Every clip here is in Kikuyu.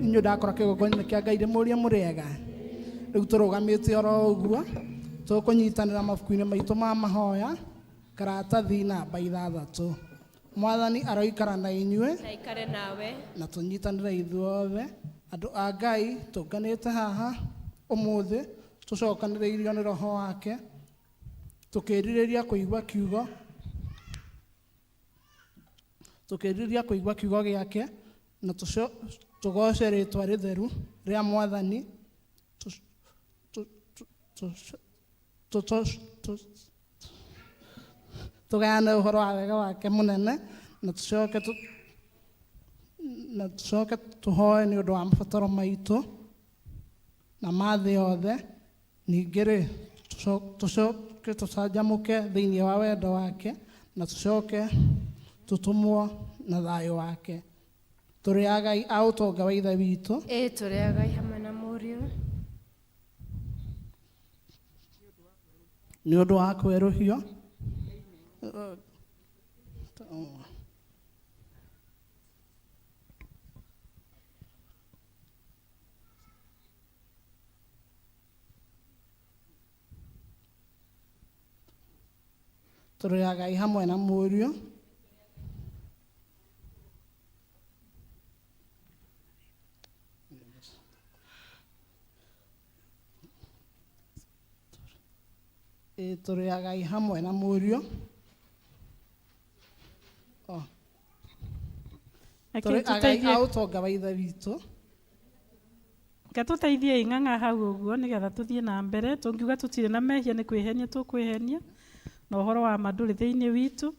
Inyuĩ ndakora kĩgongona kĩa Ngai ndĩmũrie mũrĩega. Rĩu tũrũgamĩte oro ũguo, tũkũnyitanĩra mabuku-inĩ maitũ ma mahoya, karatathi namba 6. Mwathani aroikara na inyuĩ. Na aikare nawe. Na tũnyitanĩre ithuothe andũ a Ngai tũnganĩte haha ũmũthĩ, tũcokanĩrĩirio nĩ Roho wake, tũkĩrirĩria kũigua kiugo, tũkĩrirĩria kũigua kiugo gĩake, na tũgoce rĩtwa rĩtheru rĩa Mwathani, tũgayane ũhoro wa wega wake mũnene, na tũcoke tũhoe nĩ ũndũ wa mabataro maitũ na ma thĩ yothe. Ningĩ rĩ, tũcoke tũcanjamũke thĩinĩ wa wendo wake, na tũcoke tũtũmwo na thayũ wake. Tũrĩ agai a ũtonga wa Ithe witũ. Ĩĩ, tũrĩ agai hamwe na Mũriũ. Nĩ ũndũ wa kwerũhio. Tũrĩ agai hamwe na Mũriũ. Ĩĩ, tũrĩ agai hamwe na Mũriũ. Oh. Reke Tũrĩ agai tũteithie a ũtonga wa Ithe witũ. Reke tũteithie ing'ang'a hau ũguo nĩgetha tũthiĩ na mbere. Tũngiuga tũtirĩ na mehia nĩ kwĩhenia tũkwĩhenia, na ũhoro wa ma ndũrĩ thĩinĩ witũ.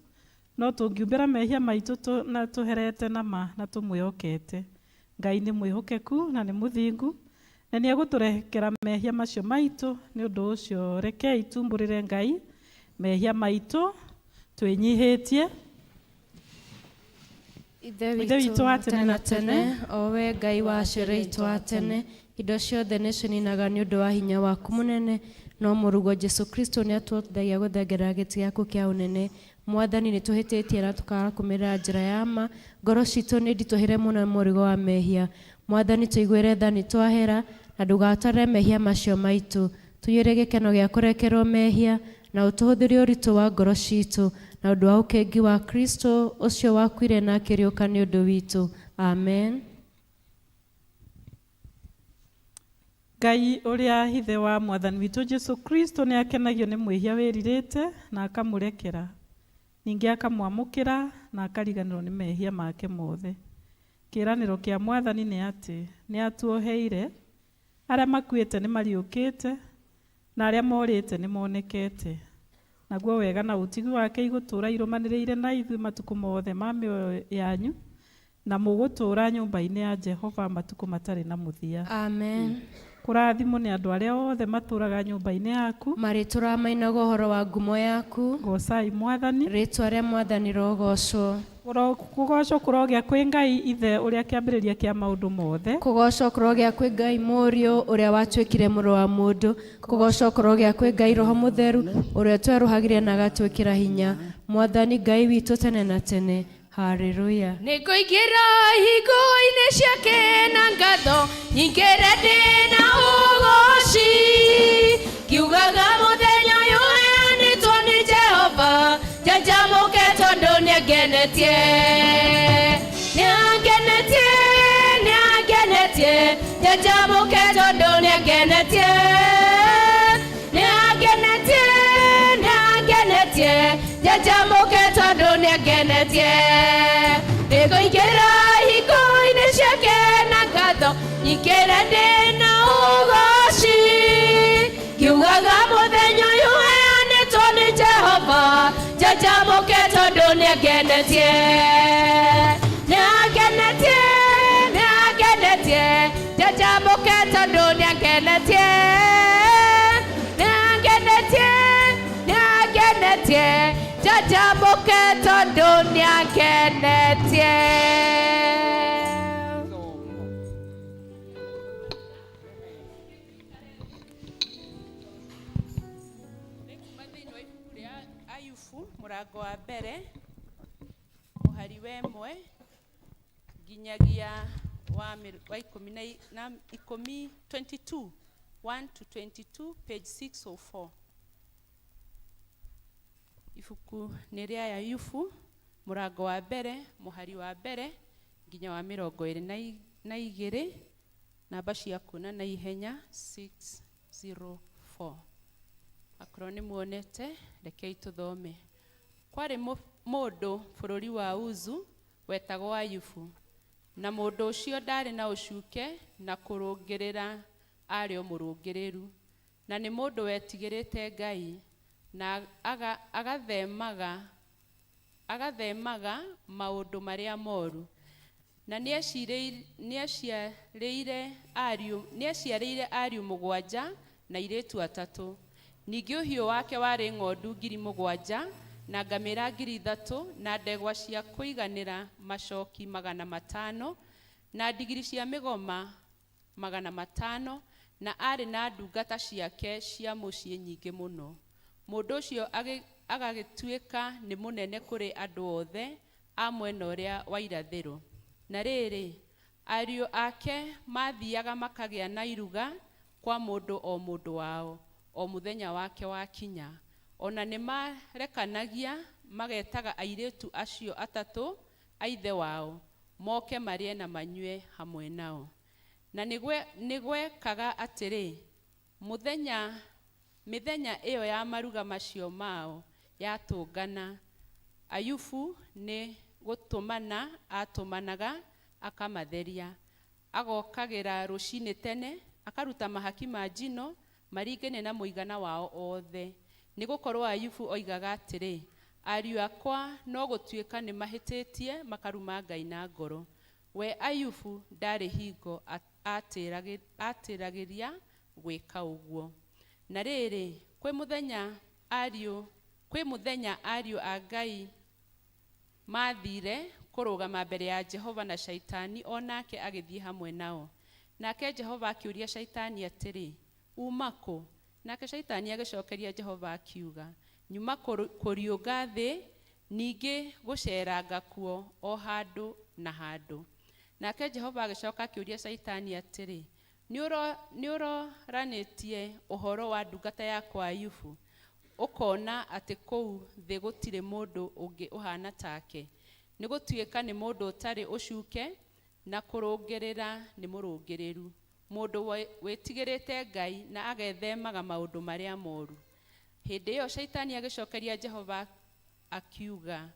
No tũngiumbĩra mehia maitũ na tũherete na ma na tũmwĩhokete, Ngai nĩ mwĩhokeku na nĩ mũthingu, na nĩ egũtũrekera mehia macio maitũ. Nĩ ũndũ ũcio rekei tumbũrĩre Ngai mehia maitũ twĩnyihĩtie. Ithe Ithe witũ witũ wa wa tene na tene, o we Ngai wa aciari aitũ a tene, indo ciothe nĩcininaga nĩ ũndũ wa hinya waku mũnene, no mũrũguo Jesu Kristo nĩatũhotithagia gũthengerera gĩtĩ gĩaku kĩa ũnene. Mwathani, nĩtũhĩtĩtie na tũkaaga kũmĩrĩra njĩra ya ma, ngoro citũ nĩ nditũhĩre mũno nĩ mũrigo wa mehia. Mwathani, tũiguĩre tha nĩtwahera, na ndũgatwarĩre mehia macio maitũ. Tũiyũrie gĩkeno gĩa kũrekerwo mehia, na ũtũhũthĩrie ũritũ wa ngoro citũ, na ũndũ wa ũkengi wa Kristo, ũcio wakuire na akĩriũka nĩ ũndũ witũ. Amen. Ngai ũrĩa Ithe wa Mwathani witũ Jesu Kristo nĩ akenagio nĩ mwĩhia wĩrirĩte na akamũrekera, ningĩ akamwamũkĩra na akariganĩrwo nĩ mehia make mothe. Kĩĩranĩro kĩa Mwathani nĩ atĩ nĩ atuoheire, arĩa makuĩte nĩ mariũkĩte, na arĩa morĩte nĩ monekete. Naguo wega na ũtigi wake igũtũũra irũmanĩrĩire na ithuĩ matukũ mothe ma mĩoyo yanyu, na mũgũtũũra nyũmba-inĩ ya Jehova matukũ matarĩ na mũthia. Amen. Kũrathimwo nĩ andũ arĩa othe matũũraga nyũmba-inĩ yaku. Marĩtũũraga mainaga ũhoro wa ngumo yaku. Goocai Mwathani. Rĩĩtwa rĩa Mwathani rĩrogoocwo. Kũgoocwo kũrogĩa kwĩ Ngai Ithe ũrĩa kĩambĩrĩria kĩa maũndũ mothe. Kũgoocwo kũrogĩa kwĩ Ngai Mũriũ ũrĩa watuĩkire Mũrũ wa Mũndũ. Kũgoocwo kũrogĩa kwĩ Ngai Roho Mũtheru ũrĩa ũtwerũhagĩria na agatwĩkĩra hinya. Mwathani Ngai witũ tene na tene. Haleluya. Nĩngũingĩra ihingo-inĩ ciake na ngatho, nyingĩre ndĩ na ũgooci, ngiugaga mũthenya ũyũ ũheanĩtwo nĩ Jehova, njanjamũke tondũ nĩangenetie. Nĩangenetie, nĩangenetie, njanjamũke tondũ nĩangenetie. Nĩangenetie, nĩangenetie, njanjamũke tondũ nĩangenetie. Nĩngũingĩra ihingo-inĩ ciake na ngatho, nyingĩre ndĩ na ũgooci, ngiugaga mũthenya ũyũ ũheanĩtwo nĩ Jehova, njanjamũke tondũ nĩangenetie. Nĩangenetie, nĩangenetie, njanjamũke tondũ nĩangenetie. Nĩangenetie, nĩangenetie, njanjamũke tondũ nĩangenetie. Nĩ kuma thĩinĩ wa ibuku rĩa Ayubu mũrango wa mbere mũhari wa 1 nginyagia wa, wa ikũmi na, na ikũmi 22 1 to 22 page 604. Ibuku nĩ rĩa Ayubu mũrango wa mbere mũhari wa mbere nginya wa mĩrongo ĩrĩ na igĩrĩ, namba cia kuona na ihenya 604. Akorwo nĩ muonete, rekei tũthome. Kwarĩ mũndũ bũrũri wa Uzu wetagwo Ayubu, na mũndũ ũcio ndarĩ na ũcuke na kũrũngĩrĩra arĩ o mũrũngĩrĩru, na nĩ mũndũ wetigĩrĩte Ngai na agathemaga maũndũ marĩa moru. Na nĩaciarĩire ariũ 7 na airĩtu 3. Ningĩ ũhiũ wake warĩ ng'ondu 7,000 na ngamĩra 3,000 na ndegwa cia kũiganĩra macoki 500 na ndigiri cia mĩgoma 500, na arĩ na ndungata ciake cia mũciĩ nyingĩ mũno. Mũndũ ũcio agagĩtuĩka nĩ mũnene kũrĩ andũ othe a mwena ũrĩa wa irathĩro. Na rĩrĩ, ariũ ake mathiaga makagĩa na iruga kwa mũndũ o mũndũ wao o mũthenya wake wakinya. Ona nĩmarekanagia magetaga airĩtu acio 3 a ithe wao moke marĩe na manyue hamwe nao. Na nĩgwekaga atĩrĩ, mĩthenya ĩyo ya maruga macio mao yatũngana, Ayubu nĩ gũtũmana atũmanaga akamatheria. Agokagĩra rũcinĩ tene, akaruta mahaki ma njino maringaine na mũigana wao othe. Nĩgũkorwo Ayubu oigaga atĩrĩ, ariũ akwa no gũtuĩka nĩmahĩtĩtie makaruma Ngai na ngoro. We Ayubu ndarĩ hingo atĩragĩria gwĩka ũguo. Na rĩrĩ, kwĩ mũthenya ariũ a Ngai mathire kũrũgama mbere ya Jehova, na Shaitani o nake agĩthiĩ hamwe nao. Nake Jehova akĩũria Shaitani atĩrĩ, uma kũ? Nake Shaitani agĩcokeria Jehova akiuga, nyuma kũriũnga thĩ, ningĩ gũceranga kuo o handũ na handũ. Nake Jehova agĩcoka akĩũria Shaitani atĩrĩ, nĩũroranĩtie ũhoro wa ndungata yakwa Ayubu, ũkona atĩ kũu thĩ gũtirĩ mũndũ ũngĩ ũhana take, nĩgũtuĩka nĩ mũndũ ũtarĩ ũcuke na kũrũngĩrĩra nĩ mũrũngĩrĩru, mũndũ wĩtigĩrĩte Ngai na agethemaga maũndũ marĩa moru. Hĩndĩ ĩyo Shaitani agĩcokeria Jehova akiuga,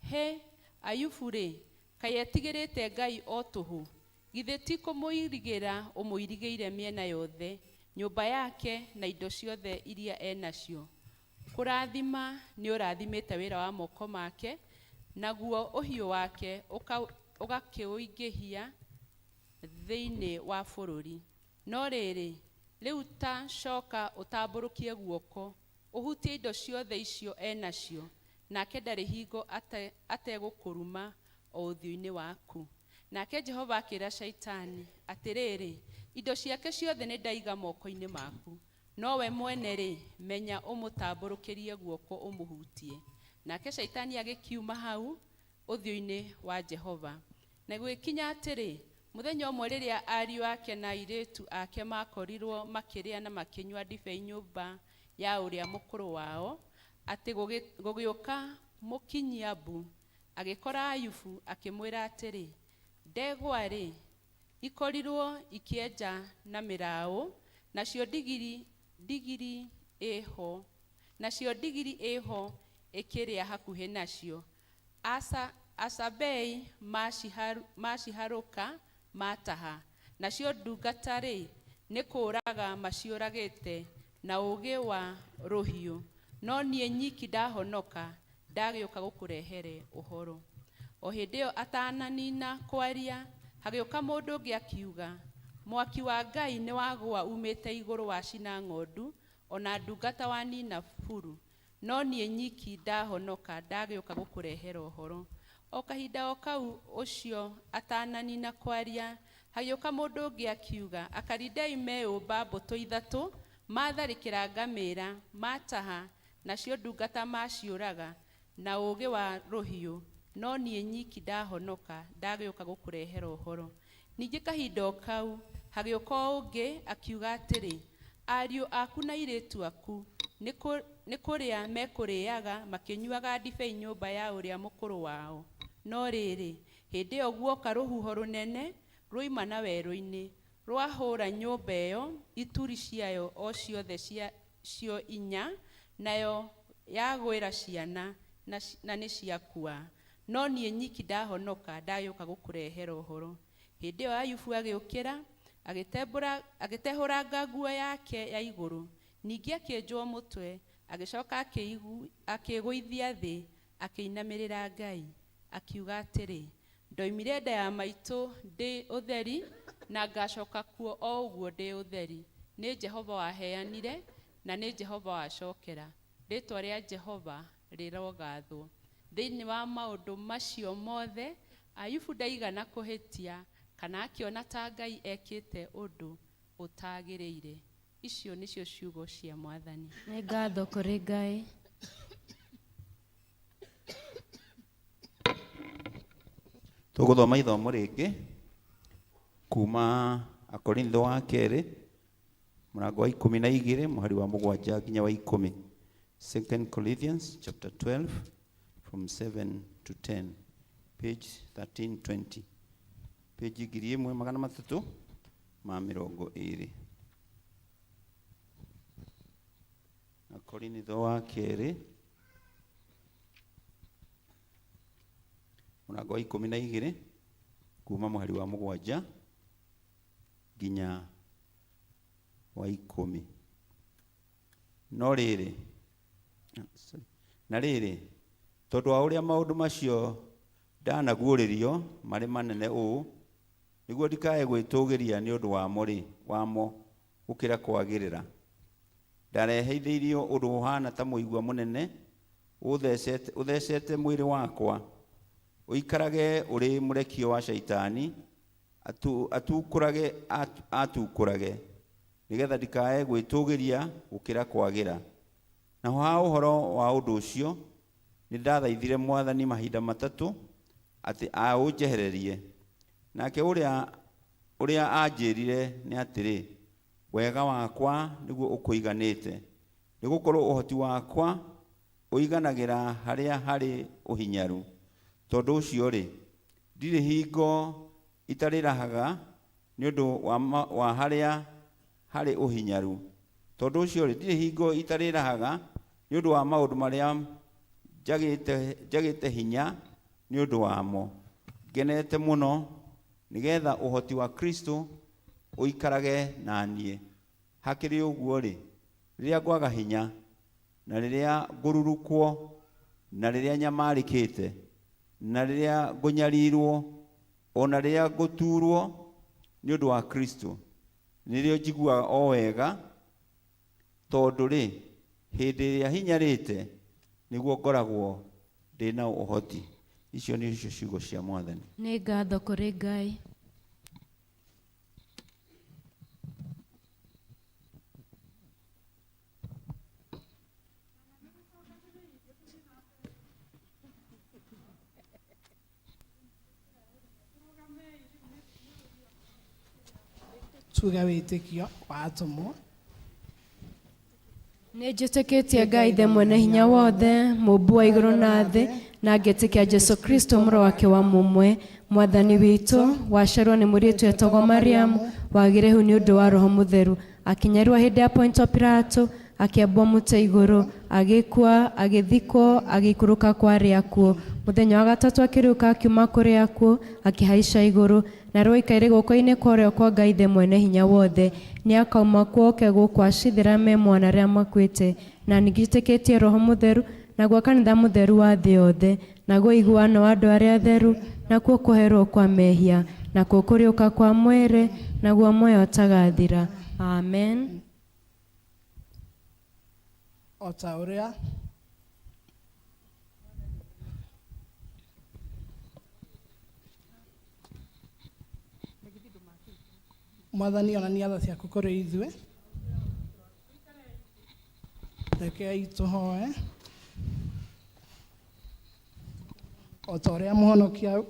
he Ayubu-rĩ, kaĩ etigĩrĩte Ngai o tũhũ? Githĩ ti kũmũirigĩra ũmũirigĩire mĩena yothe, nyũmba yake na indo ciothe iria enacio? Kũrathima nĩũrathimĩte wĩra wa moko make, naguo ũhiũ wake ũgakĩũingĩhia thĩinĩ wa bũrũri. No rĩrĩ, rĩu ta coka ũtambũrũkie guoko, ũhutie indo ciothe icio enacio, nake ndarĩ hingo ategũkũruma o ũthiũ-inĩ waku. Nake Jehova akĩra Shaitani atĩrĩrĩ, indo ciake ciothe nĩndaiga moko-inĩ maku, nowe mwene-rĩ, menya ũmũtambũrũkĩrie guoko ũmũhutie. Nake Shaitani agĩkiuma hau ũthiũ-inĩ wa Jehova. Na gũgĩkinya atĩrĩ, mũthenya ũmwe rĩrĩa ariũ ake na airĩtu ake makorirwo makĩrĩa na makĩnyua ndibei nyũmba ya ũrĩa mũkũrũ wao, atĩ gũgĩũka mũkinyia mbu, agĩkora Ayubu akĩmwĩra atĩrĩ, ndegwa-rĩ, ikorirwo ikĩenja na mĩraũ, nacio ndigiri ĩho ĩkĩrĩa hakuhĩ nacio. Asabei maciharũka mataha, nacio ndungata-rĩ, nĩ kũũraga maciũragĩte na ũũgĩ wa rũhiũ, no niĩ nyiki ndahonoka, ndagĩũka gũkũrehere ũhoro. O hĩndĩ ĩyo atananina kwaria, hagĩũka mũndũ ũngĩ akiuga, mwaki wa Ngai nĩwagũa umĩte igũrũ wacina ng'ondu, ona ndungata wanina buru, no niĩ nyiki ndahonoka, ndagĩũka gũkũrehera ũhoro. O kahinda o kau ũcio atananina kwaria, hagĩũka mũndũ ũngĩ akiuga, Akalidei meũmba mbũtũ 3, matharĩkĩra ngamĩra, mataha, nacio ndungata maciũraga na ũũgĩ wa rũhiũ, no niĩ nyiki ndahonoka, ndagĩũka gũkũrehera ũhoro. Ningĩ kahinda o kau hagĩũka o ũngĩ akiuga atĩrĩ, ariũ aku na airĩtu aku nĩ kũrĩa mekũrĩaga makĩnyuaga ndibei nyũmba ya ũrĩa mũkũrũ wao. No rĩrĩ, hĩndĩ ĩyo guoka rũhuho rũnene ruoima na werũ-inĩ, rwahũra nyũmba ĩyo ituri ciayo o ciothe cio inya, nayo yagwĩra ciana na nĩ ciakua. No niĩ nyiki ndahonoka ndagĩũka gũkũrehera ũhoro. Hĩndĩ ĩyo Ayubu agĩũkĩra, agĩtehũranga nguo yake ya igũrũ, ningĩ akĩenjwo mũtwe, agĩcoka akĩĩgũithia thĩ, akĩinamĩrĩra Ngai, akiuga atĩrĩ, ndoimire nda ya maitũ ndĩ ũtheri, na ngacoka kuo o ũguo ndĩ ũtheri. Nĩ Jehova waheanire, na nĩ Jehova wacokera. Rĩĩtwa rĩa Jehova rĩrogathwo. Thĩinĩ wa maũndũ macio mothe, Ayubu ndaigana kũhĩtia, kana akĩona ta Ngai ekĩte ũndũ ũtagĩrĩire. Icio nĩcio ciugo cia Mwathani. Nĩ ngatho kũrĩ Ngai. Tũgũthoma ithomo rĩngĩ kuma Akorintho wa kerĩ mũrango wa 12 mũhari wa 7 nginya wa 10. 2 Corinthians chapter 12 from 7 to 10, page 1320, page 1320. Akorintho wa kerĩ mũrango wa 12 kuma mũhari wa 7 nginya wa 10. No rĩrĩ, na rĩrĩ, tondũ wa ũrĩa maũndũ macio ndanaguũrĩrio marĩ manene ũũ, nĩguo ndikae gwĩtũgĩria nĩ ũndũ wamo gũkĩra kwagĩrĩra. Ndareheithĩirio ũndũ ũhaana ta mũigua mũnene ũthecete mwĩrĩ wakwa, ũikarage ũrĩ mũrekio wa Shaitani, atukũrage, nĩgetha ndikae gwĩtũgĩria gũkĩra kwagĩra. Naho ha ũhoro wa ũndũ ũcio, nĩndathaithire Mwathani mahinda matatũ atĩ aũnjehererie. Nake ũrĩa anjĩrire nĩ atĩrĩ, wega wakwa nĩguo ũkũiganĩte, nĩgũkorwo ũhoti wakwa ũiganagĩra harĩa harĩ ũhinyaru. Tondũ ũcio rĩ, ndirĩ hingo itarĩrahaga nĩ ũndũ wa harĩa harĩ ũhinyaru. Tondũ ũcio rĩ, ndirĩ hingo itarĩrahaga nĩ ũndũ wa maũndũ marĩa njagĩte hinya nĩ ũndũ wamo. Ngenete mũno nĩgetha ũhoti wa Kristo ũikarage na niĩ. Hakĩrĩ ũguo rĩ, rĩrĩa ngwaga hinya, na rĩrĩa ngũrurukwo, na rĩrĩa nyamarĩkĩte, na rĩrĩa ngũnyarirwo, o na rĩrĩa ngũturwo nĩ ũndũ wa Kristo, nĩrĩo njiguaga o wega, tondũ rĩ, hĩndĩ ĩrĩa hinyarĩte nĩguo ngoragwo ndĩ na ũhoti. Icio nĩcio ciugo cia Mwathani. Nĩ ngatho kũrĩ Ngai. Tuge wĩtĩkio wa atũmwo. Nĩ njĩtĩkĩtie Ngai Ithe mwene hinya wothe, mũmbi wa igũrũ na thĩ, na ngetĩkia Jesũ Kristo mũrũ wake wa mũmwe, Mwathani witũ, waciarwo nĩ mũirĩtu etagwo Mariamu, wagĩire ihu nĩ ũndũ wa Roho Mũtheru, akĩnyarĩrwo hĩndĩ ya Pontio Pilato, akĩambwo mũtĩ igũrũ, agĩkua, agĩthikwo, agĩikũrũka kwa arĩa akuũ. Mũthenya wa gatatũ akĩriũka akiuma kũrĩ akuũ, akĩhaica igũrũ, na rĩu aikaire guoko-inĩ kwa ũrĩo kwa Ngai Ithe mwene hinya wothe. Nĩakauma kuo oke gũkũ acithĩra me mwana arĩa makuĩte. Na ningĩ Roho Mũtheru, naguo kanitha mũtheru wa thĩ yothe, naguo ũiguano wa andũ arĩa atheru, nakuo kũherwo kwa mehia, nakuo kũriũka kwa mwĩrĩ, naguo muoyo ũtagathira. Amen. O ta ũrĩa Mwathani onania tha ciaku kũrĩ ithuĩ, rekei tũhoe. O ta ũrĩa mũhonokia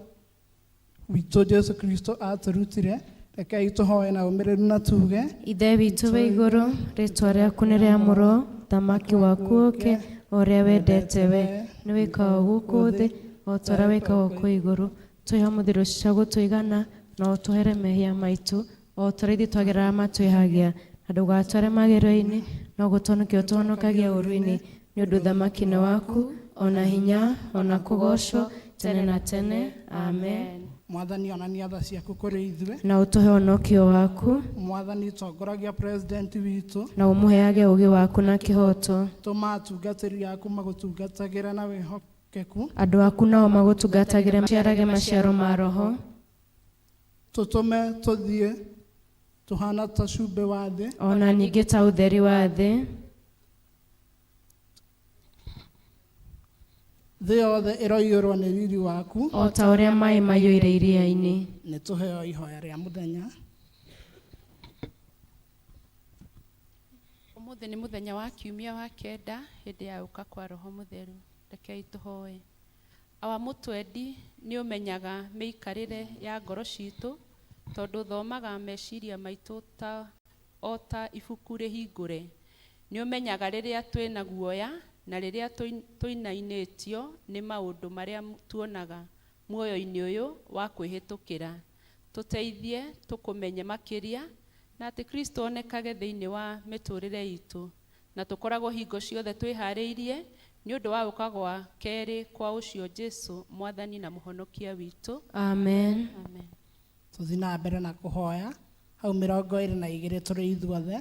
Witũ Jesu Kristo atũrutire, rekei tũhoe na ũmĩrĩru na tuge. Ithe witũ wĩ igũrũ, rĩtwa rĩaku nĩ rĩamũrwo, thamaki waku ũke, o ũrĩa wendete we nĩ wĩkagwo gũkũ thĩ o ta ũrĩa wĩkagwo kũu igũrũ. Tũhe ũmũthĩ irio cia gũtũigana, na ũtũhere mehia maitũ o ta ũrĩa ithuĩ twagĩrĩra matwĩhagia, na ndũgatware magerio-inĩ, no gũtũhonokia ũtũhonokagia ũũru-inĩ, nĩ ũndũ ũthamaki nĩ waku, ona hinya, ona kũgoocwo tene na tene. Amen. Mwathani, onania tha ciaku kũrĩ ithuĩ, na ũtũhe ũhonokio waku. Mwathani, tongoragia president witũ, na ũmũheage ũũgĩ waku na kĩhooto. Tũma atungatĩri aku magũtungatagĩre na wĩhokeku, andũ aku nao magũtungatagĩre maciarage maciaro ma roho. Tũtũme tũthiĩ tũhana ta cumbĩ wa thĩ, ona ningĩ ta ũtheri wa thĩ. Thĩ yothe ĩroiyũrwo nĩ riri waku, o ta ũrĩa maĩ maiyũire iria-inĩ. Nĩ tũheo ihoya rĩa mũthenya. Ũmũthĩ nĩ mũthenya wa kiumia wa kenda hĩndĩ ya gũka kwa Roho Mũtheru. Rekei tũhoe. Awa mũtwendi, nĩ ũmenyaga mĩikarĩre ya ngoro citũ, tondũ ũthomaga meciria maitũ ta o ta ibuku rĩhingũre. Nĩ ũmenyaga rĩrĩa twĩna guoya na rĩrĩa tũinainĩtio nĩ maũndũ marĩa tuonaga muoyo-inĩ ũyũ wa kwĩhĩtũkĩra. Tũteithie tũkũmenye makĩria, na atĩ Kristo onekage thĩinĩ wa mĩtũrĩre itũ, na tũkoragwo hingo ciothe twĩharĩirie nĩ ũndũ wa gũka gwa kerĩ kwa ũcio Jesu Mwathani na Mũhonokia witũ. Amen. Amen. Tũthiĩ na mbere na kũhoya hau 22 tũrĩ ithuothe.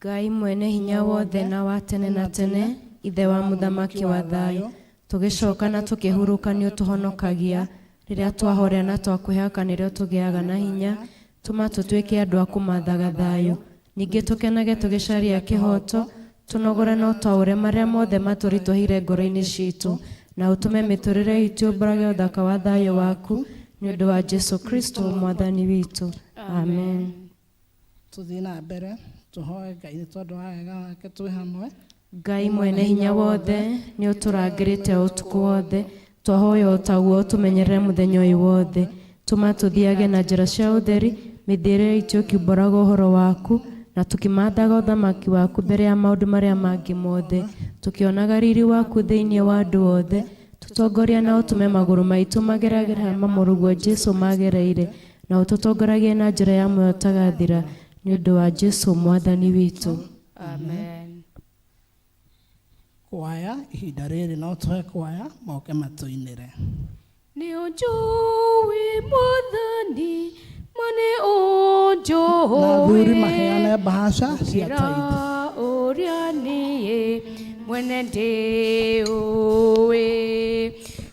Ngai mwene hinya wothe na wa tene na tene, Ithe wa mũthamaki wa thayũ, tũgĩcoka na tũkĩhurũka nĩ ũtũhonokagia. Rĩrĩa twahorea na twakwĩhoka nĩrĩo tũgĩaga na hinya. Tũma tũtuĩke andũ a kũmathaga thayũ, ningĩ tũkenage tũgĩcaria kĩhooto, tũnogore na ũtaũre marĩa mothe matũritũhĩire ngoro-inĩ citũ, na ũtũme mĩtũrĩre itũ yũmbũrage ũthaka wa thayũ waku, nĩ ũndũ wa Jesu Kristo Mwathani witũ. Amen. Tũthiĩ na mbere tũhoe Ngai nĩ tondũ wa wega wake twĩ hamwe. Ngai mwene hinya wothe, nĩ ũtũrangĩrĩte ũtukũ wothe, twahoya o taguo ũtũmenyerere mũthenya ũyũ wothe. Tũma tũthiage na njĩra cia ũtheri, mĩthiĩre itũ ĩkiumbũraga ũhoro waku, na tũkĩmathaga ũthamaki waku mbere ya maũndũ marĩa mangĩ mothe, tũkĩonaga riri waku thĩinĩ wa andũ othe. Tũtongoria na ũtũme magũrũ maitũ mageragĩre harĩa mamũrũguo Jesu magereire, na ũtũtongoragie na njĩra ya muoyo ũtagathira, nĩ ũndũ wa Jesu Mwathani witũ. Amen. Kwaya ihinda rĩrĩ no tũhe kwaya moke matũinĩre. Nĩ ũnjũĩ Mwathani, ma nĩ ũnjũĩ, na athuri maheane mbahaca cia Gũkĩra tithe. ũrĩa niĩ mwene ndĩũĩ.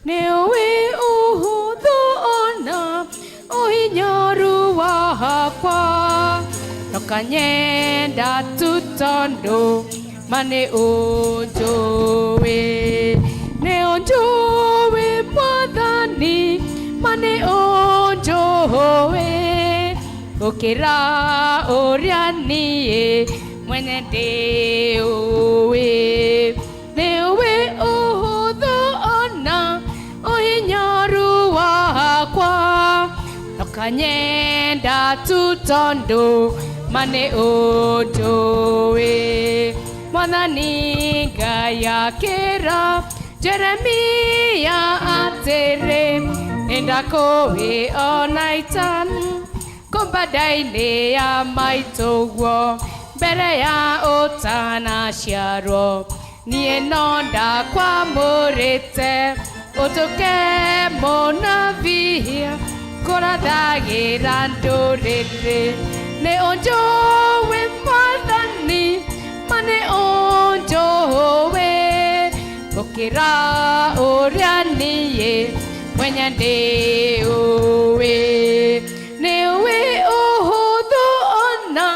Nĩ ũĩ ũhũthũ ona ũhinyaru wakwa, ndũkanyenda tu tondũ ma nĩ ũnjũĩ. Nĩ ũnjũĩ Mwathani, ma nĩ ũnjũĩ, gũkĩra ũrĩa niĩ mwene ndĩũĩ. Nĩ ũĩ ũhũthũ ona ũhinyaru wakwa, ndũkanyenda tu tondũ ma nĩ ũnjũĩ. Mwathani Ngai akĩra Jeremia atĩrĩ, nĩndakũĩ ona kumba nda-inĩ ya maitũguo, mbere ya ũtanaciarwo, niĩ no ndakwamũrĩte ũtuĩke mũnabii, kũrathagĩra ndũrĩrĩ. Nĩ ũnjũĩ Mwathani, ma nĩ ũnjũĩ, gũkĩra ũrĩa niĩ mwene ndĩũĩ. Nĩ ũĩ ũhũthũ ona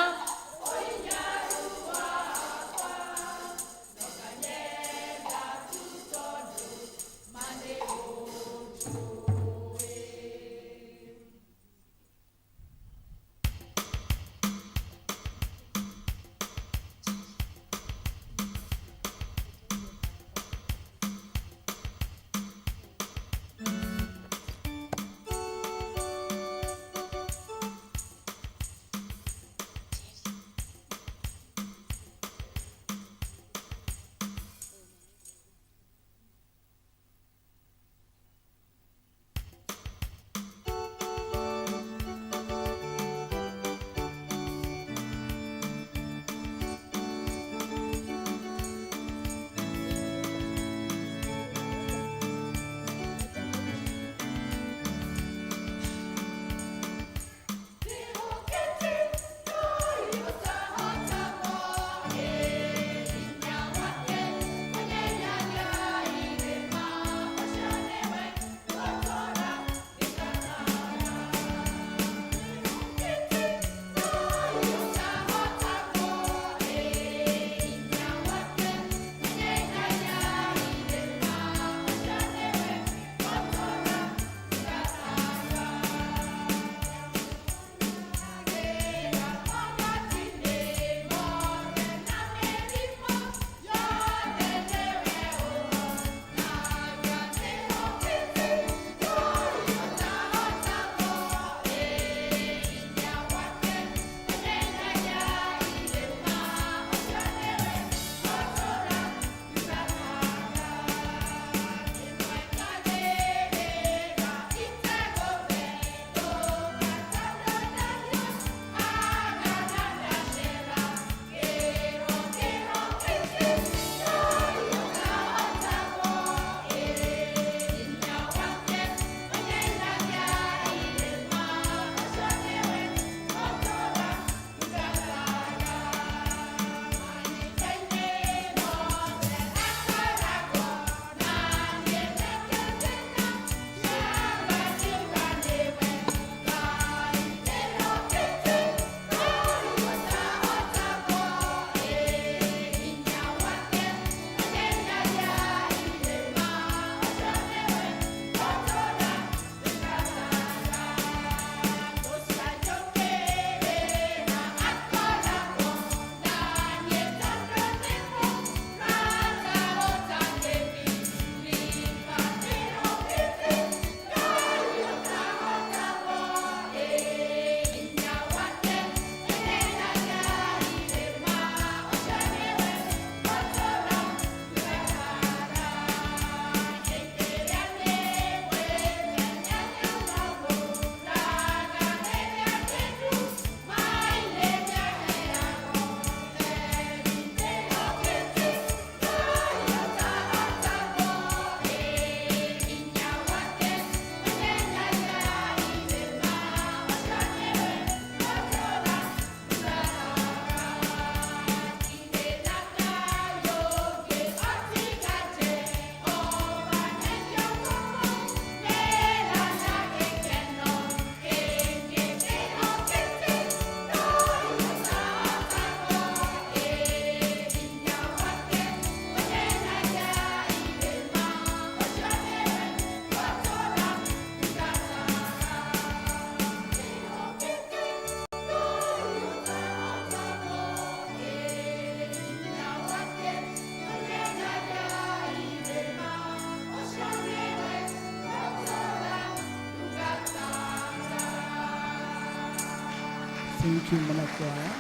Thank you mũno kwaya.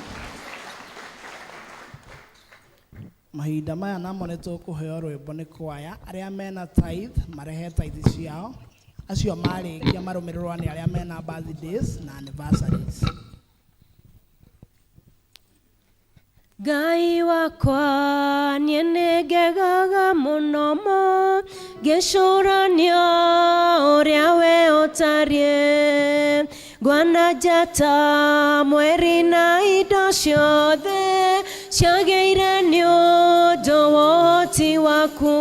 Mahinda maya namo nĩ tũkũheo rwĩmbo nĩ kwaya arĩa mena tithe marehe tithe ciao acio marĩkia marũmĩrĩrwo nĩ arĩa mena birthdays na anniversaries. Ngai wakwa niĩ nĩngegaga mũno mo ngĩcũrania ũrĩa we ũtariĩ ngwana njata mweri na indo ciothe ciagĩire nĩ ũndũ wa ũhoti waku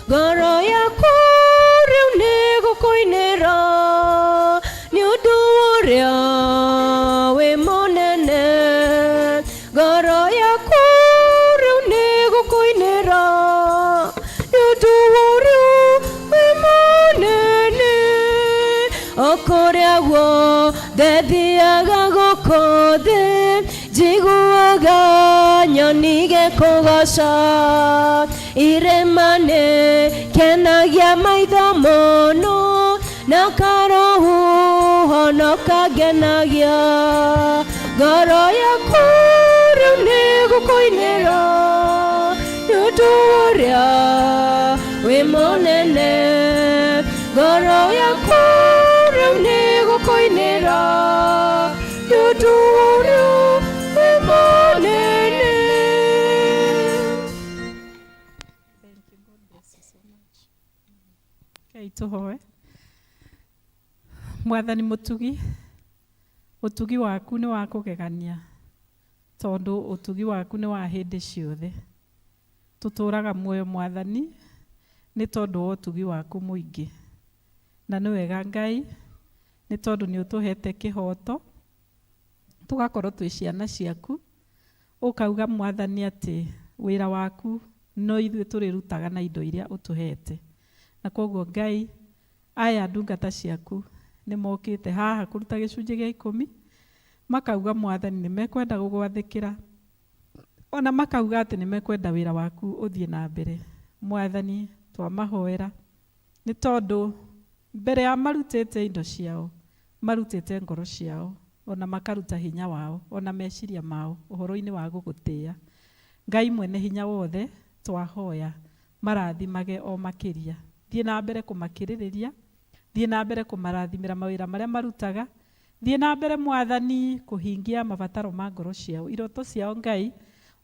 ngoro yaku rĩu nĩ gũkũinĩra nĩ ũndũ wa ũrĩa wĩ mũnene ngoro yaku rĩu nĩ gũkũinĩra nĩ ũndũ wa ũrĩa wĩ mũnene o kũrĩa guothe thiaga gũkũ thĩ njiguaga nyoni igĩkũgoca irĩma nĩ kenagia maitho mũno na karũhuho no kangenagia ngoro yaku rĩu nĩ gũkũinĩra nĩ ũndũ wa ũrĩa wĩ mũnene ngoro yaku rĩu nĩ gũkũinĩra nĩ ũndũ wa ũrĩa wĩ mũnene. Thank you. God bless you so much. Rekei tũhoe. Mwathani mũtugi, ũtugi waku nĩ wa kũgegania tondũ ũtugi waku nĩ wa hĩndĩ ciothe. Tũtũraga muoyo Mwathani nĩ tondũ wa ũtugi waku mũingĩ. Na nĩ wega Ngai nĩ tondũ nĩ ũtũhete kĩhoto tũgakorwo twĩ ciana ciaku ũkauga Mwathani atĩ wĩra waku no ithuĩ tũrĩrutaga na indo iria ũtũhete. Na koguo Ngai aya ndungata ciaku nĩ mokĩte haha kũruta gĩcunjĩ gĩa ikũmi makauga Mwathani nĩ mekwenda gũgwathĩkĩra ona makauga atĩ nĩ mekwenda wĩra waku ũthiĩ na mbere. Mwathani twamahoera nĩ tondũ mbere ya marutĩte indo ciao marutĩte ngoro ciao ona makaruta hinya wao ona meciria mao ũhoro-inĩ wa gũgũtĩĩa. Ngai mwene hinya wothe twahoya marathimage o makĩria. Thiĩ na mbere kũmakĩrĩrĩria, thiĩ na mbere kũmarathimĩra mawĩra marĩa marutaga, thiĩ na mbere Mwathani kũhingia mabataro ma ngoro ciao, iroto ciao Ngai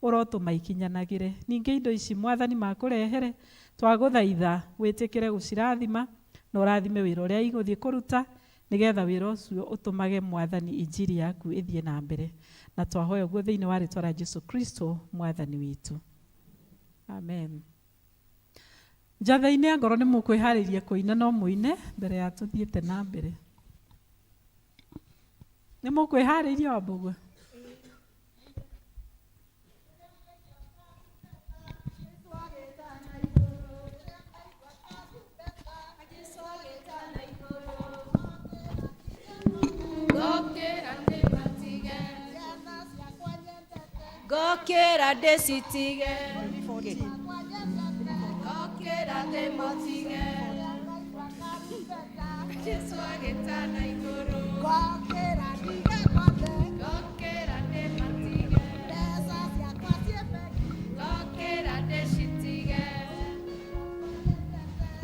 ũrotũma ikinyanagĩre. Ningĩ indo ici Mwathani makũrehere twagũthaitha wĩtĩkĩre gũcirathima na ũrathime wĩra ũrĩa igũthiĩ kũruta nĩgetha wĩra ũcio ũtũmage Mwathani injiri yaku ĩthiĩ na mbere. Na twahoya ũguo thĩinĩ wa rĩtwa rĩa Jesu Kristo Mwathani witũ. Amen. Njatha-inĩ ya ngoro nĩ mũkwĩharĩria kũina no mũine mbere ya tũthiĩte na mbere. Nĩ mũkwĩharĩria Wambũgua? Ngokĩra ndĩcitige ngokĩra ndĩmũtige Jesũ agĩtana igũrũ Ngokĩra ndige mothe, ngokĩra ndĩmatige mbeca ciakwa ciĩ bengi, ngokĩra ndĩcitige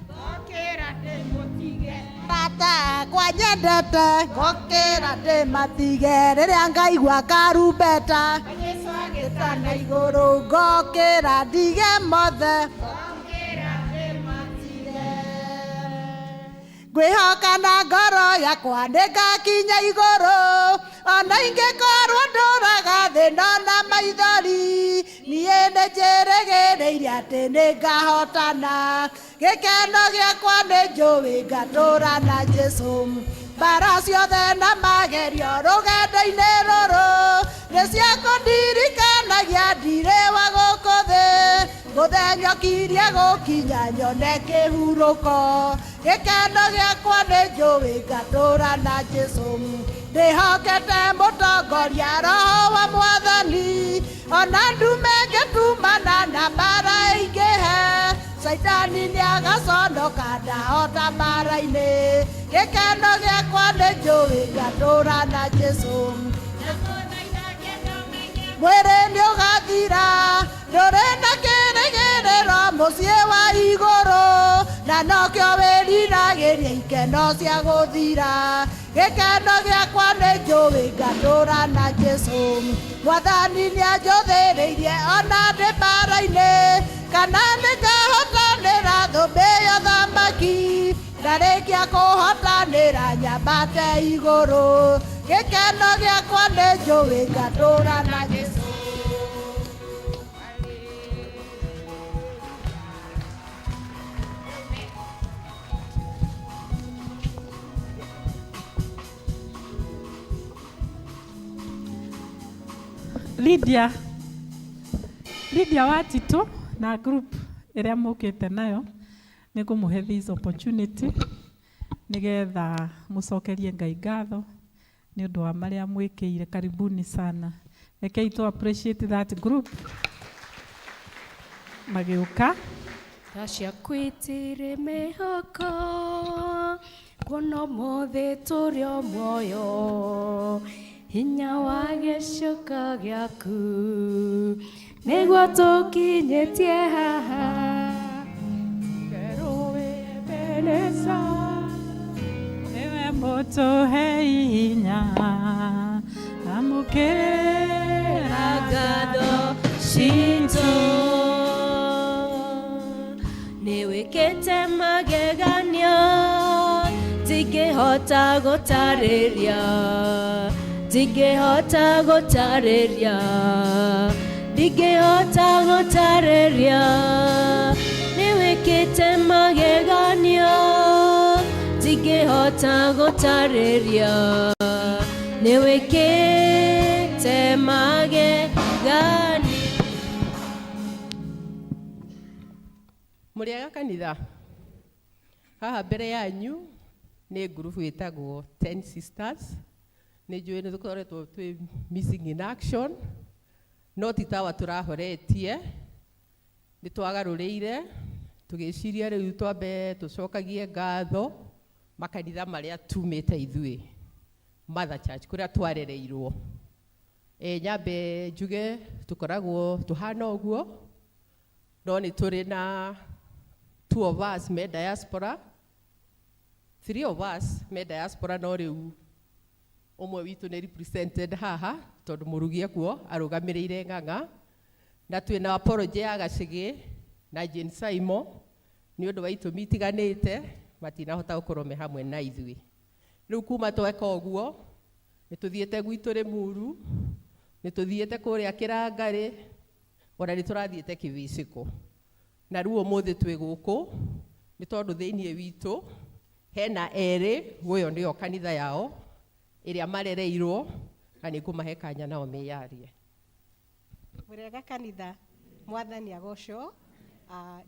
ngokĩra ndĩmũtige Bata akwa nyendete, ngokĩra ndĩmatige, rĩrĩa ngaigua karumbeta, Jesũ agĩtana na igũrũ ngokĩra ndige mothe, ngokĩra ndĩmatige ngwĩhoka na ngoro yakwa nĩngakinya igũrũ, ona ingĩkorwo ndũraga thĩ no na maithori, niĩ nĩnjĩrĩgĩrĩire atĩ nĩngahotana, gĩkeno gĩakwa nĩ njũĩ ngatũra na Jesũ. Mbara ciothe na magerio rũgendo-inĩ rũrũ nĩ cia kũndirikanagia ndirĩ wa gũkũ thĩ, mũthenya ũkirie gũkinya nyone kĩhurũko, gĩkeno gĩakwa nĩ njũĩ ngatũra na Jesũ. Ndĩhokete mũtongoria roho wa Mwathani, ona ndume ngĩtumana na mbara ĩingĩhe, Caitani nĩagaconoka. Ngũhonoka ndahota mbara-inĩ. Gĩkeno gĩakwa nĩ njũĩ ngatũra na Jesũ. Mwĩrĩ nĩ ũgathira, ndũrĩ na kĩrĩgĩrĩro mũciĩ wa igũrũ, na nokĩo wĩriragĩria ikeno cia gũthira. Gĩkeno gĩakwa nĩ njũĩ ngatũra na Jesũ. Mwathani nĩanjũthĩrĩirie ona ndĩ mbara-inĩ, kana nĩngahotanĩra thũmbĩ ya ũthamaki, ndarĩkia kũhotanĩra nyambate igũrũ. Gĩkeno gĩakwa nĩ njũĩ ngatũra na Jesũ. Lydia, Lydia Watitũ na group ĩrĩa mũkĩte nayo nĩ ngũmũhe this opportunity nĩgetha mũcokerie Ngai ngatho nĩ ũndũ wa marĩa mwĩkĩire. Karibuni sana. Rekei tu appreciate that group magĩũka. Tha ciaku itirĩ mĩhoko, kuona ũmũthĩ tũrĩ o muoyo, hinya wa gĩcoka gĩaku nĩguo tũkinyĩtie haha. Ebeneza, nĩwe mũtũhe hinya, amũkĩra ngatho citũ. Nĩwĩkĩte magegania ndingĩhota gũtarĩria, ndingĩhota gũtarĩria, ndingĩhota gũtarĩria. Nĩwĩkĩte magegania ndingĩhota gũtarĩria, nĩwĩkĩte magegania. Mũrĩega kanitha. Haha mbere yanyu nĩ ngurubu ĩtagwo Ten Sisters. Nĩ njũĩ nĩ tũkoretwo twĩ missing in action, no ti tawa tũrahoretie, nĩ twagarũrĩire tũgĩciria rĩu twambe tũcokagie ngatho makanitha marĩa tumĩte ithuĩ, Mother Church kũrĩa twarereirwo. Nyambe njuge tũkoragwo tũhana ũguo, no nĩ tũrĩ na two of us me diaspora, three of us me diaspora, no rĩu ũmwe witũ nĩ represented haha tondũ mũrugi ekuo arũgamĩrĩire Ng'ang'a, na twĩna apology ya Gacĩgĩ na Jane Saimo nĩ ũndũ wa itũmi itiganĩte matinahota gũkorwo me hamwe na ithuĩ. Rĩu kuma tweka ũguo nĩ tũthiĩte gwitũ Rĩmuru, nĩ tũthiĩte kũrĩa Kĩrangarĩ, ona nĩ tũrathiĩte Kĩbĩcĩkũ. Na rĩu ũmũthĩ twĩ gũkũ nĩ tondũ thĩiniĩ witũ hena erĩ, ũyũ nĩyo kanitha yao ĩrĩa marereirwo, na nĩ ngũmahe kanya nao meyarie. Mũrĩega kanitha, Mwathani agocwo.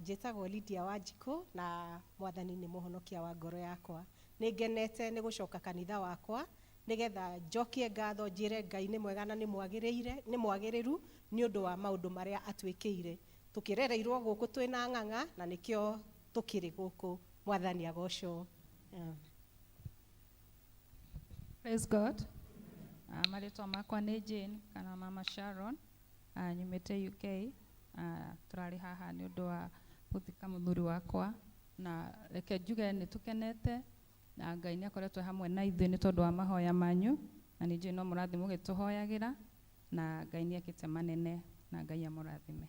Njĩtagwo Lydia Wanjikũ na Mwathani nĩ mũhonokia wa ngoro yakwa. Nĩ ngenete nĩ gũcoka kanitha wakwa nĩgetha njokie ngatho njĩre Ngai nĩ mwega na nĩ mwagĩrĩire, nĩ mwagĩrĩru nĩ ũndũ wa maũndũ marĩa atwĩkĩire. Tũkĩrereirwo gũkũ twĩna Ng'ang'a na nĩkĩo tũkĩrĩ gũkũ. Mwathani agocwo. Praise God. Marĩtwa makwa nĩ Jane kana Mama Sharon. Nyumĩte UK. Tũrarĩ haha nĩ ũndũ wa gũthika mũthuri wakwa, na reke njuge nĩ tũkenete na Ngai nĩ akoretwo hamwe na ithuĩ nĩ tondũ wa mahoya manyu, na nĩ njũĩ no mũrathiĩ mũgĩtũhoyagĩra, na Ngai nĩ ekĩte manene na Ngai amũrathime.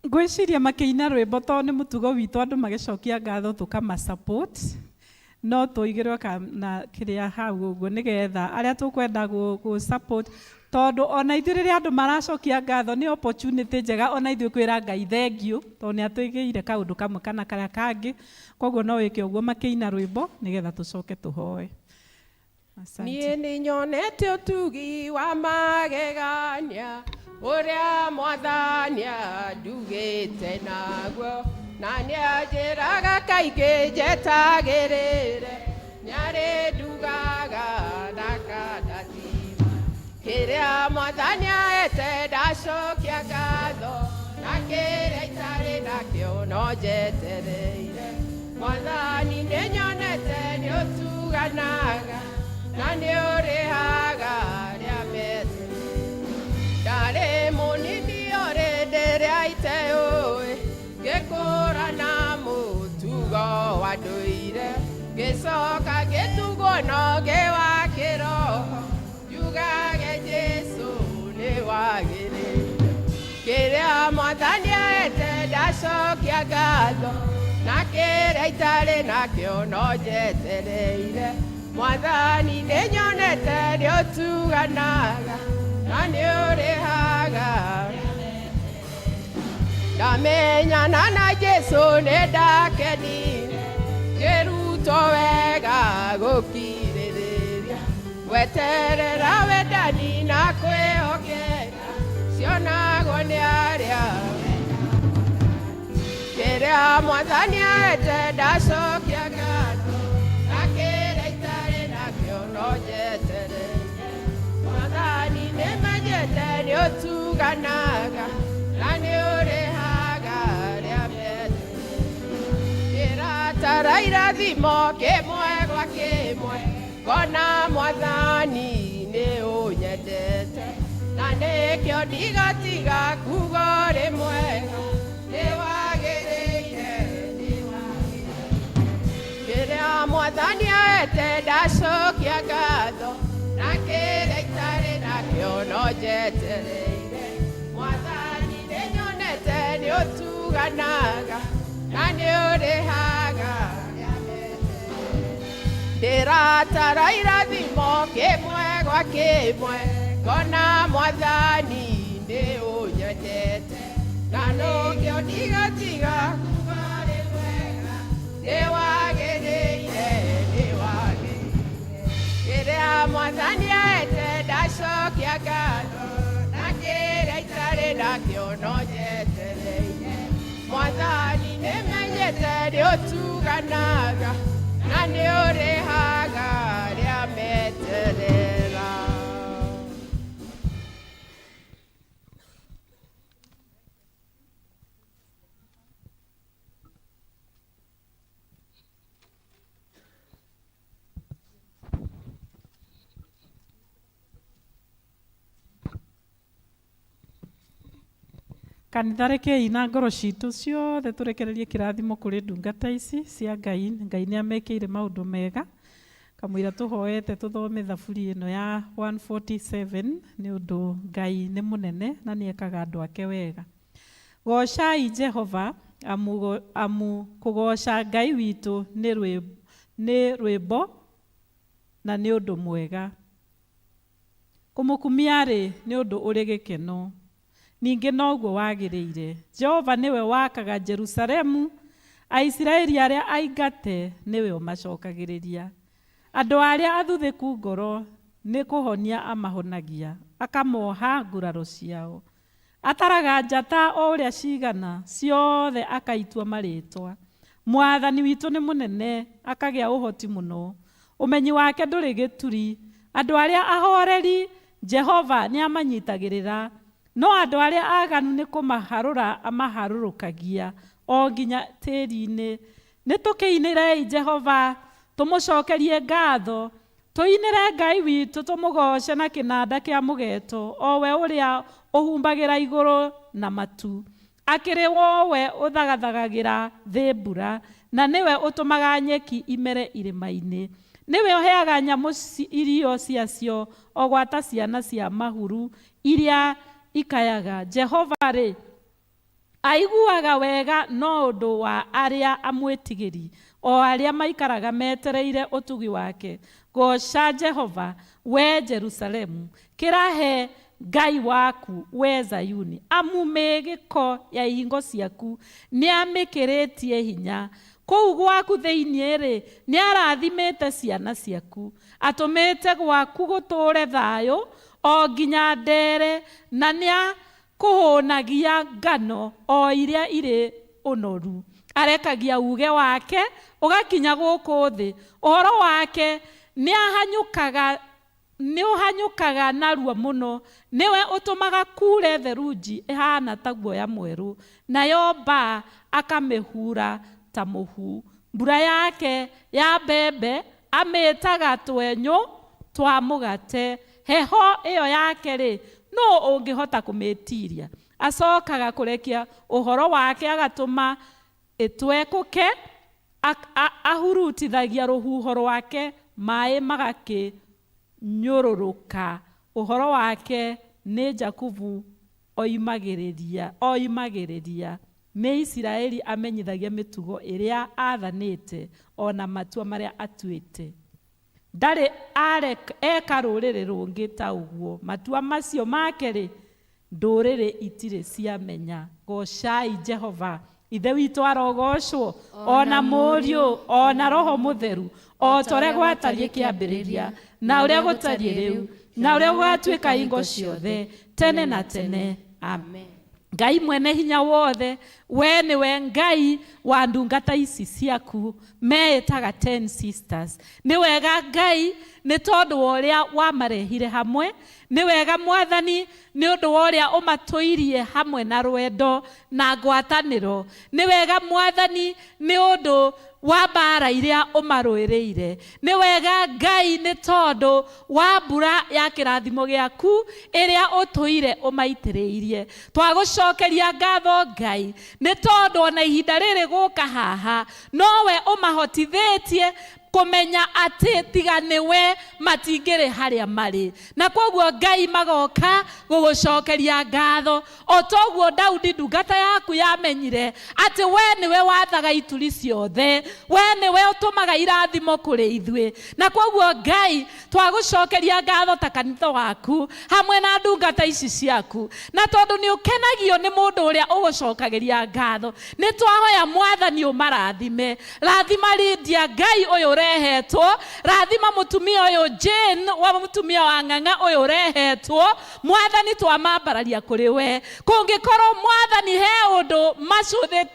Ngwĩciria makĩina rwĩmbo tondũ nĩ mũtugo witũ andũ magĩcokia ngatho tũkama support, no tũigĩrwo kana kĩrĩa hau ũguo nĩgetha arĩa tũkwenda gũ support, tondũ ona ithuĩ rĩrĩa andũ maracokia ngatho nĩ opportunity njega ona ithuĩ kwĩra Ngai thank you tondũ nĩ atwĩkĩire kaũndũ kamwe kana karĩa kangĩ. Koguo no wĩke ũguo makĩina rwĩmbo nĩgetha tũcoke tũhoe. Asante. Niĩ nĩ nyonete ũtugi wa magegania ũrĩa Mwathani andugĩte naguo, na nĩanjĩraga kaingĩ njetagĩrĩre, nĩarĩndugaga na akandathima. Kĩrĩa Kĩrĩa mwathani aete ndacokia ngatho na kĩrĩa itarĩ nakĩo no njetereire mwathani nĩnyonete nĩũtuganaga na nĩũrĩhaga arĩa metereire ndarĩ mũnini o rĩndĩ rĩa iteũĩ ngĩkũra na mũtugo wa ndũire ngĩcoka ngĩtugwo no ngĩwa kĩroho njugage Jesũ nĩ wagĩrĩire kĩrĩa mwathani aete ndacokia ngatho na kĩrĩa itarĩ nakĩo no njetereire mwathani nĩnyonete nĩũtuganaga na nĩũrĩhaga ndamenyana na Jesũ nĩndakenire ngĩrutwo wega gũkirĩrĩria gweterera wendani na kwĩhokeka cionagwo nĩ arĩa kĩrĩa mwathani aete ndacokia ngatho na kĩrĩa itarĩ nakĩo no njetereire mwathani nĩmenyete nĩũtuganaga na nĩũrĩhaga arĩa metereire ndĩratara irathimo kĩmwe gwa kĩmwe ngona mwathani nĩ ũnyendete na nĩkĩo ndigatiga kuga ũrĩ mwega nĩ wagĩrĩire nĩ wagĩrĩire kĩrĩa mwathani aete ndacokia ngatho na kĩrĩa itarĩ nakĩo no njetereire mwathani nĩnyonete nĩũtuganaga na nĩũrĩhaga arĩa metereire ndĩratara irathimo kĩmwe gwa kĩmwe ngona mwathani nĩ ũnyendete na nũkĩo ndigatiga kuga ũrĩ mwega nĩ wagĩrĩire nĩ wagĩrĩire kĩrĩa mwathani aete ndacokia ngatho na kĩrĩa itarĩ nakĩo no njetereire mwathani nĩmenyete nĩũtuganaga na nĩũrĩhaga arĩa meterera Kanitha rekei na ngoro citũ ciothe tũrekererie kĩrathimo kũrĩ ndungata ici cia Ngai. Ngai nĩ amekĩire maũndũ mega kamũira tũhoete tũthome thaburi ĩno ya 147 nĩ ũndũ Ngai nĩ mũnene na nĩ ekaga andũ ake wega. Goocai Jehova amu, amu kũgooca Ngai witũ nĩ rwĩmbo na nĩ ũndũ mwega. Kũmũkumia-rĩ nĩ ũndũ ũrĩ gĩkeno ningĩ noguo wagĩrĩire. Jehova nĩwe wakaga Jerusalemu, Aisiraeli arĩa aingate nĩwe ũmacokagĩrĩria. Andũ arĩa athuthĩku ngoro nĩ kũhonia amahonagia, akamoha nguraro ciao. Ataraga njata o ũrĩa cigana, ciothe akaitua marĩtwa. Mwathani witũ nĩ mũnene, akagĩa ũhoti mũno. Ũmenyi wake ndũrĩ gĩturi. Andũ arĩa ahoreri Jehova nĩ amanyitagĩrĩra, no andũ arĩa aganu nĩ kũmaharũra amaharũrũkagia o nginya tĩri-inĩ. Nĩ tũkĩinĩrei Jehova tũmũcokerie ngatho, tũinĩre Ngai witũ tũmũgooce na kĩnanda kĩa mũgeeto, o we ũrĩa ũhumbagĩra igũrũ na matu. Akĩrĩ wowe ũthagathagagĩra thĩ mbura, na nĩwe ũtũmaga nyeki imere irĩma-inĩ. Nĩwe ũheaga nyamũ irio ciacio, o gwata ciana cia mahuru iria ikayaga. Jehova-rĩ, aiguaga wega no ũndũ wa arĩa amwĩtigĩri, o arĩa maikaraga metereire ũtugi wake. Gooca Jehova, wee Jerusalemu, kĩrahe Ngai waku, wee Zayuni, amu mĩĩgĩko ya ihingo ciaku nĩamĩkĩrĩtie hinya. Kũu gwaku thĩinĩ-rĩ, nĩarathimĩte ciana ciaku, atũmĩte gwaku gũtũũre thayũ o nginya ndere, na nĩakũhũnagia ngano o iria irĩ ũnoru. Arekagia uuge wake ũgakinya gũkũ thĩ, ũhoro wake nĩahanyũkaga Nĩ ũhanyũkaga narua mũno, nĩwe ũtũmaga kuure therunji ĩhaana ta guoya mwerũ, nayo mbaa akamĩhuura ta mũhu. Mbura yake ya mbembe amĩĩtaga twenyũ twa mũgate, heho ĩyo yake-rĩ, nũũ ũngĩhota kũmĩĩtiiria? Acokaga kũrekia ũhoro wake agatũma ĩtwekũke, Ahurutithagia rũhuho rwake, maĩ magakĩnyũrũrũka. Ũhoro wake nĩ Jakubu oimagĩrĩria, oimagĩrĩria, nĩ Isiraeli amenyithagia mĩtugo ĩrĩa aathanĩte, o na matua marĩa atuĩte. Ndarĩ eka rũrĩrĩ rũngĩ ta ũguo, matua macio make-rĩ, ndũrĩrĩ itirĩ ciamenya. Goocai Jehova. Ithe witũ arogoocwo, o na Mũriũ, o na Roho Mũtheru, o ta ũrĩa gwatariĩ kĩambĩrĩria, na ũrĩa gũtariĩ rĩu, na ũrĩa gũgatuĩka hingo ciothe, tene na tene. Amen. Ngai mwene hinya wothe, we nĩwe Ngai wa ndungata ici ciaku meĩtaga Ten Sisters. Nĩ wega Ngai nĩ tondũ wa ũrĩa wamarehire hamwe. Nĩ wega Mwathani nĩ ũndũ wa ũrĩa ũmatũirie hamwe na rwendo na ngwatanĩro. Nĩ wega Mwathani nĩ ũndũ wa mbaara iria ũmarũĩrĩire. Nĩ wega Ngai nĩ tondũ wa mbura ya kĩrathimo gĩaku ĩrĩa ũtũire ũmaitĩrĩirie. Twagũcokeria ngatho Ngai nĩ tondũ ona ihinda rĩrĩ gũka haha nowe ũmahotithĩtie kũmenya atĩ tiga nĩwe matingĩrĩ harĩa marĩ. Na kwoguo Ngai magoka gũgũcokeria ngatho o toguo Daudi ndungata yaku yamenyire atĩ we nĩwe wathaga ituri ciothe, we nĩwe ũtũmaga irathimo kũrĩ ithuĩ. Na kwoguo Ngai twagũcokeria ngatho ta kanitha waku hamwe na ndungata ici ciaku, na tondũ nĩ ũkenagio nĩ mũndũ ũrĩa ũgũcokagĩria ngatho, nĩ twahoya Mwathani ũmarathime. Rathima Lydia Ngai ũyũ ũrehetwo, rathima mũtumia ũyũ Jane wa mũtumia wa Ng'ang'a ũyũ ũrehetwo, Mwathani twamambararia kũrĩ we. Kũngĩkorwo Mwathani he ũndũ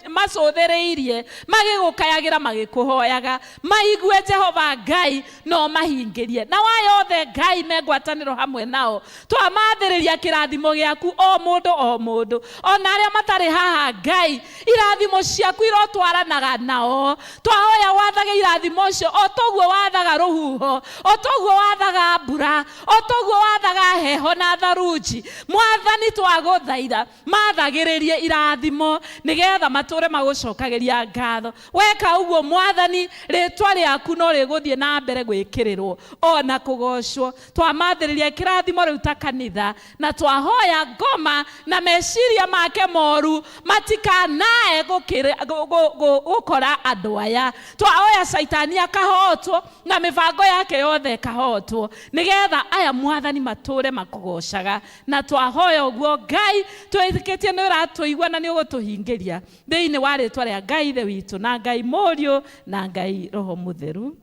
macũthĩrĩirie magĩgũkayagĩra magĩkũhoyaga, maigue Jehova Ngai no mahingĩrie. Na waya othe Ngai me ngwatanĩro hamwe nao, twamathĩrĩria kĩrathimo gĩaku o mũndũ o mũndũ, ona arĩa matarĩ haha Ngai, irathimo ciaku irotwaranaga nao. Twahoya wathage irathimo icio o toguo wathaga rũhuho, o toguo wathaga mbura, o toguo wathaga heho na tharunji. Mwathani twagũthaitha mathagĩrĩrie irathimo nĩgetha matũre magũcokagĩria ngatho. Weka ũguo Mwathani, rĩtwa rĩaku no rĩgũthiĩ na mbere gwĩkĩrĩrwo ona kũgocwo. Twamathĩrĩria kĩrathimo rĩu ta kanitha, na twahoya ngoma na meciria make moru matikanae gũkora andũ aya. Twahoya Caitani akahotwo na mĩbango yake yothe ĩkahotwo, nĩgetha aya Mwathani matũre makũgocaga. Na twahoya ũguo Ngai, twĩtĩkĩtie nĩ ũratũigua na nĩ ũgũtũhingĩria, thĩinĩ wa rĩtwa rĩa Ngai Ithe witũ na Ngai Mũriũ na Ngai Roho Mũtheru.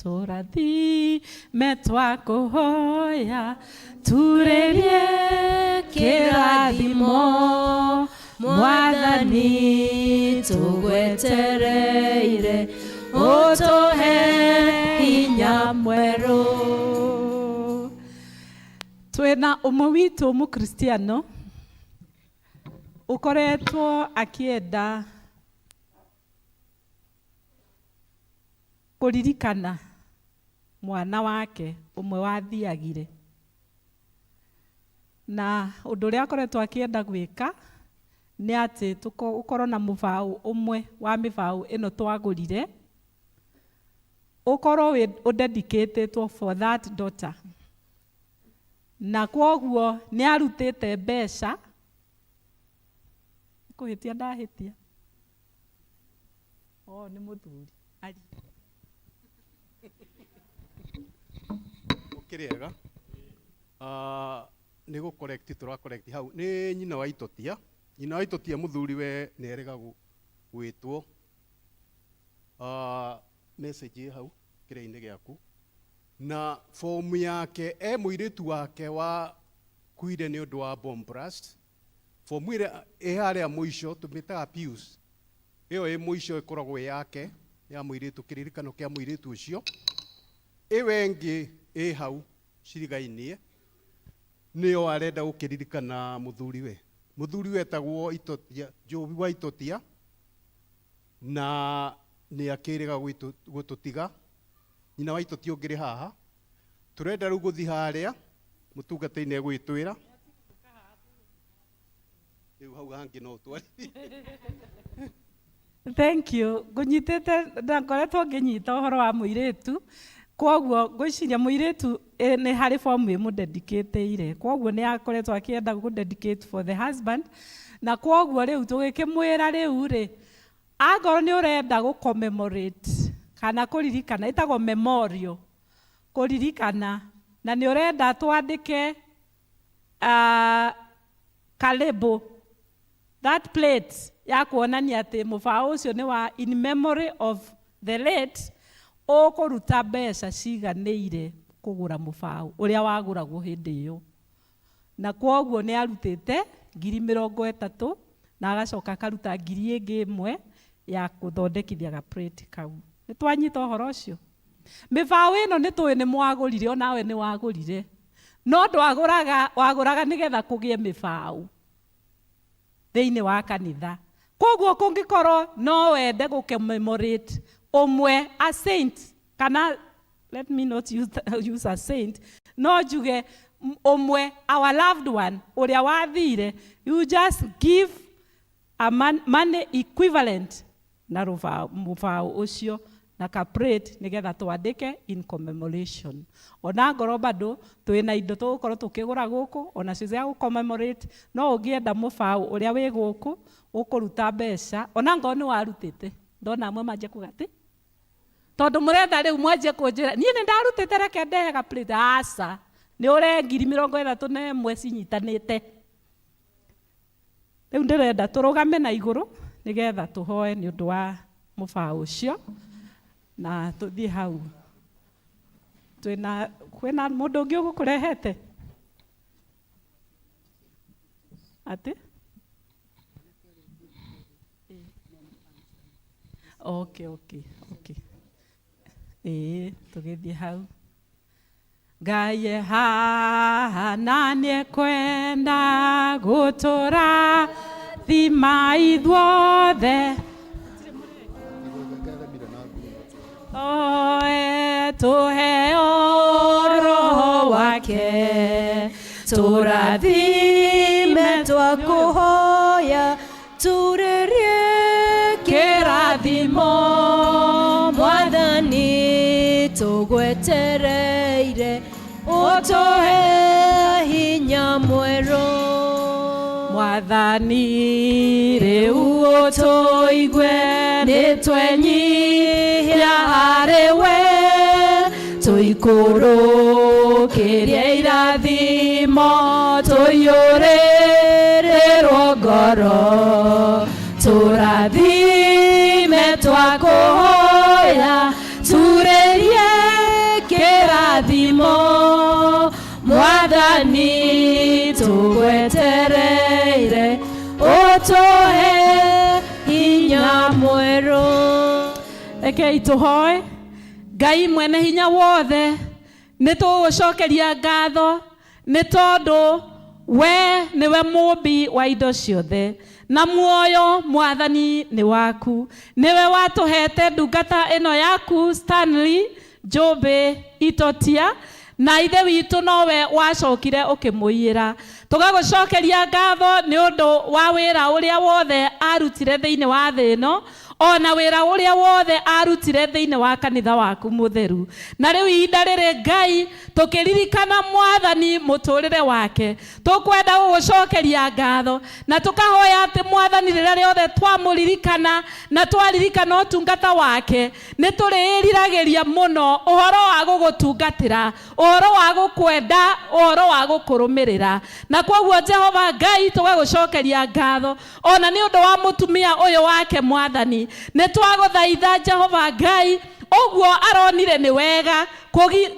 Tũrathime twakũhoya, turĩrie kĩrathimo, Mwathani tũgwetereire, ũtũhe hinya mwerũ. Twĩna ũmwe witũ mũkristiano ũkoretwo akĩenda kũririkana mwana wake ũmwe wathiagire, na ũndũ ũrĩa akoretwo akĩenda gwĩka nĩ atĩ ũkorwo na mũbaũ ũmwe wa mĩbaũ ĩno twagũrire, ũkorwo wĩ ũdedicated for that daughter, na kwoguo nĩ arutĩte mbeca. Kũhĩtia ndahĩtia? Oh, nĩ mũthuri ari. Ũkĩrĩega nĩ gũ correct tũra correct hau nĩ nyina wa itotia. Nyina wa itotia mũthuri we nĩ erega gwĩtwo. Message ĩ hau kĩrĩa-inĩ gĩaku na fomu yake e mũirĩtu wake wa kuire nĩ ũndũ wa bomb blast. Fomu ĩrĩa ĩ harĩa mũico tũmĩtaga Pius, ĩyo ĩ mũico ĩkoragwo ĩ yake ya mũirĩtu, kĩririkano kĩa mũirĩtu ũcio. Ĩyo ĩngĩ ĩ hau. cirigainie nĩyo arenda gũkĩririkana mũthuriwe. Mũthuriwe etagwo Itotia, Njũbi wa Itotia, na nĩ akĩrĩga gũtũtiga. Nyina wa Itotia ũngĩrĩ haha. Tũrenda rĩu gũthiĩ harĩa mũtungatĩri nĩ egũgĩtwĩra. Rĩu hau hangĩ no ũtwarithie. Thank you. Ngũnyitĩte ndakoretwo ngĩnyita ũhoro wa mũirĩtu, kwoguo ngwĩciria mũirĩtu nĩ harĩ form ĩmũdedicatĩire, kwoguo nĩ akoretwo akĩenda gũ dedicate for the husband, na kwoguo rĩu tũgĩkĩmwĩra rĩu rĩ, angorwo nĩ ũrenda gũ commemorate kana kũririkana, ĩtagwo memorial, kũririkana, na nĩ ũrenda twandĩke kalĩbũ, that plate ya kuonania atĩ mũbaũ ũcio nĩ wa in memory of the late, ũkũruta mbeca ciganĩire kũgũra mũbaũ ũrĩa wagũragwo hĩndĩ ĩyo. Na kwoguo nĩ arutĩte 30,000 na agacoka akaruta ngiri ĩngĩ ĩmwe ya gũthondekithia ga plate kau. Nĩ twanyita ũhoro ũcio? Mĩbaũ ĩno nĩ tũĩ nĩ mwagũrire, onawe nĩ wagũrire, no ndwagũraga, wagũraga nĩgetha kũgĩe mĩbaũ thĩinĩ wa kanitha. Koguo kũngĩkorwo no wende gũ commemorate ũmwe a saint, kana let me not use a saint, no njuge ũmwe our loved one ũrĩa wathire, you just give a money equivalent na mũbaũ ũcio na ka plate nĩgetha twandĩke in commemoration. Ona ngorwo bado twĩna indo tũgũkorwo tũkĩgũra gũkũ ona cio cia gũ commemorate, no ũngĩenda mũbaũ ũrĩa wĩ gũkũ ũkũruta mbeca, ona ngorwo nĩ warutĩte, ndona amwe manjia kuga atĩ tondũ mũrenda rĩu mwanjie kũnjĩra niĩ nĩ ndarutĩte, reke ndehe ga plate. Aca, nĩ ũre 31,000 cinyitanĩte. Rĩu ndĩrenda tũrũgame na igũrũ nĩgetha tũhoe nĩ ũndũ wa mũbaũ ũcio na tũthiĩ hau. Twĩna kwĩna mũndũ ũngĩ ũgũkũrehete? Atĩ? Okay, okay, okay. Ĩĩ, tũgĩthiĩ hau. Ngai e haha na nĩekwenda gũtũrathima ithuothe. Oe tũheo roho wake, tũrathime twakũhoya, turĩrie kĩrathimo. Mwathani tũgwetereire, ũtũhe hinya mwerũ. Mwathani rĩu ũtũigue, nĩ twenyihia harĩ we, tũikũrũkĩrie irathimo, tũiyũrĩrĩrwo ngoro, tũrathime twakũhoya, turĩrie kĩrathimo. Mwathani tũgwetereire, ũtũhe hinya mwerũ. Rekei tũhoe. Ngai mwene hinya wothe, nĩ tũgũgũcokeria ngatho nĩ tondũ we nĩwe mũmbi wa indo ciothe, na muoyo Mwathani nĩ waku. Nĩwe watũhete ndungata ĩno yaku Stanley Njũmbĩ Itotia, na ithe witũ nowe wacokire ũkĩmũiyĩra. Tũgagũcokeria ngatho nĩ ũndũ wa wĩra ũrĩa wothe arutire thĩinĩ wa thĩ ĩno, ona wĩra ũrĩa wothe arutire thĩinĩ wa kanitha waku mũtheru. Na rĩu ihinda rĩrĩ Ngai tũkĩririkana Mwathani mũtũrĩre wake, tũkwenda gũgũcokeria ngatho na tũkahoya atĩ Mwathani rĩrĩa rĩothe twamũririkana na twaririkana ũtungata wake, nĩ tũrĩĩriragĩria mũno ũhoro wa gũgũtungatĩra, ũhoro wa gũkwenda, ũhoro wa gũkũrũmĩrĩra. Na kwoguo Jehova Ngai tũgagũcokeria ngatho ona nĩ ũndũ wa mũtumia ũyũ wake Mwathani. Nĩ twagũthaitha Jehova Ngai, ũguo aronire nĩ wega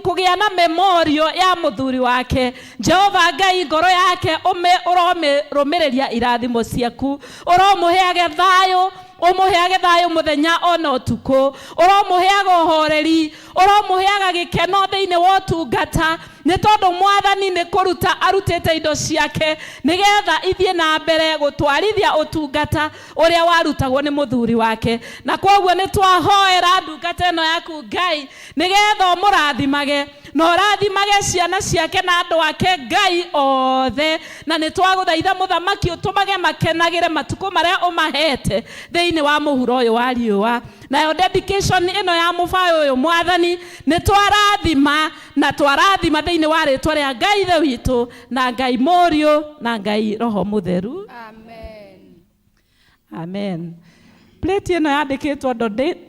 kũgĩa na memorial ya mũthuri wake. Jehova Ngai ngoro yake ũromĩrũmĩrĩria irathimo ciaku, ũromũheage thayũ, ũmũheage thayũ mũthenya ona ũtukũ, ũromũheaga ũhoreri, Ũromũheaga gĩkeno thĩinĩ wa ũtungata, nĩ tondũ Mwathani nĩ kũruta arutĩte indo ciake nĩgetha ithiĩ na mbere gũtwarithia ũtungata ũrĩa warutagwo nĩ mũthuri wake. Na kwoguo nĩ twahoera ndungata ĩno yaku Ngai, nĩgetha ũmũrathimage na ũrathimage ciana ciake na andũ ake Ngai othe. Na nĩ twagũthaitha Mũthamaki ũtũmage makenagĩre matukũ marĩa ũmahete thĩinĩ wa mũhuro ũyũ wa riũa. Nayo dedication ĩno ya mũbayo ũyũ Mwathani nĩ twarathima na twarathima thĩinĩ wa rĩtwa rĩa Ngai Ithe witũ na Ngai Mũriũ na Ngai Roho Mũtheru. Amen. Amen. Plate ĩno yandĩkĩtwo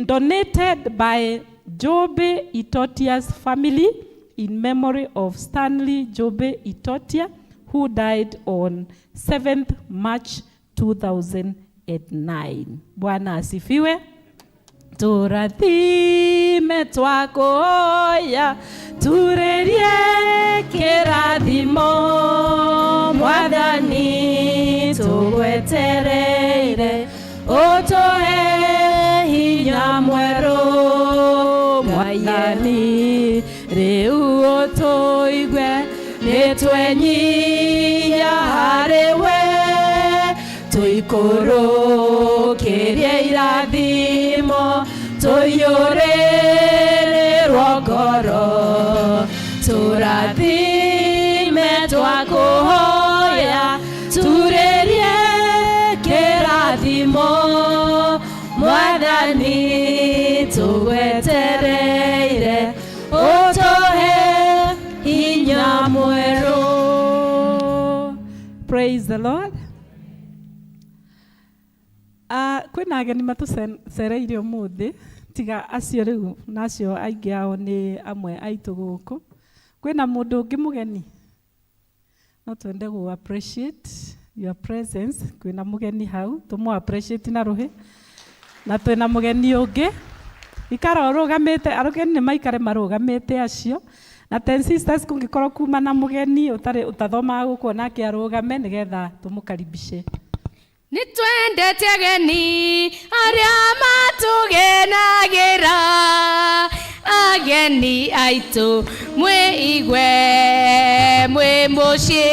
donated by Jobe Itotia's family in memory of Stanley Jobe Itotia, who died on 7th March 2009. Bwana asifiwe. Tũrathime twakũhoya, turĩrie kĩrathimo, Mwathani tũgwetereire, ũtũhe hinya mwerũ, Mwathani rĩu ũtũigue, nĩ twenyihia harĩ we, tũikũrũkĩrie irathimo, tũiyũrĩrĩrwo ngoro, tũrathime twakũhoya, turĩrie kĩrathimo, Mwathani tũgwetereire, ũtũhe hinya mwerũ. Praise the Lord. Kwĩna ageni matũcereire ũmũthĩ, tiga acio rĩu na acio aingĩ ao nĩ amwe aitũ gũkũ. Kwĩna mũndũ ũngĩ mũgeni? No twende gũ appreciate your presence. Kwĩna mũgeni hau, tũmũ appreciate na rũhĩ. Na twĩna mũgeni ũngĩ. Ikara ũrũgamĩte, ageni nĩ maikare marũgamĩte acio. Na Ten Sisters kũngĩkorwo kuma na mũgeni ũtarĩ ũtathomaga gũkũ onake arũgame nĩgetha tũmũkaribishe. Nĩ twendete ageni arĩa matũgenagĩra, ageni aitũ mwĩ igwe mwĩ mũciĩ.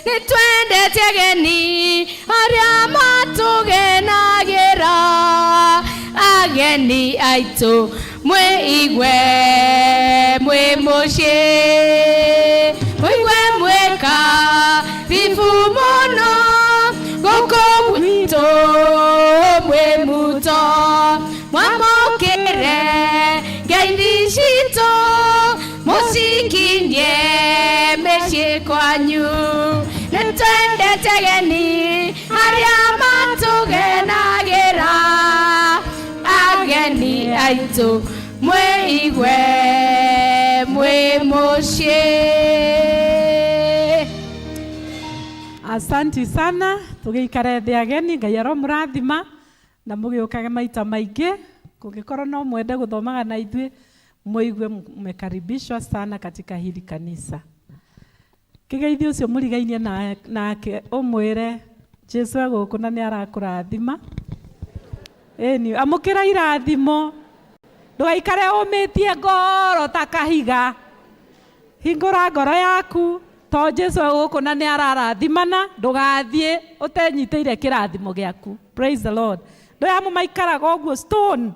Nĩ twendete ageni arĩa matũgenagĩra, ageni aitũ mwĩ igwe mwĩ mũciĩ. Mwĩigue mwĩka ribu mũno gũkũ gwitũ mwĩ muto, mwamũkĩre ngeithi citũ mũcikinyie mĩciĩ kwanyu. Nĩ twendete ageni arĩa matũgenagĩra, ageni aitũ mwĩ igwe mwĩ mũciĩ. Asanti sana, tũgĩikare thĩ ageni, Ngai aromũrathima na mũgĩũkage maita maingĩ. Kũngĩkorwo no mwende gũthomaga na ithuĩ, mũigue mmekaribishwa sana katika hili kanisa. Kĩgeithio ũcio mũrigainie nake ũmwĩre Jesu egũkũ na nĩ arakũrathima. Ĩni, amũkĩra irathimo, ndũgaikare ũmĩtie ngoro ta kahiga. Hingũra ngoro yaku, to Jesu egũkũ na nĩ ararathimana, ndũgathiĩ ũtenyitĩire kĩrathimo gĩaku. Praise the Lord. Ndũĩ amwe maikaraga ũguo stone,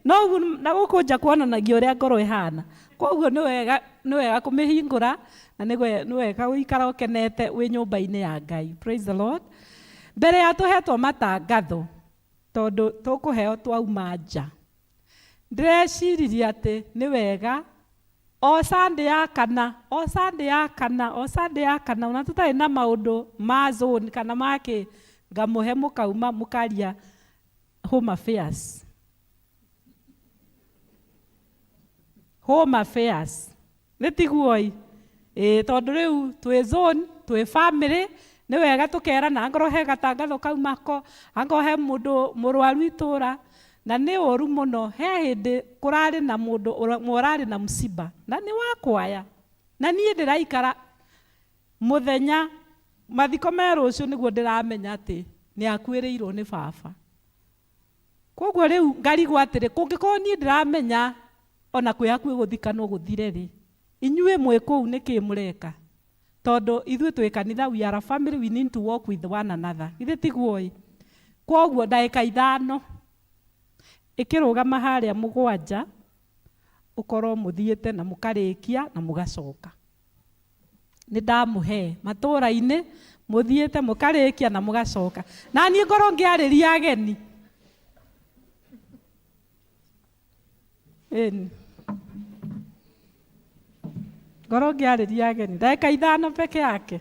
no ũguo na gũkũ nja kuonanagia ũrĩa ngoro ĩhana. Koguo nĩ wega kũmĩhingũra na nĩ wega gũikara ũkenete wĩ nyũmba-inĩ ya Ngai. Praise the Lord. Mbere ya tũhetwo matangatho, tondũ tũkũheo twauma nja, ndĩreciririe atĩ nĩ wega o Sunday ya kana, o Sunday ya kana, o Sunday ya kana, ona tũtarĩ na maũndũ ma zone kana ma kĩ, ngamũhe mũkauma mũkaria home affairs. Home affairs. Nĩ tiguo-ĩ? Ĩĩ, tondũ rĩu twĩ zone, twĩ family, nĩ wega tũkerana, angorwo he gatangatho kauma ko, angorwo he mũndũ mũrwaru itũra, na nĩ ũru mũno, he hĩndĩ kũrarĩ na mũndũ ũrarĩ na msiba, na nĩ wa kwaya, na niĩ ndĩraikara mũthenya, mathiko me rũciũ nĩguo ndĩramenya atĩ nĩ akuĩrĩirwo nĩ baba. Koguo rĩu ngarigwo atĩrĩ, kũngĩkorwo niĩ ndĩramenya ona kwĩ hakuhĩ gũthikanwo gũthire rĩ, inyuĩ mwĩ kũu nĩkĩ mũreka? Tondũ ithuĩ twĩ kanitha, we are a family, we need to walk with one another. Githĩ tiguo ĩ? Koguo ndagĩka ithano ĩkĩrũgama harĩa mũgwanja, ũkorwo mũthiĩte na mũkarĩkia na mũgacoka. Nĩ ndamũhe matũũra-inĩ mũthiĩte mũkarĩkia na mũgacoka. Na niĩ ngorwo ngĩarĩria ageni. Ĩni. Ngorwo ngĩarĩria ageni ndagĩka ithano peke yake.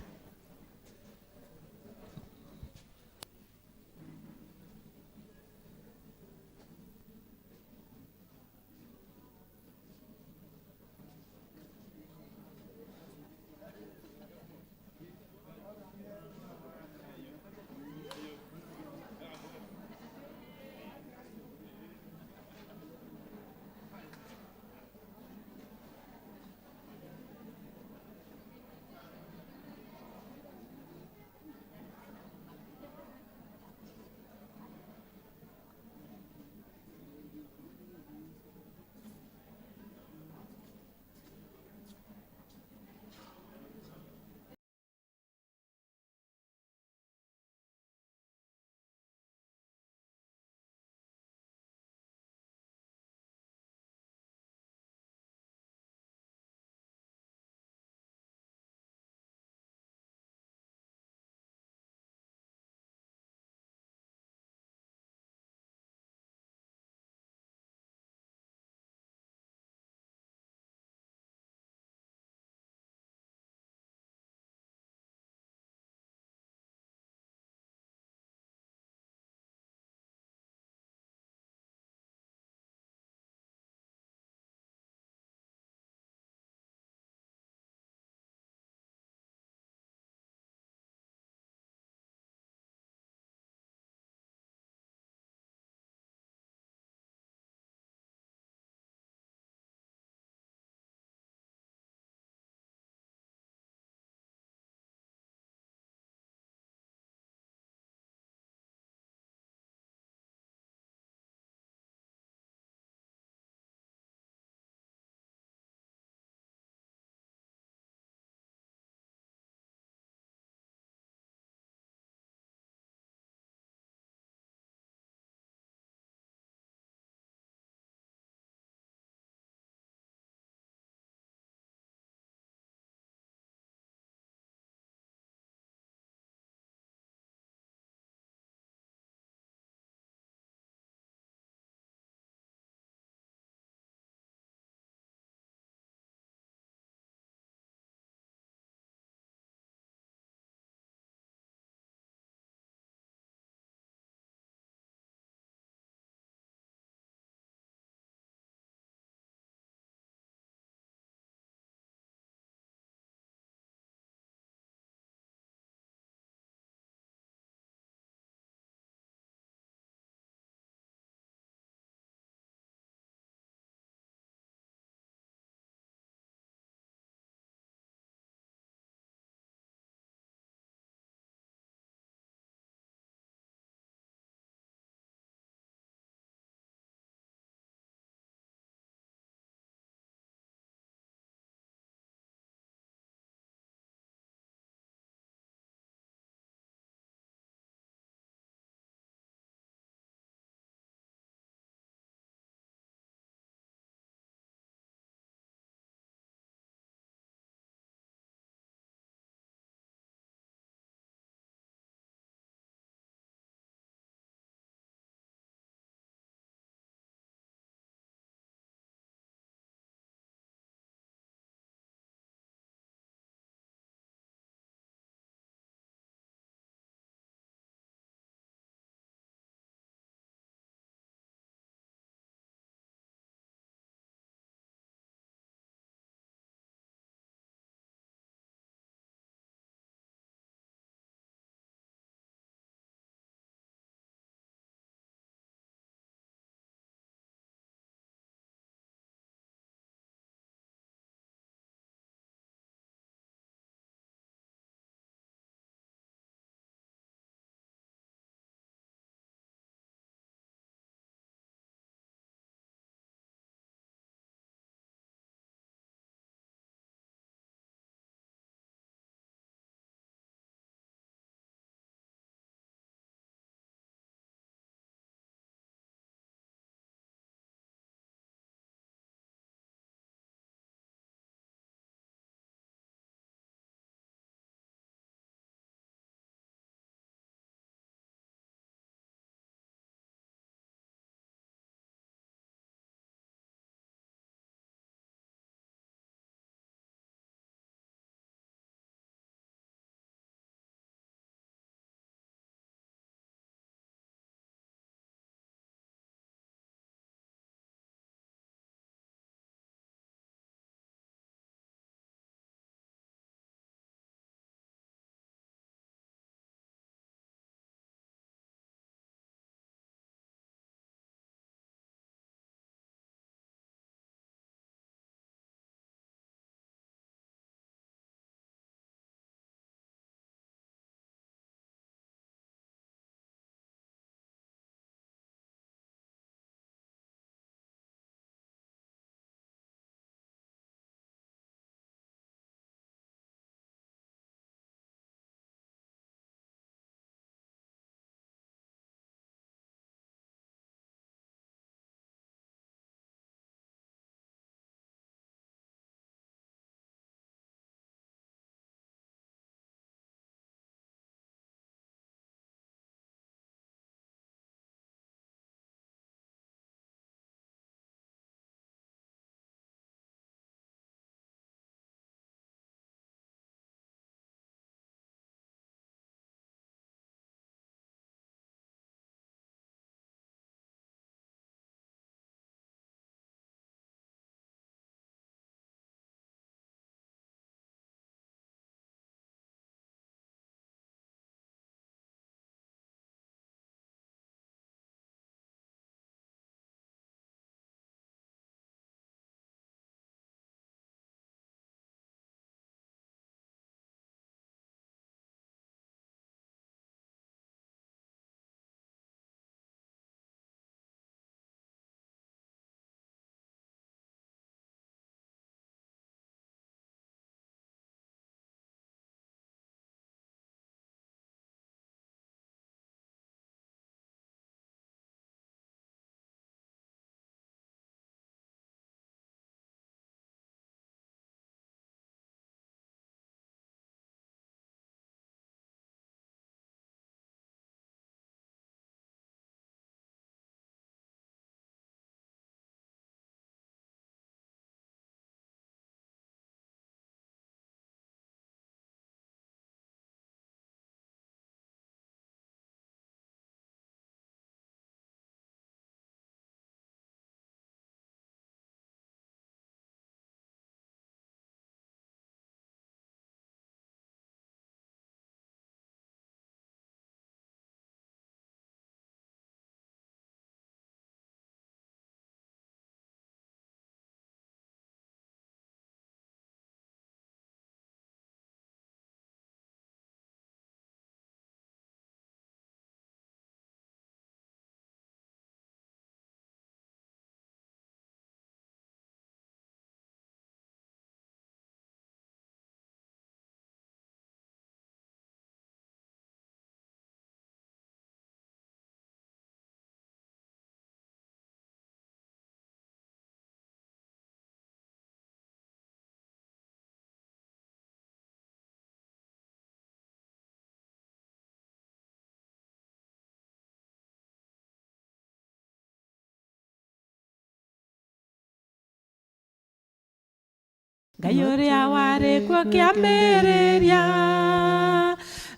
Ngai ũrĩa warĩ kuo kĩambĩrĩria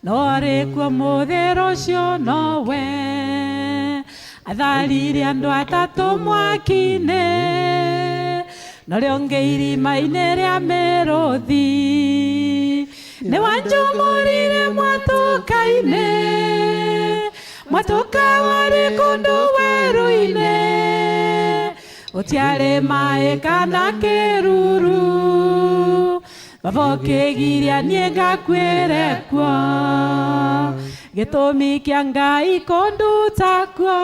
no arĩ kuo mũthĩ rũciũ nowe atharirie andũ atatũ mwaki-inĩ na ũrĩa ũngĩ irima-inĩ rĩa mĩrũthi nĩ wanjũmũrire mwatũka-inĩ mwatũka warĩ kũndũ werũ-inĩ gũtiarĩ maĩ kana kĩruru baba ũkĩgiria niĩ ngakuĩre kuo gĩtũmi kĩa Ngai kũnduta kuo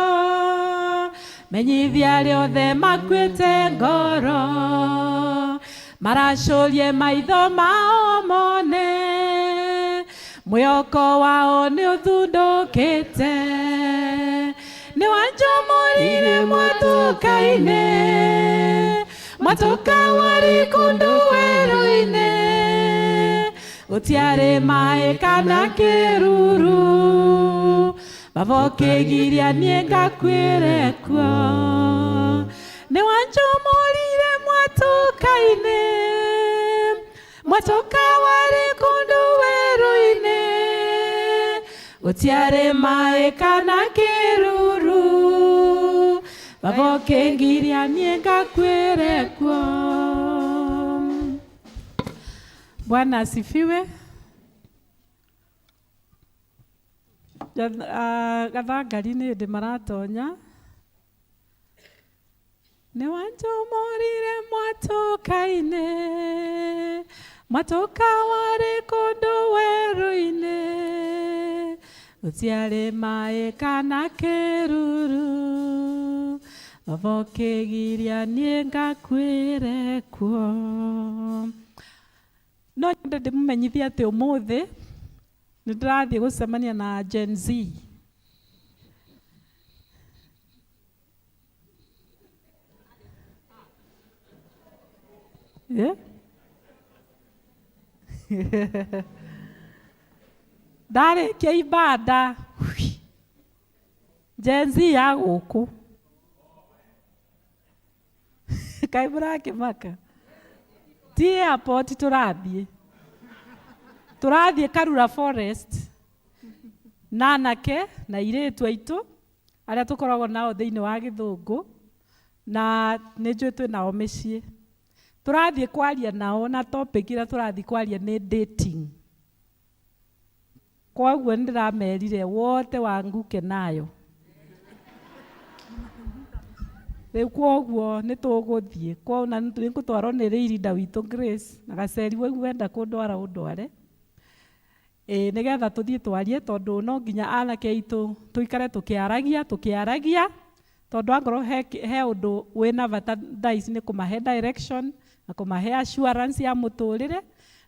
menyithia arĩa othe makuĩte ngoro maracũrie maitho mao mone mwĩhoko wao nĩ ũthundũkĩte nĩ wanjũmũrire mwatũka-inĩ mwatũka warĩ kũndũ werũ-inĩ gũtiarĩ maĩ kana kĩruru baba ũkĩgiria niĩ ngakuĩre kuo nĩ wanjũmũrire mwatũka-inĩ mwatũka warĩ kũndũ werũ-inĩ gũtiarĩ maĩ kana kĩruru baba ũkĩngiria niĩ ngakuĩre kuo. Bwana asifiwe. Gathangari nĩ hĩndĩ maratonya nĩ wanjũmũrire mwatũka-inĩ mwatũka warĩ kũndũ werũ-inĩ gũtiarĩ maĩ kana kĩruru baba ũkĩgiria niĩ ngakuĩre kuo. No nyende ndĩmũmenyithie atĩ ũmũthĩ nĩ ndĩrathiĩ gũcemania na Gen Z. Yeah? Ndarĩkia ibada Gen Z ya gũkũ kaĩ mũrakĩmaka ti airport tũrathiĩ tũrathiĩ Karura Forest na anake na airĩtu aitũ arĩa tũkoragwo nao thĩinĩ wa gĩthũngũ na nĩ njũĩ twĩ nao mĩciĩ tũrathiĩ kwaria nao na topic ĩrĩa tũrathiĩ kwaria nĩ dating. Koguo nĩ ndĩramerire wote wanguke nayo rĩu koguo nĩ tũgũthiĩ na nĩ ngũtwarwo nĩ rĩirinda witũ Grace na gaceri wenda kũndwara ũndware ĩĩ nĩgetha tũthiĩ twarie tondũ no nginya anake aitũ tũikare tũkĩaragia tũkĩaragia tondũ angorwo he ũndũ wĩna bata thaa ici nĩ kũmahe direction na kũmahe assurance ya mũtũrĩre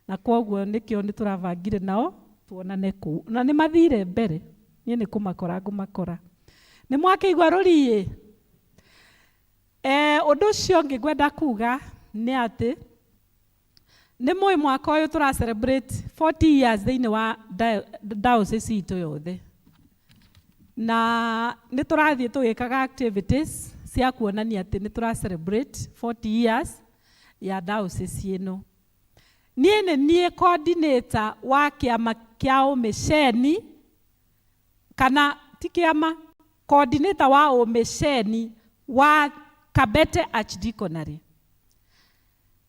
na koguo nĩkĩo nĩ tũrabangire nao tuonane kũu na nĩ mathire mbere niĩ nĩ kũmakora ngũmakora nĩ mwakĩigua rũriĩ. Ũndũ ũcio ũngĩ ngwenda kuga nĩ atĩ nĩ mũĩ mwaka ũyũ tũra celebrate 40 years thĩinĩ wa diocese itũ yothe na nĩ tũrathiĩ tũgĩkaga activities cia kuonania atĩ nĩ tũra celebrate 40 years ya diocese ĩno. Niĩ nĩ niĩ coordinator wa kĩama kĩa ũmĩceni kana ti kĩama coordinator wa ũmĩceni wa Kabete Archdeaconry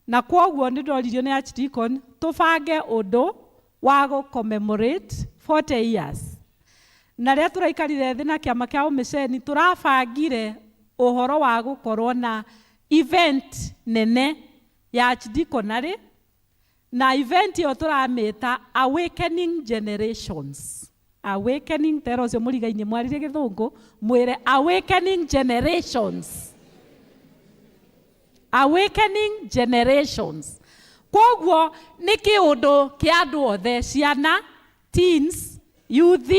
na kwoguo nĩ ndoririo nĩ Archdeacon tũbange ũndũ wa gũ commemorate 40 years na rĩrĩa tũraikarire thĩ na kĩama kĩa ũmĩceni tũrabangire ũhoro wa gũkorwo na event nene ya Archdeaconry na event ĩyo tũramĩta Awakening Generations. Awakening tera ũcio mũrigainie mwarire gĩthũngũ mwĩre Awakening Generations. Awakening Generations. Koguo nĩ kĩũndũ kĩa andũ othe ciana teens youth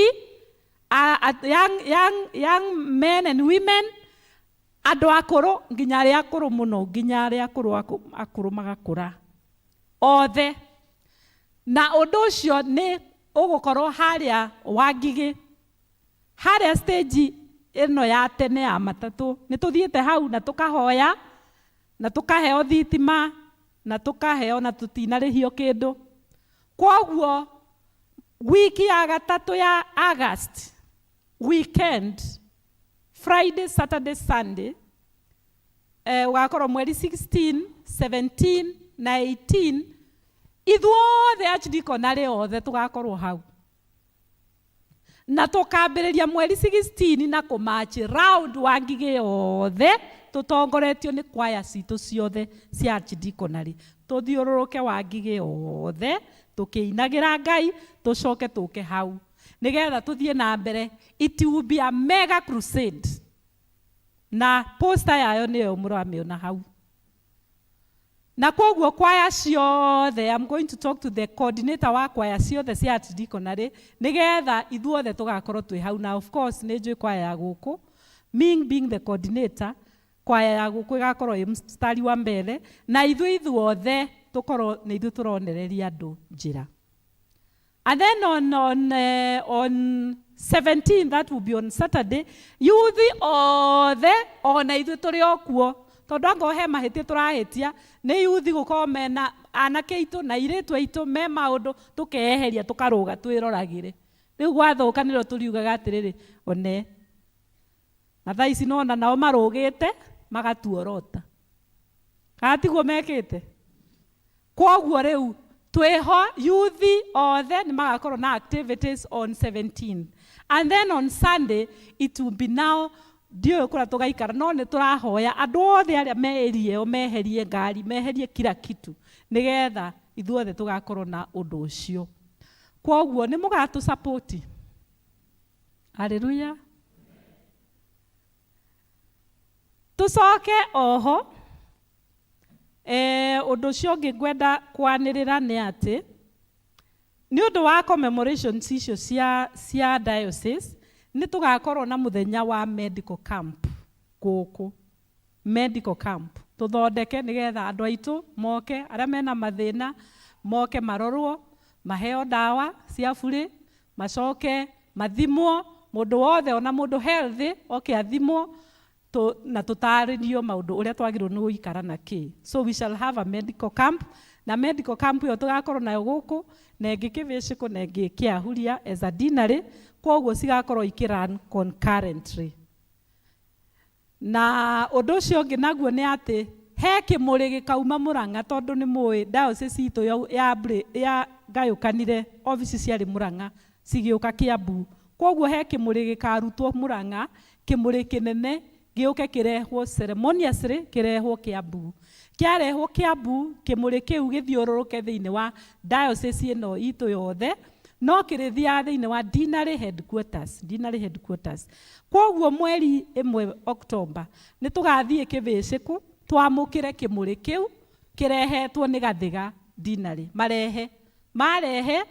young men and women andũ akũrũ nginya arĩa akũrũ mũno nginya arĩa akũrũ akũrũ magakũra othe na ũndũ ũcio nĩ ũgũkorwo harĩa Wangigĩ harĩa stage ĩno ya tene ya matatũ nĩ tũthiĩte hau na tũkahoya na tũkaheo thitima Na tũkaheo na tũtinarĩhio kĩndũ. Kwoguo wiki ya gatatũ ya August, weekend, Friday, Saturday, Sunday, ũgakorwo mweri 16, 17 na 18, ithuothe archdeaconry othe tũgakorwo hau. Na tũkambĩrĩria mweri 16 na kũmarch round wa Ngigĩ yothe, tũtongoretio nĩ kwaya citũ ciothe cia archdeaconry, tũthiũrũrũke wa Ngigĩ yothe tũkĩinagĩra Ngai, tũcoke tũke hau nĩgetha tũthiĩ na mbere. It will be a mega crusade, na poster yayo nĩyo mũramĩona hau. Na koguo kwaya ciothe, I'm going to talk to the coordinator wa kwaya ciothe cia archdeaconry nĩgetha ithuothe tũgakorwo twĩ hau. Na of course nĩ njũĩ kwaya ya gũkũ, me being the coordinator, kwaya ya gũkũ ĩgakorwo ĩ mstari wa mbere, na ithuĩ ithuothe tũkorwo nĩ ithuĩ tũronereria andũ njĩra. And then on 17, that will be on Saturday, youth othe ona ithuĩ tũrĩ o kuo, tondũ angorwo he mahĩtia tũrahĩtia nĩ youth gũkorwo mena anake aitũ na airĩtu aitũ me maũndũ, tũkeyeheria, tũkarũga twĩroragĩre. Rĩu gwathũka nĩrĩo tũriugaga atĩrĩrĩ, one na thaa ici nona nao marũgĩte magatuorota, kana tiguo mekĩte? Kwoguo rĩu twĩho, youth othe nĩ magakorwo na activities on 17, and then on Sunday it will be now, ndiũĩ kũrĩa tũgaikara, no nĩ tũrahoya andũ othe arĩa me area ĩyo meherie ngari, meherie kila kitu, nĩgetha ithuothe tũgakorwo na ũndũ ũcio. Kwoguo nĩ mũgatũ support. Haleluya. Tũcoke oho, ũndũ ũcio ũngĩ ngwenda kwanĩrĩra nĩ atĩ nĩ ũndũ wa commemorations icio cia diocese, nĩ tũgakorwo na mũthenya wa medical camp gũkũ. Medical camp tũthondeke nĩgetha andũ aitũ moke, arĩa mena mathĩna moke marorwo, maheo ndawa cia burĩ, macoke mathimwo, mũndũ wothe, ona mũndũ healthy oke athimwo na tũtarĩrio maũndũ ũrĩa twagĩrĩirwo nĩ gũikara na kĩ. So we shall have a medical camp, na medical camp ĩyo tũgakorwo nayo gũkũ, na ĩngĩ Kĩbĩcĩkũ, na ĩngĩ Kĩahuria as a deanery. Kwoguo cigakorwo ikĩrun concurrently. Na ũndũ ũcio ũngĩ naguo nĩ atĩ he kĩmũrĩ gĩkauma Mũrang'a, tondũ nĩ mũĩ diocese itũ ya ngayũkanire, obici ciarĩ Mũrang'a cigĩũka Kiambu. Kwoguo he kĩmũrĩ gĩkarutwo Mũrang'a, kĩmũrĩ kĩnene gĩũke kĩrehwo ceremoniously, kĩrehwo Kiambu. Kĩarehwo Kiambu, kĩmũrĩ kĩu gĩthiũrũrũke thĩinĩ wa diocese ĩno itũ yothe, no kĩrĩthiaga thĩinĩ wa deanery headquarters, deanery headquarters. Kwoguo mweri 1 October nĩ tũgathiĩ Kĩbĩcĩkũ twamũkĩre kĩmũrĩ kĩu kĩrehetwo nĩ Gathiga deanery. Marehe marehe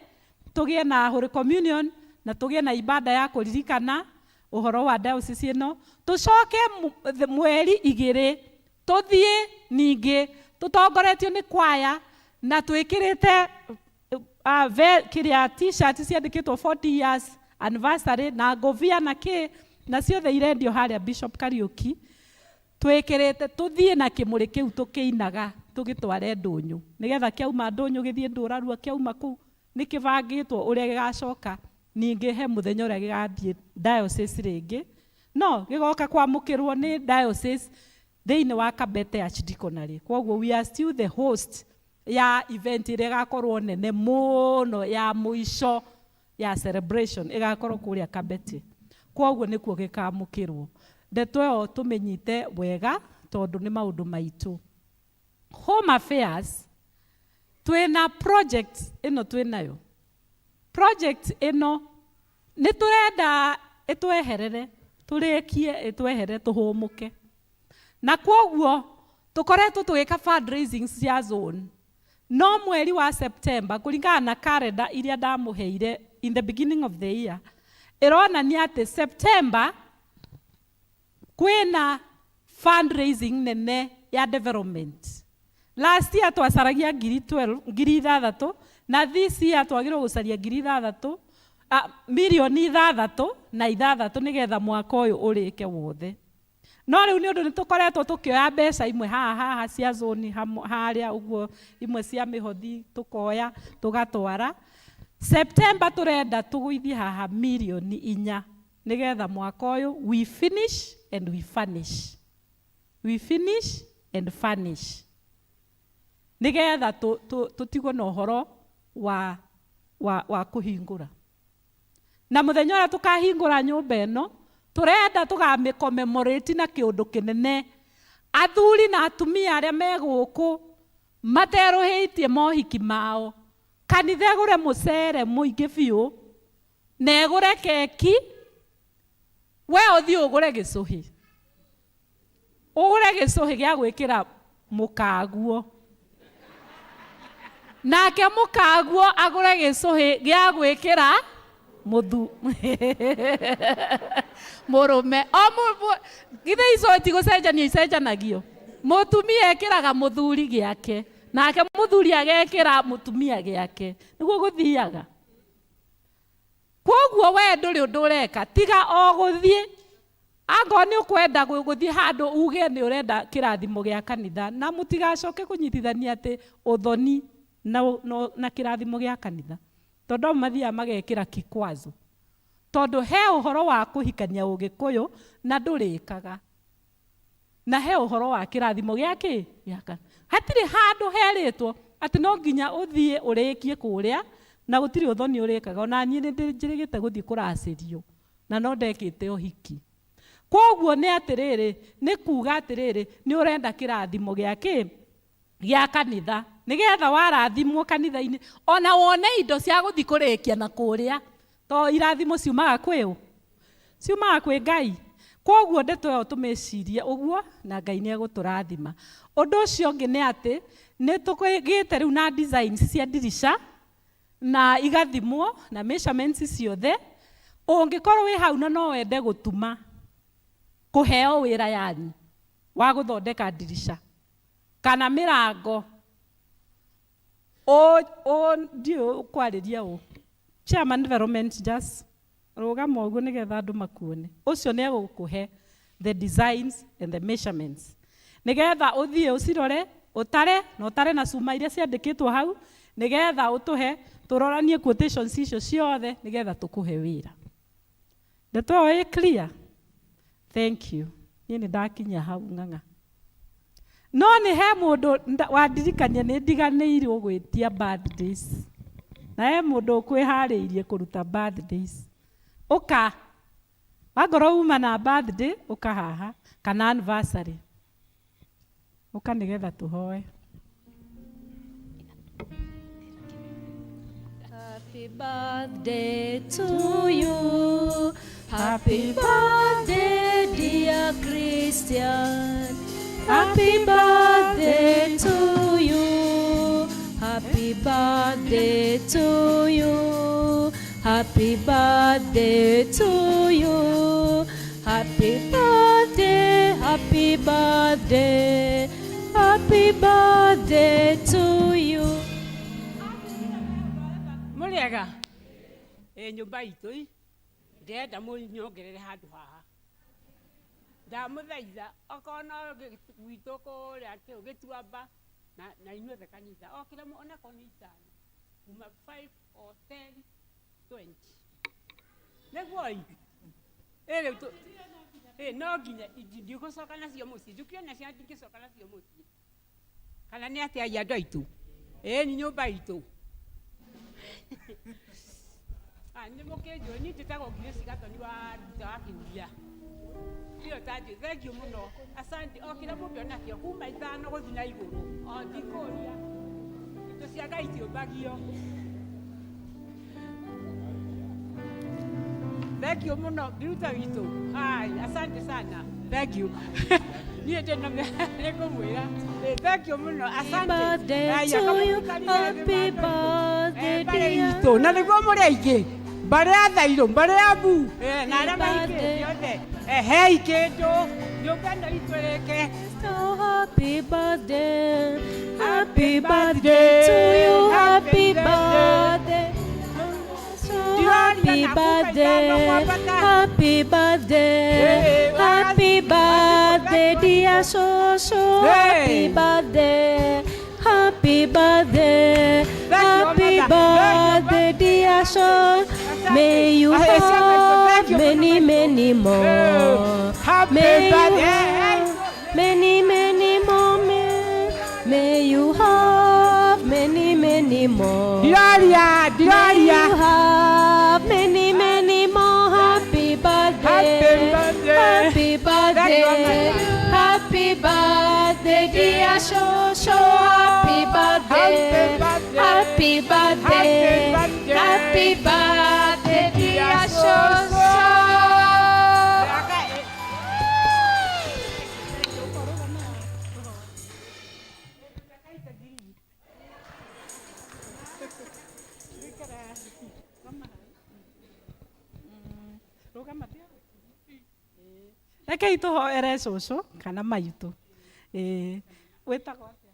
tũgĩe na Holy Communion na tũgĩe na ibada ya kũririkana ũhoro wa diocese ĩno. Tũcoke mweri 2 tũthiĩ ningĩ tũtongoretio nĩ kwaya na twĩkĩrĩte kĩrĩa t-shirt ciandĩkĩtwo 40 years anniversary na ngobia na kĩ na ciothe irendio harĩa Bishop Kariuki, twĩkĩrĩte tũthiĩ na kĩmũrĩ kĩu tũkĩinaga tũgĩtware ndũnyũ, nĩgetha kĩauma ndũnyũ gĩthiĩ ndũrarua. Kĩauma kũu nĩ kĩbangĩtwo ũrĩa gĩgacoka ningĩ he mũthenya ũrĩa gĩgathiĩ diocese rĩngĩ, no gĩgoka kwamũkĩrwo nĩ diocese thĩinĩ wa Kabete Archdeaconry. Kwoguo we are still the host ya event ĩrĩa ĩgakorwo nene mũno ya mũico ya celebration, ĩgakorwo kũrĩa Kabete. Kwoguo nĩkuo gĩkamũkĩrwo. Ndeto ĩyo tũmĩnyite wega tondũ nĩ maũndũ maitũ. Home Affairs, twĩna project ĩno, twĩnayo project ĩno, nĩ tũrenda ĩtweherere, tũrĩkie ĩtweherere, tũhũmũke. Na kwoguo tũkoretwo tũgĩka fundraising cia zone, no mweri wa September, kũringana na calendar iria ndamũheire in the beginning of the year, ĩronania atĩ September kwĩna fundraising nene ya development. Last year twacaragia ngiri 12, 6,000, na this year twagĩrĩirwo gũcaria 6,000, 6,600,000 nĩgetha mwaka ũyũ ũrĩke wothe. No rĩu nĩ ũndũ nĩ tũkoretwo tũkĩoya mbeca imwe haha haha cia zoni harĩa ũguo, imwe cia mĩhothi tũkoya tũgatwara. September tũrenda tũgũithie haha mirioni 4 nĩgetha mwaka ũyũ we finish and we furnish. We finish and furnish. Nĩgetha tũtigwo na ũhoro wa kũhingũra. Na mũthenya ũrĩa tũkahingũra nyũmba ĩno, tũrenda tũkamĩ commemorate na kĩũndũ kĩnene. Athuri na atumia arĩa me gũkũ materũhĩtie mohiki mao, kanitha ĩgũre mũcere mũingĩ biũ na ĩgũre keki, we ũthiĩ ũgũre gĩcũhĩ. Ũgũre gĩcũhĩ gĩa gwĩkĩra mũkaguo. Nake mũkaguo agũre gĩcũhĩ gĩa gwĩkĩra mũthu mũrũme. O githĩ icũhĩ ti gũcenjanio icenjanagio? Mũtumia ekĩraga mũthuri gĩake, nake mũthuri agekĩra mũtumia gĩake. Nĩguo gũthiaga. Kwoguo we ndũrĩ ũndũ ũreka, tiga o gũthiĩ. Angorwo nĩ ũkwenda gũthiĩ handũ uge nĩ ũrenda kĩrathimo gĩa kanitha, na mũtigacoke kũnyitithania atĩ ũthoni na kĩrathimo gĩa kanitha. Tondũ amwe mathiaga magekĩra kikwazo. Tondũ he ũhoro wa kũhikania ũgĩkũyũ na ndũrĩkaga. Na he ũhoro wa kĩrathimo gĩa kĩ? Gĩa kanitha. Hatirĩ handũ herĩtwo atĩ no nginya ũthiĩ ũrĩkie kũrĩa na gũtirĩ ũthoni ũrĩkaga. Ona niĩ nĩ njĩrĩgĩte gũthiĩ kũracĩrio na no ndekĩte ũhiki. Kwoguo nĩ atĩrĩrĩ, nĩ kuga atĩrĩrĩ, nĩ ũrenda kĩrathimo gĩa kĩ? Gĩa kanitha. Nĩgetha warathimwo kanitha-inĩ, ona wone indo cia gũthiĩ kũrĩkia na kũrĩa. To irathimo ciumaga kwĩ ũ? Ciumaga kwĩ Ngai. Kwoguo ndeto ĩyo tũmĩcirie ũguo na Ngai nĩ egũtũrathima. Ũndũ ũcio ũngĩ nĩ atĩ, nĩ tũgĩte rĩu na designs cia ndirica, na igathimwo na measurements ciothe. Ũngĩkorwo wĩ hau na no wende gũtuma, kũheo wĩra yani wa gũthondeka ndirica kana mĩrango, ndiũĩ kwarĩria ũ. Chairman development, just rũgama ũguo nĩgetha andũ makuone. Ũcio nĩ egũkũhe the designs and the measurements nĩgetha ũthiĩ ũcirore, ũtare na ũtare na cuma iria ciandĩkĩtwo hau, nĩgetha ũtũhe tũroranie quotations icio ciothe nĩgetha tũkũhe wĩra. Ndeto ĩyo ĩ clear? Thank you. Niĩ nĩ ndakinya hau ng'ang'a. No nĩ he mũndũ wandirikania nĩ ndiganĩirwo gwĩtia birthdays. Na he mũndũ ũkwĩharĩirie kũruta birthdays. Ũka. Wangorwo uma na birthday, ũka haha. Kana anniversary. Ũka nĩgetha tũhoe. Happy birthday to you. Happy birthday, dear Christian. Happy birthday to you. Happy birthday to you. Happy birthday to you. Happy birthday, happy birthday, happy birthday to you. Mũrĩega ĩ nyũmba itũ ĩ ndĩrenda mũnyongerere handũ haha, ndamũthaitha, okorwo no gwitũ kũrĩa gĩtuamba na inyuothe kanitha o kĩrĩa onakorwo nĩ 5 kuma 5 or 10 20 nĩguo ĩ rĩu no nginya ndigũcoka nacio mũciĩ, njũkire nacio ndingĩcoka nacio mũciĩ, kana nĩ atĩa andũ aitũ? Ĩ nĩ nyũmba itũ. Nĩ mũkĩnjũĩ niĩ njĩtagwo Grace Gathoni wa Nduta wa Kĩhuria. Tiyo ta njũĩ, thank you mũno. Asante, o kĩrĩa mũndũ enakĩo kuma 5 gũthiĩ na igũrũ. O ndikũria. Indo cia Ngai itiũmbagio. Thank you mũno, Nduta witũ. Hai, asante sana. Thank you. Niĩ ndĩ na nĩ ngũmwĩra. Thank you mũno, asante. Birthday to you. Happy birthday, dear. Itũ, na nĩguo mũrĩ aingĩ. Mbarĩ ya Thairũ, mbarĩ ya Mbu, na arĩa mahikĩte othe. Hei kĩndũ, nyũmba ĩno itũ ĩrĩke. So happy birthday, happy birthday to you, happy birthday. So happy birthday, happy birthday, happy birthday. dear Shosho. Hey. Happy birthday, happy birthday, happy birthday, dear Shosho. May you have many, many more. Happy May you birthday. have many, many more. May you have many, many more. Gloria, May Gloria. you have many, many more. Happy birthday. Happy Happy birthday. birthday. Happy birthday, dear Shosho. Happy birthday. Happy birthday. Happy birthday, dear Shosho. Rekei tũhoere cũcũ kana maitũ. Ĩĩ, wĩtagwo atĩa?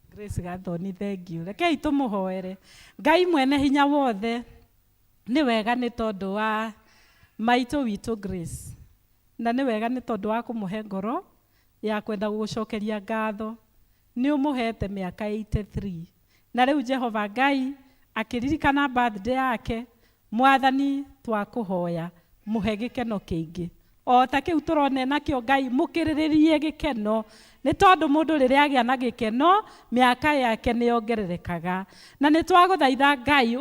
Grace Gathoni, thank you. Rekei tũmũhoere. Ngai mwene hinya wothe, nĩ wega nĩ tondũ wa maitũ witũ Grace, na nĩ wega nĩ tondũ wa kũmũhe ngoro ya kwenda gũgũcokeria ngatho. Nĩ ũmũhete mĩaka 83 na rĩu Jehova Ngai akĩririkana birthday yake, Mwathani twakũhoya mũhe gĩkeno kĩingĩ o ta kĩu tũrona nakĩo. Ngai mũkĩrĩrĩrie gĩkeno, nĩ tondũ mũndũ rĩrĩa agĩa na gĩkeno mĩaka yake nĩ yongererekaga. Na nĩ twagũthaitha Ngai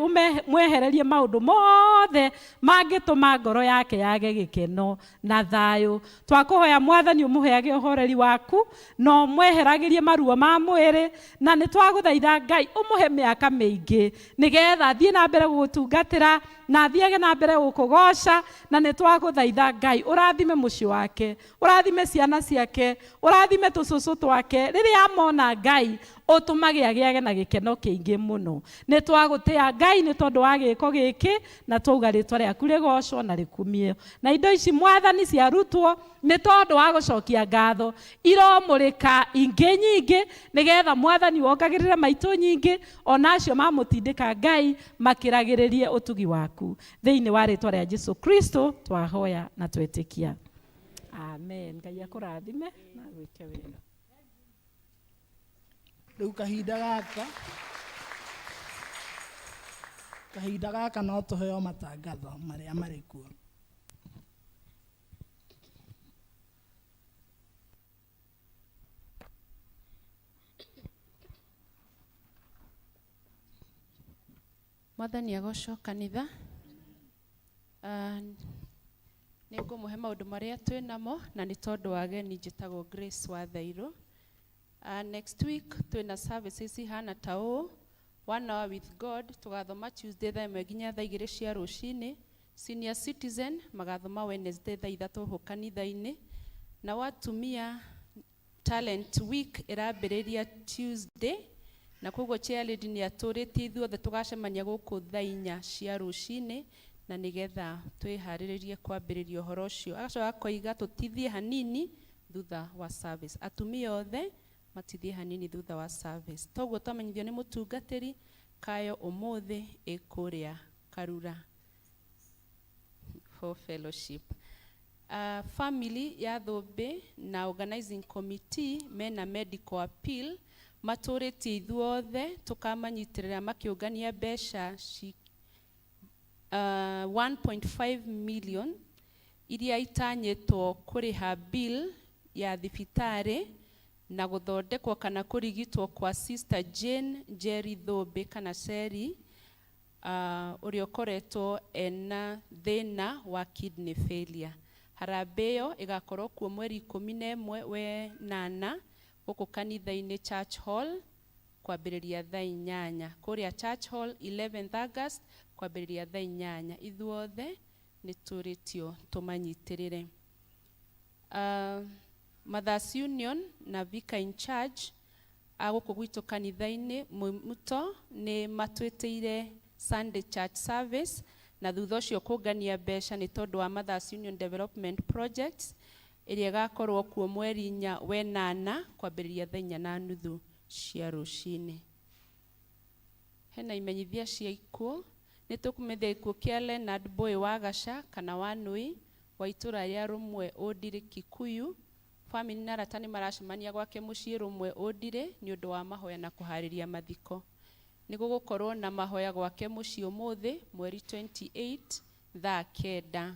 mwehererie maũndũ mothe mangĩtũma ngoro yake yage gĩkeno na thayũ. Twakũhoya Mwathani ũmũheage ũhoreri waku na ũmweheragĩrie maruo ma mwĩrĩ. Na nĩ twagũthaitha Ngai ũmũhe mĩaka mĩingĩ nĩgetha athiĩ na mbere gũgũtungatĩra na athiage na mbere gũkũgoca. Na nĩ twagũthaitha Ngai ũrathime mũciĩ wake, ũrathime ciana ciake, ũrathime tũcũcũ twake. Rĩrĩa mona Ngai ũtũmage agĩage na gĩkeno kĩingĩ mũno. Nĩ twagũtĩa Ngai nĩ tondũ wa gĩko gĩkĩ, na twauga rĩtwa rĩaku rĩgocwo na rĩkumio. Na indo ici Mwathani ciarutwo nĩ tondũ wa gũcokia ngatho, iromũrĩka ingĩ nyingĩ nĩgetha Mwathani wongagĩrĩre maitũ nyingĩ, ona acio mamũtindĩka Ngai makĩragĩrĩrie ũtugi waku. Thĩinĩ wa rĩtwa rĩa Jesu Kristo twahoya na twetĩkia, amen. Ngai akũrathime na gwĩke wega. Rĩu kahinda gaka no tũheo matangatho marĩa marĩ kuo. Mwathani agocwo kanitha. Nĩ ngũmũhe maũndũ marĩa twĩ namo, na nĩ tondũ wa ageni, njĩtagwo Grace wa Thairũ. Next week twĩna services ihana ta ũũ: One Hour with God tũgathoma Tuesday thaa 1 nginya thaa 2 cia rũcinĩ. Senior citizen magathoma Wednesday thaa 3 gũkũ kanitha-inĩ. Na watumia talent week ĩrambĩrĩria Tuesday, na koguo chair lady nĩ atũrĩtie ithuothe tũgacemania gũkũ thaa 4 cia rũcinĩ, na nĩgetha twĩharĩrĩrie kwambĩrĩria ũhoro ũcio. Agacoka akoiga tũtithie hanini thutha wa service, atumia othe matithie hanini thutha wa service. Toguo twamenyithio nĩ mũtungatĩri kayo ũmũthĩ ĩkũrĩa Karura for fellowship. Family ya Thũmbĩ na organizing committee mena medical appeal, matũrĩtie ithuothe tũkamanyitĩrĩra makĩũngania mbeca 1.5 million iria itanyĩtwo kũrĩha bill ya thibitarĩ na gũthondekwo kana kũrigitwo kwa Sister Jane Njeri Thũmbĩ kana Ceri, ũrĩa ũkoretwo ena thĩna wa kidney failure. Harambee ĩyo ĩgakorwo kuo mweri 11 we 8 gũkũ kanitha-inĩ Church Hall kwambĩrĩria thaa 8. Kũrĩa Church Hall 11th August kwambĩrĩria thaa 8. Ithuothe nĩ tũrĩtio tũmanyitĩrĩre. Mothers Union na Vicar in charge a gũkũ gwitũ kanitha-inĩ Muto nĩ matwĩtĩire Sunday church service, na thutha ũcio kũngania mbeca nĩ tondũ wa Mothers Union Development Projects ĩrĩa ĩgakorwo kuo mweri 4 we 8 kwambĩrĩria thaa 4:30 cia rũcinĩ. Hena imenyithia cia ikuũ. Nĩ tũkũmenya gĩkuũ kĩa Leonard Boy wa Gaca kana wa Nui wa itũra rĩa Rũmwe Ũndiri Kikuyu. Famĩlĩ na arata nĩ maracemania gwake mũciĩ Rũmwe Ũndirĩ nĩ ũndũ wa mahoya na kũharĩria mathiko. Nĩ gũgũkorwo na mahoya gwake mũciĩ ũmũthĩ mweri 28 thaa kenda.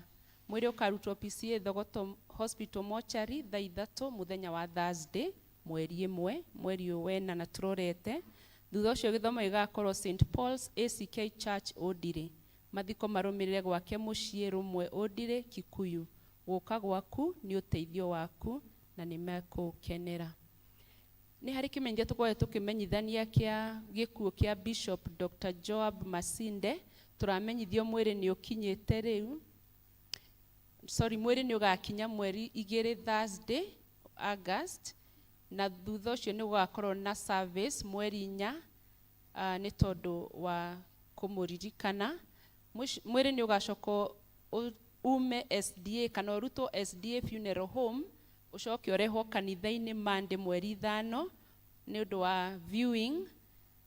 Mwĩrĩ ũkarutwo PCEA Thogoto Hospital Mortuary thaa ithatũ mũthenya wa Thursday mweri ĩmwe mweri ũyũ wenana tũrorete. Thutha ũcio gĩthomo gĩgakorwo St Paul's ACK Church Ũndirĩ. Mathiko marũmĩrĩre gwake mũciĩ Rũmwe Ũndirĩ, Kikuyu. Gũka gwaku nĩ ũteithio waku na nĩ mekũũkenera. Nĩ harĩ kĩmenyithia tũkoretwo tũkĩmenyithania kĩa gĩkuũ kĩa Bishop Dr. Joab Masinde. Tũramenyithio mwĩrĩ nĩ ũkinyĩte rĩu. Sorry, mwĩrĩ nĩ ũgakinya mweri igĩrĩ Thursday, August, na thutha ũcio nĩ gũgakorwo na service mweri inya nĩ tondũ wa kũmũririkana. Mwĩrĩ nĩ ũgacoka ume SDA kana ũrutwo SDA Funeral Home ũcoke ũrehwo kanitha-inĩ Monday mweri ithano nĩ ũndũ wa viewing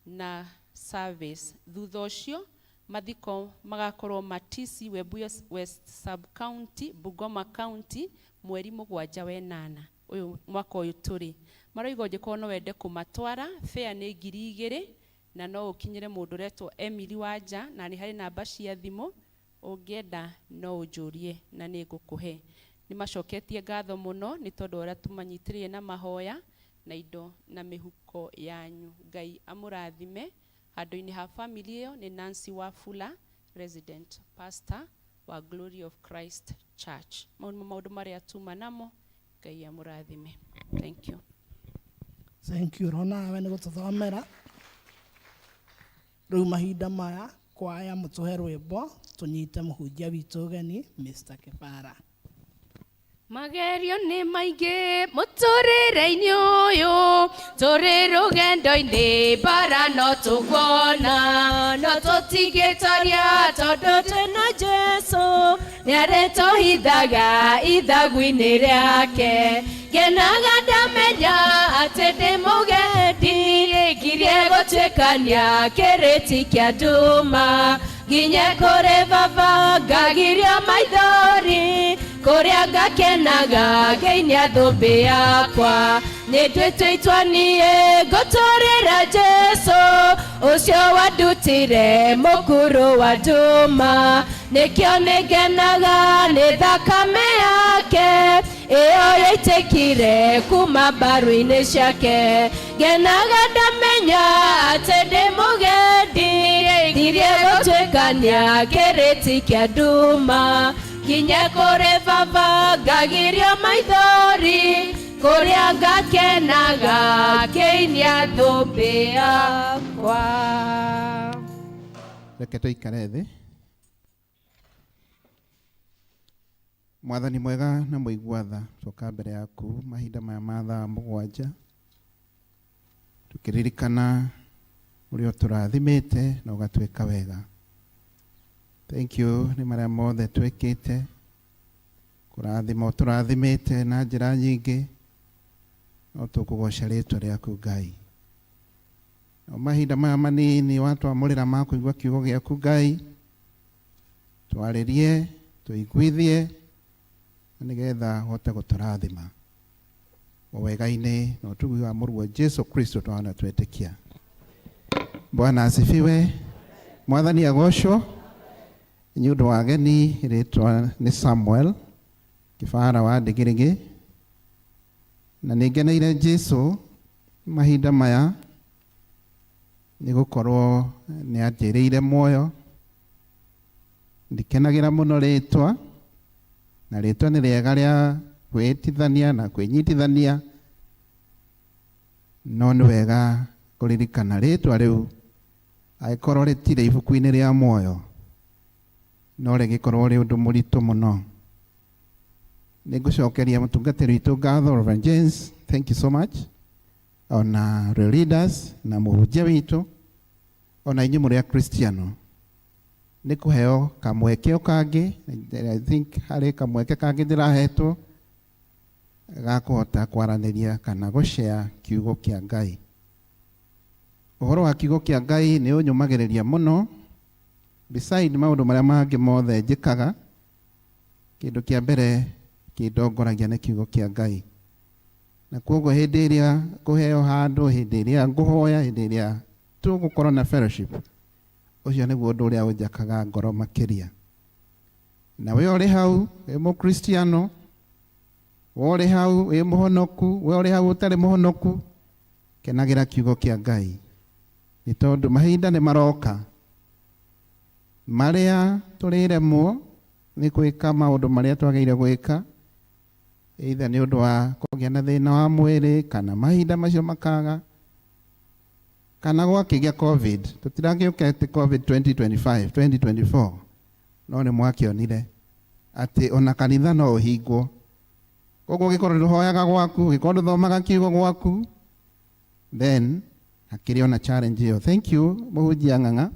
na service. Thutha ũcio mathiko magakorwo Matisi, Webuye West Sub-County, Bungoma County mweri mũgwanja wenana ũyũ mwaka ũyũ tũrĩ. Maroiga ũngĩkorwo no wende kũmatwara, fare nĩ ngiri igĩrĩ na no ũkinyĩre mũndũ ũretwo Emily Wanja na nĩ harĩ namba cia thimũ ũngĩenda no ũnjũrie na nĩ ngũkũhe. Nĩ macoketie ngatho mũno nĩ tondũ wa ũrĩa tũmanyitĩrĩire na mahoya na indo na mĩhuko yanyu. Ngai amũrathime. Handũ-inĩ ha family ĩyo nĩ Nancy Wafula, resident pastor wa Glory of Christ Church. Mau nĩmo maũndũ marĩa tuma namo. Ngai amũrathime. Thank you. Thank you ronawe nĩ gũtũthomera. Rĩu mahinda maya kwaya mũtũhe rwĩmbo tũnyite mũhunjia witũ ũgeni Mr. Kĩbara. Magerio nĩ maingĩ mũtũrĩre-inĩ ũyũ, tũrĩ rũgendo-inĩ mbara no tũkuona, no tũtingĩtoria tondũ twĩna Jesũ, nĩarĩtũhithaga ithagu-inĩ rĩake. Ngenaga ndamenya atĩ ndĩ mũgendi, ngirie gũtuĩkania kĩrĩti kĩa nduma, nginye kũrĩ baba ngagirio maithori, kũrĩa ngakenaga ngĩinia thũmbĩ yakwa. Nĩ nduĩte itua niĩ ngũtũrĩra Jesũ, ũcio wandutire mũkuru wa nduma, nĩkĩo nĩngenaga nĩ thakame yake, ĩyo yaitĩkire kuma mbaru-inĩ ciake. Ngenaga ndamenya atĩ ndĩ mũgendi, ngirie gũtuĩkania kĩrĩti kĩa nduma, nginye kũrĩ baba ngagirio maithori, kũrĩa ngakenaga ngĩinia thũmbĩ yakwa. Reke tũikare thĩ. Mwathani mwega na mũigua tha, twoka mbere yaku mahinda maya ma thaa mũgwanja, tũkĩririkana ũrĩa ũtũrathimĩte na ũgatwĩka wega. Thank you nĩ marĩa mothe twĩkĩte, kũrathima ũtũrathimĩte na njĩra nyingĩ, no tũkũgoca rĩtwa rĩaku Ngai. No mahinda maya manini watwamũrĩra ma kũigua kiugo gĩaku Ngai, twarĩrie, tũiguithie, na nĩgetha ũhote gũtũrathima. O wega-inĩ na ũtugi wa mũrũguo Jesu Kristo twaona twetĩkia. Bwana asifiwe. Mwathani agocwo. Nĩ ũndũ wa ageni, rĩtwa nĩ Samuel Kĩbara wa Ndĩgĩrĩgĩ, na nĩ ngeneire Jesu mahinda maya nĩ gũkorwo nĩ anjĩrĩire muoyo. Ndikenagĩra mũno rĩtwa, na rĩtwa nĩ rĩega rĩa kwĩĩtithania na kwĩnyitithania, no nĩ wega kũririkana rĩtwa rĩu angĩkorwo rĩtirĩ ibuku-inĩ rĩa muoyo, no rĩgĩkorwo rĩ ũndũ mũritũ mũno. Nĩ ngũcokeria mũtungatĩri witũ ngatho, Reverend James, thank you so much, ona leaders na mũhunjia witũ, ona inyuĩ mũrĩ akristiano, nĩ kũheo kamweke o kangĩ. I think harĩ kamweke kangĩ ndĩrahetwo ga kũhota kwaranĩria kana gũshare kiugo kĩa Ngai. Ũhoro wa kiugo kĩa Ngai nĩ ũnyũmagĩrĩria mũno, beside maũndũ marĩa mangĩ mothe njĩkaga. Kĩndũ kĩa mbere kĩndongoragia nĩ kiugo kĩa Ngai. Na koguo hĩndĩ ĩrĩa ngũheo handũ, hĩndĩ ĩrĩa ngũhoya, hĩndĩ ĩrĩa tũgũkorwo na fellowship, ũcio nĩguo ũndũ ũrĩa ũnjakaga ngoro makĩria. Na we ũrĩ hau wĩ mũkristiano, we ũrĩ hau wĩ mũhonoku, we ũrĩ hau ũtarĩ mũhonoku, kenagĩra kiugo kĩa Ngai, nĩ tondũ mahinda nĩ maroka marĩa tũrĩremwo nĩ gwĩka maũndũ marĩa twagĩrĩire gwĩka, either nĩ ũndũ wa kũgĩa na thĩna wa mwĩrĩ, kana mahinda macio makaga, kana gwakĩgĩa COVID. Tũtiragĩũka atĩ COVID 2025 2024, no nĩ mwakĩonire atĩ ona kanitha no ũhingwo. Koguo ũngĩkorwo ndũhoyaga gwaku, ũngĩkorwo ndũthomaga kiugo gwaku, then hakĩrĩ ona challenge ĩyo. Thank you mũhunjia Ng'ang'a,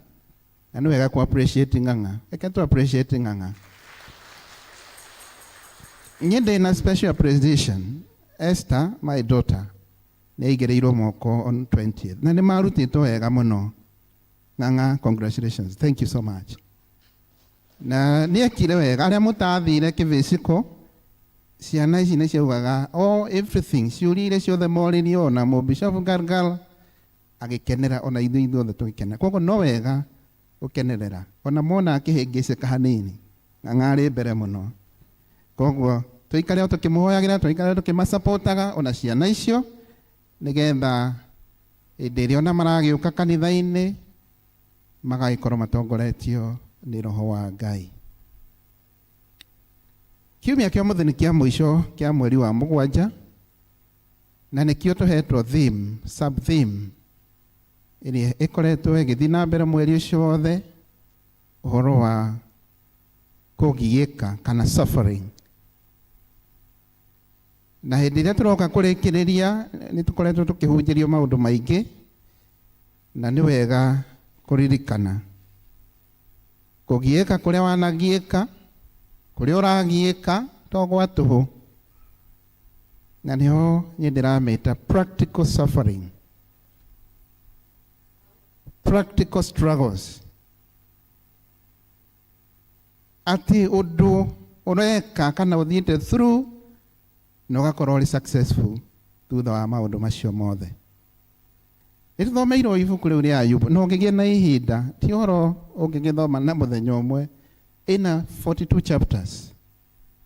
na nĩ wega ku appreciate Ng'ang'a. Reke tu appreciate Ng'ang'a. Niĩ ndĩ na special appreciation. Esther, my daughter, nĩ aigĩrĩirwo moko on 20th na nĩ marutĩtwo wega mũno. Ng'ang'a, congratulations, thank you so much. Na nĩ ekire wega. Arĩa mũtathire kĩvĩciko, ciana ici nĩ ciaugaga oh everything, ciũria iria ciothe moririo, ona mũbishofu Gargal agĩkenera, ona ithuĩ ithuothe tũgĩkenera. Koguo no wega gũkenerera, ona mona akĩhĩngĩcĩka hanini, Ng'ang'a arĩ mbere mũno. Koguo tũikare o tũkĩmũhoyagĩra, tũikare tũkĩmasapotaga ona ciana icio, nĩgetha hĩndĩ ĩrĩa ona maragĩũka kanitha-inĩ magagĩkorwo matongoretio nĩ Roho wa Ngai. Kiumia kĩa ũmũthĩ nĩ kĩa mũico kĩa mweri wa mũgwanja, na nĩkĩo tũhetwo theme, sub theme ĩrĩa ĩkoretwo ĩgĩthiĩ na mbere mweri ũcio wothe, ũhoro wa kũgiĩka kana suffering. Na hĩndĩ ĩrĩa tũroka kũrĩkĩrĩria, nĩ tũkoretwo tũkĩhunjĩrio maũndũ maingĩ, na nĩ wega kũririkana kũgiĩka kũrĩa wanagiĩka, kũrĩa ũragiĩka to gwa tũhũ. Na nĩho niĩ ndĩramĩta practical suffering, practical struggles, atĩ ũndũ ũreka kana ũthiĩte through na ũgakorwo ũrĩ successful thutha wa maũndũ macio mothe. Nĩ tũthomeirwo ibuku rĩu rĩa Ayubu, na ũngĩgĩa na ihinda, ti ũhoro ũngĩgĩthoma na mũthenya ũmwe, ĩna 42 chapters,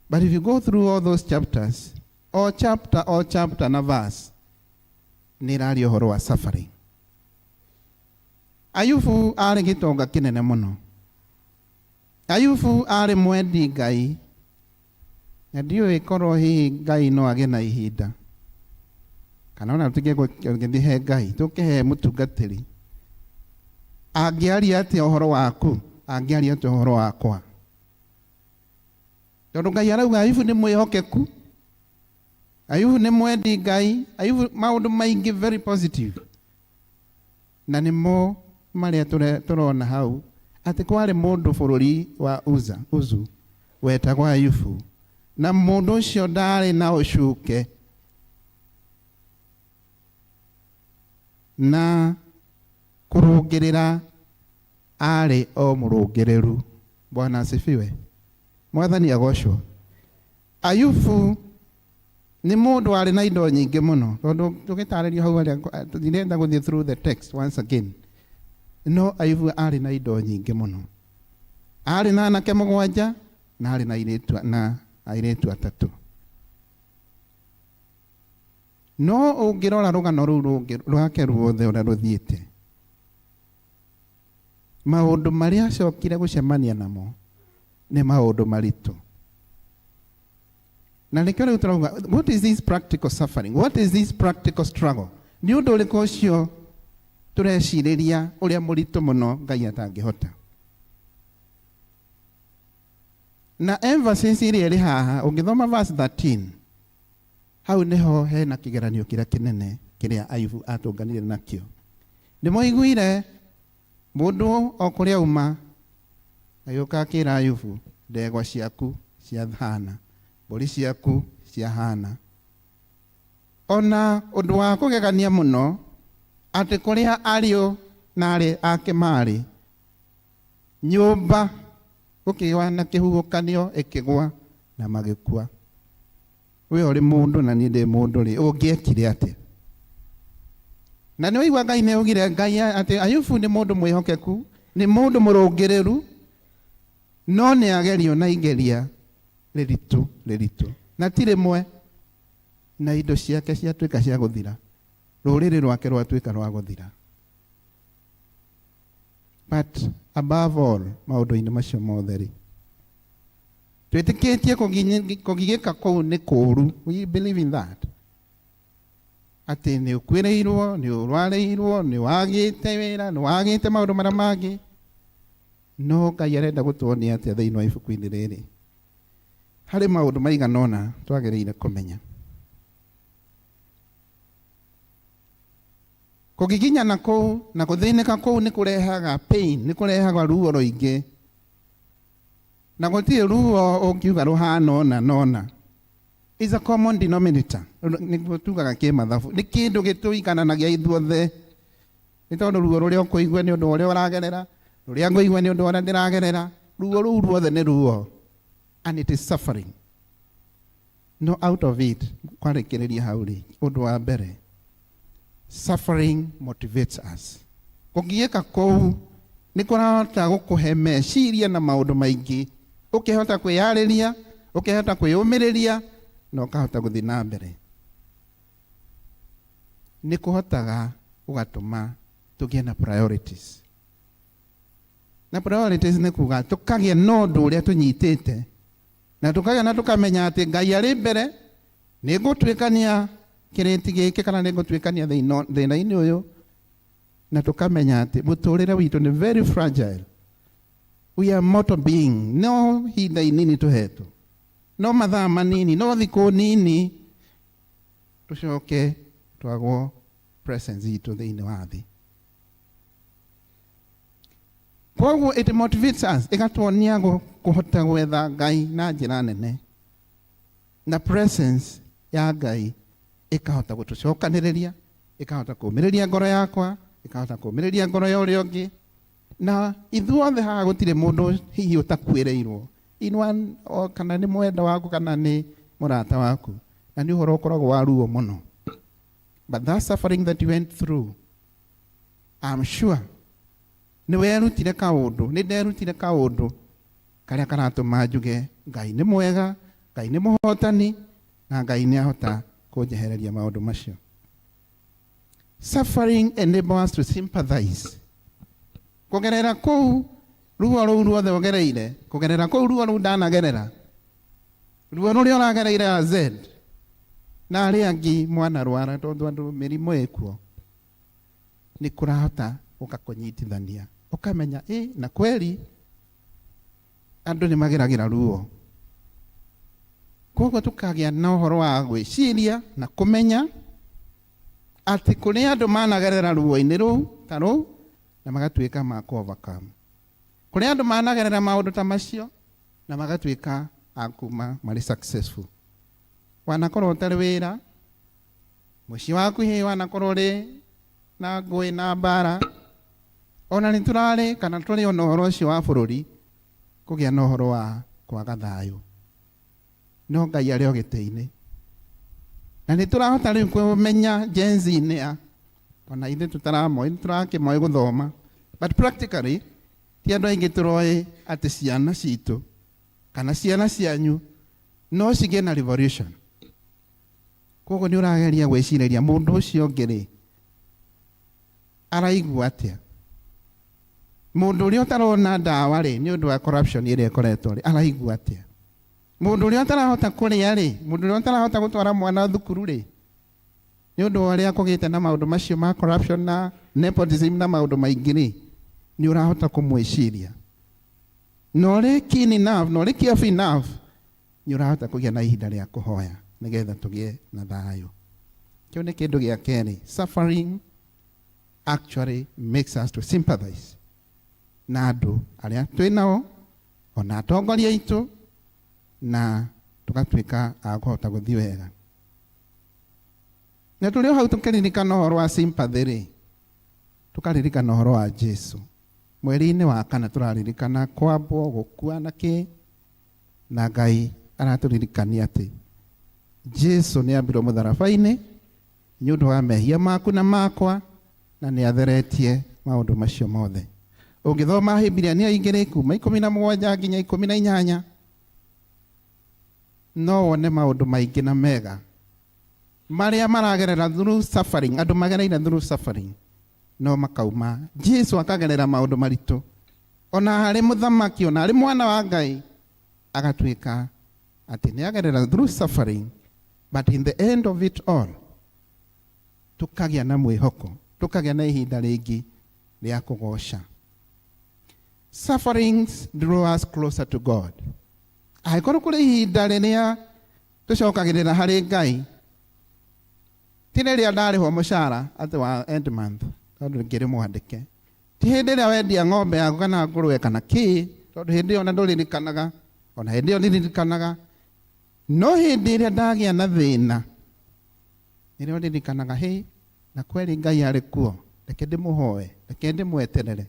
but if you go through all those chapters, o chapter o chapter na verse nĩ ĩraria ũhoro wa suffering. Ayubu arĩ gĩtonga kĩnene mũno. Ayubu arĩ mwendi Ngai, na ndiũĩ korwo hihi Ngai no agĩe na ihinda, kana ona tũtige gũgĩthiĩ he Ngai, tũkĩhe mũtungatĩri, angĩaria atĩa ũhoro waku, angĩaria atĩa ũhoro wakwa, tondũ Ngai arauga Ayubu nĩ mwĩhokeku, Ayubu nĩ mwendi Ngai, Ayubu maũndũ maingĩ very positive, na nĩmo marĩa tũrona hau atĩ kwarĩ mũndũ bũrũri wa Uza, Uzu, wetagwo Ayubu, na mũndũ ũcio ndarĩ na ũcuke, na kũrũngĩrĩra arĩ o mũrũngĩrĩru. Bwana asifiwe. Mwathani agocwo. Ayubu nĩ mũndũ warĩ na indo nyingĩ mũno, tondũ tũgĩtarĩrio hau harĩa ndirenda gũthiĩ through the text once again, no Ayubu arĩ na indo nyingĩ mũno. Arĩ na anake mũgwanja, na arĩ na airĩtu, na airĩtu atatũ. No ũngĩrora rũgano rũu rũngĩ rwake ruothe ũrĩa rũthiĩte, maũndũ marĩa acokire gũcemania namo nĩ maũndũ maritũ. Na nĩkĩo rĩu tũrauga, what is this practical suffering? What is this practical struggle? Nĩ ũndũ ũrĩkũ ũcio tũrecirĩria ũrĩa mũritũ mũno Ngai atangĩhota? Na emphasis ĩrĩa ĩrĩ haha, ũngĩthoma verse 13, hau nĩho hena kĩgeranio kĩrĩa kĩnene kĩrĩa Ayubu atũnganire nakĩo. Nĩ mwaiguire mũndũ o kũrĩa auma agĩũka akĩra Ayubu, ndegwa ciaku ciahana, mbũri ciaku ciahana. Ona ũndũ wa kũgegania mũno, atĩ kũrĩa ariũ na arĩ ake marĩ, nyũmba gũkĩgĩa na kĩhuhũkanio ĩkĩgwa na magĩkua. We ũrĩ mũndũ na niĩ ndĩ mũndũ rĩ, ũngĩekire atĩa? Na nĩ waigua Ngai nĩ augire Ngai atĩ Ayubu nĩ mũndũ mwĩhokeku, nĩ mũndũ mũrũngĩrĩru, no nĩ agerio na igeria rĩritũ rĩritũ, na ti rĩmwe, na indo ciake ciatuĩka cia gũthira, rũrĩrĩ rwake rwatuĩka rwa gũthira. But above all, maũndũ-inĩ macio mothe rĩ, twĩtĩkĩtie kũgigĩka kũu nĩ kũũru. We believe in that. Atĩ nĩ ũkuĩrĩirwo, nĩ ũrwarĩirwo, nĩ wagĩte wĩra, nĩ wagĩte maũndũ marĩa mangĩ. No Ngai arenda gũtuonia atĩa thĩinĩ wa ibuku-inĩ rĩrĩ? Harĩ maũndũ maigana ũna twagĩrĩire kũmenya. Kũgiginyana kũu na gũthĩnĩka kũu nĩ kũrehaga pain, nĩ kũrehaga ruo rũingĩ. Na gũtirĩ ruo ũngiuga rũhana ũna na ũna. Is a common denominator. Nĩguo tugaga kĩmathabu. Nĩ kĩndũ gĩtũigananagia ithuothe. Nĩ tondũ ruo rũrĩa ũkũigua nĩ ũndũ wa ũrĩa ũragerera, rũrĩa ngũigua nĩ ũndũ wa ũrĩa ndĩragerera, ruo rũu ruothe nĩ ruo. And it is suffering. No out of it, kwarĩkĩrĩria hau rĩ, ũndũ wa mbere, suffering motivates us. Kũgiĩka kũu nĩ kũrahota gũkũhe meciria na maũndũ maingĩ, ũkĩhota kwĩyarĩria, ũkĩhota kwĩyũmĩrĩria, na ũkahota gũthiĩ na mbere. Nĩ kũhotaga gũgatũma tũgĩe na priorities. Na priorities nĩ kuga tũkagĩa na ũndũ ũrĩa tũnyitĩte, na tũkagĩa na tũkamenya atĩ Ngai arĩ mbere, nĩ ngũtuĩkania kĩrĩti gĩkĩ kana nĩ ngũtuĩkania thĩna-inĩ ũyũ, na tũkamenya atĩ mũtũrĩre witũ nĩ very fragile. We are mortal being. No hinda inini tũhetwo, no mathaa manini, no thikũ nini, tũcoke twagwo presence itũ thĩinĩ wa thĩ. Koguo it motivates us, ĩgatuonia kũhota gwetha Ngai na njĩra nene, na presence ya Ngai ĩkahota gũtũcokanĩrĩria, ĩkahota kũũmĩrĩria ngoro yakwa, ĩkahota kũũmĩrĩria ngoro ya ũrĩa ũngĩ. Na ithuothe haha gũtirĩ mũndũ hihi ũtakuĩrĩirwo in one, o kana nĩ mwenda waku kana nĩ mũrata waku, na nĩ ũhoro ũkoragwo wa ruo mũno. But that suffering that you went through, I'm sure nĩ werutire kaũndũ, nĩ nderutire kaũndũ karĩa karatũma njuge Ngai nĩ mwega, Ngai nĩ mũhotani, na Ngai nĩ ahota kũnjehereria maũndũ macio. Suffering enables us to sympathize. Kũgerera kũu ruo rũu ruothe ũgereire, kũgerera kũu ruo rũu ndanagerera, ruo rũrĩa ũragereire a Z na arĩa angĩ mwanarwara, tondũ andũ mĩrimũ ĩkuo, nĩ kũrahota gũkakũnyitithania, ũkamenya ĩ na kweri andũ nĩ mageragĩra ruo. Koguo tũkagĩa na ũhoro wa gwĩciria na kũmenya atĩ kũrĩ andũ managerera ruo-inĩ rũu ta rũu na magatuĩka ma kũ overcome. Kũrĩ andũ managerera maũndũ ta macio na magatuĩka a kuma marĩ successful. Wanakorwo ũtarĩ wĩra, mũciĩ waku hihi wanakorwo ũrĩ na ngũĩ na mbara, ona nĩ tũrarĩ kana tũrĩ ona ũhoro ũcio wa bũrũri kũgĩa na ũhoro wa kwaga thayũ, no Ngai arĩ o gĩtĩ-inĩ. Na nĩ tũrahota rĩu kũmenya Gen Z nĩ a, ona ithuĩ tũtaramoĩ, nĩ tũrakĩmoĩ gũthoma, but practically ti andũ aingĩ tũroĩ atĩ ciana citũ kana ciana cianyu no cigĩe na revolution. Koguo nĩ ũrageria gwĩcirĩria mũndũ ũcio ũngĩ rĩ araigua atĩa, mũndũ ũrĩa ũtarona ndawa rĩ nĩ ũndũ wa corruption ĩrĩa ĩkoretwo rĩ araigua atĩa, mũndũ ũrĩa ũtarahota kũrĩa rĩ, mũndũ ũrĩa ũtarahota gũtwara mwana thukuru rĩ nĩ ũndũ wa ũrĩa kũgĩte na maũndũ macio ma corruption na nepotism na maũndũ maingĩ rĩ, nĩ ũrahota kũmwĩciria. Na ũrĩ keen enough, na ũrĩ careful enough, nĩ ũrahota kũgĩa na ihinda rĩa kũhoya nĩgetha tũgĩe na thayũ. Kĩu nĩ kĩndũ gĩa kerĩ. Suffering actually makes us to sympathize na andũ arĩa twĩ nao, ona atongoria aitũ, na tũgatuĩka a kũhota gũthiĩ wega. Na tũrĩ o hau tũkĩririkana ũhoro wa sympathy rĩ, tũkaririkana ũhoro wa Jesu. Mweri-inĩ wa kana tũraririkana kwambwo, gũkua na kĩ, na Ngai aratũririkania atĩ Jesu nĩ ambirwo mũtharaba-inĩ nĩ ũndũ wa mehia maku na makwa na nĩ atheretie maũndũ macio mothe. Ũngĩthoma Ahibirania igĩrĩ kuma 17 nginya 18 no wone maũndũ maingĩ na mega marĩa maragerera through suffering, andũ magereire through suffering no makauma. Jesu akagerera maũndũ maritũ ona harĩ mũthamaki ona harĩ mwana wa Ngai agatuĩka atĩ nĩ agerera through suffering, but in the end of it all tukagĩa na mwĩhoko, tukagĩa na ihinda rĩngĩ rĩa kũgoca. Sufferings draw us closer to God. Angĩkorwo kũrĩ ihinda rĩrĩa tũcokagĩrĩra harĩ Ngai, ti rĩrĩa ndarĩhwo mũcara atĩ wa end month tondũ ngĩrĩ mwandĩke, ti hĩndĩ ĩrĩa wendia ng'ombe yaku kana ngũrwe kana kĩ, tondũ hĩndĩ ĩyo ona ndũririkanaga, ona hĩndĩ ĩyo ndirikanaga, no hĩndĩ ĩrĩa ndagĩa na thĩna nĩrĩo ndirikanaga, hĩ, na kweli Ngai arĩ kuo, reke ndĩmũhoe, reke ndĩmweterere.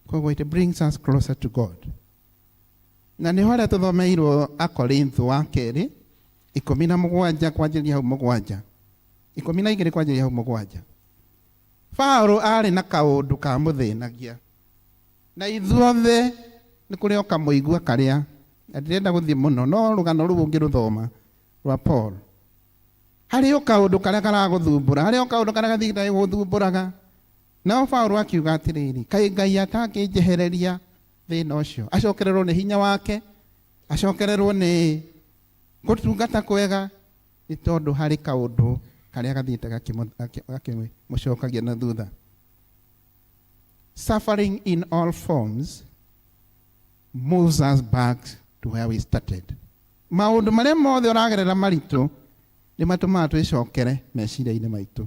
Koguo it brings us closer to God. Na nĩho harĩa tũthomeirwo Akorintho wa kerĩ 17 kwanjĩrĩria hau 7, 12 kwanjĩrĩria hau 7. Paũlũ arĩ na kaũndũ kamũthĩnagia, na ithuothe nĩ kũrĩ o kamũigua karĩa, na ndirenda gũthiĩ mũno, no rũgano rũu ũngĩrũthoma rwa Paul, harĩ o kaũndũ karĩa karagũthumbũra, harĩ o kaũndũ karĩa gathiĩte gũthumbũraga. No Paũlũ akiuga atĩrĩrĩ, kaĩ Ngai atangĩnjehereria thĩna ũcio, acokererwo nĩ hinya wake, acokererwo nĩ gũtungata kwega, nĩ tondũ harĩ kaũndũ karĩa gathiĩte gakĩmũcokagia na thutha. Suffering in all forms moves us back to where we started. Maũndũ marĩa mothe ũragerera maritũ nĩ matũmaga twĩcokere meciria-inĩ maitũ,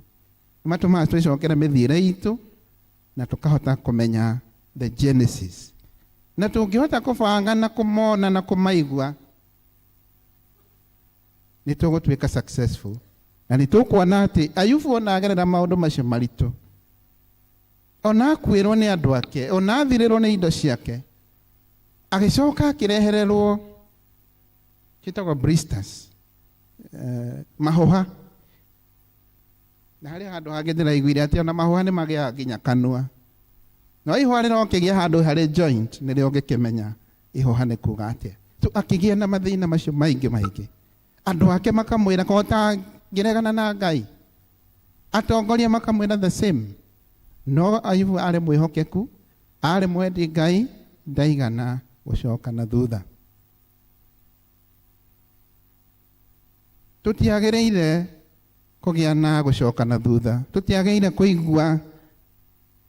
nĩ matũmaga twĩcokere mĩthiĩre itũ, na tũkahota kũmenya the genesis. Na tũngĩhota kũbanga na kũmona na kũmaigua, nĩ tũgũtuĩka successful. Na nĩ tũkuona atĩ Ayubu ona agerera maũndũ macio maritũ, ona akuĩrwo nĩ andũ ake, ona athirĩrwo nĩ indo ciake, agĩcoka akĩrehererwo ciĩtagwo blisters, mahũha. Na harĩ handũ hangĩ ndĩraiguire atĩ ona mahũha nĩ magĩaga nginya kanua, no ihũha rĩrokĩgĩa handũ harĩ joint nĩrĩo ũngĩkĩmenya ihũha nĩ kuga atĩa. So akĩgĩa na mathĩna macio maingĩ maingĩ, andũ ake makamwĩra ko ũtangĩregana na Ngai, atongoria makamwĩra the same. No Ayubu arĩ mwĩhokeku, arĩ mwendi Ngai, ndaigana gũcoka na thutha. Tũtiagĩrĩire kũgĩa na gũcoka na thutha, tũtiagĩrĩire kũigua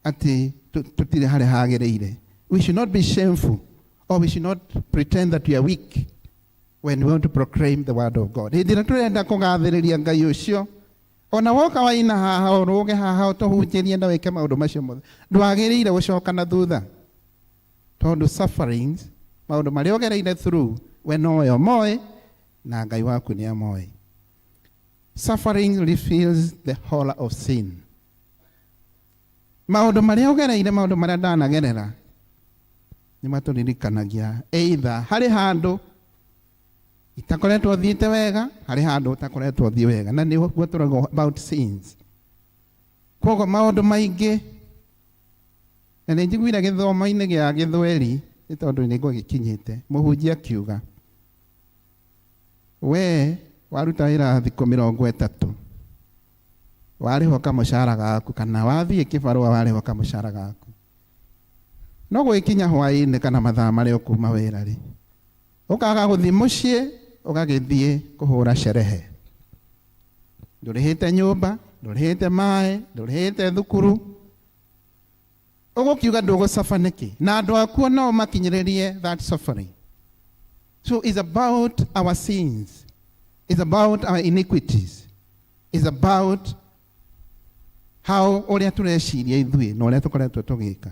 atĩ tũtirĩ harĩa hagĩrĩire. We should not be shameful, or we should not pretend that we are weak when we want to proclaim the word of God. Hĩndĩ ĩrĩa tũrenda kũgathĩrĩria Ngai ũcio, ona woka waina haha, ũrũge haha, ũtũhunjĩrie na wĩke maũndũ macio mothe, ndwagĩrĩire gũcoka na thutha, tondũ sufferings, maũndũ marĩa ũgereire through, we nowe ũmoĩ na Ngai waku nĩ amoĩ. Suffering reveals the horror of sin. Maũndũ marĩa ũgereire, maũndũ marĩa ndanagerera, nĩ matũririkanagia either harĩ handũ itakoretwo thiĩte wega, harĩ handũ ũtakoretwo thiĩ wega, na nĩguo tũrauga about sins. Koguo maũndũ maingĩ, na nĩ njiguire gĩthomo-inĩ gĩa Gĩthweri, nĩ tondũ nĩ ngũgĩkinyĩte, mũhunjia akiuga, we waruta wĩra thikũ 30, warĩhwo kamũcara gaku, kana wathiĩ kĩbarũa warĩhwo kamũcara gaku, no gwĩkinya hwaĩ-inĩ kana mathaa marĩa ũkuma wĩra rĩ, ũkaga gũthiĩ mũciĩ, ũgagĩthiĩ kũhũra sherehe. Ndũrĩhĩte nyũmba, ndũrĩhĩte maĩ, ndũrĩhĩte thukuru, ũgũkiuga ndũgũcaba nĩkĩ? Na andũ aku no makinyĩrĩrie that suffering. So it's about our sins, it's about our iniquities, it's about how ũrĩa tũreciria ithuĩ na ũrĩa tũkoretwo tũgĩka.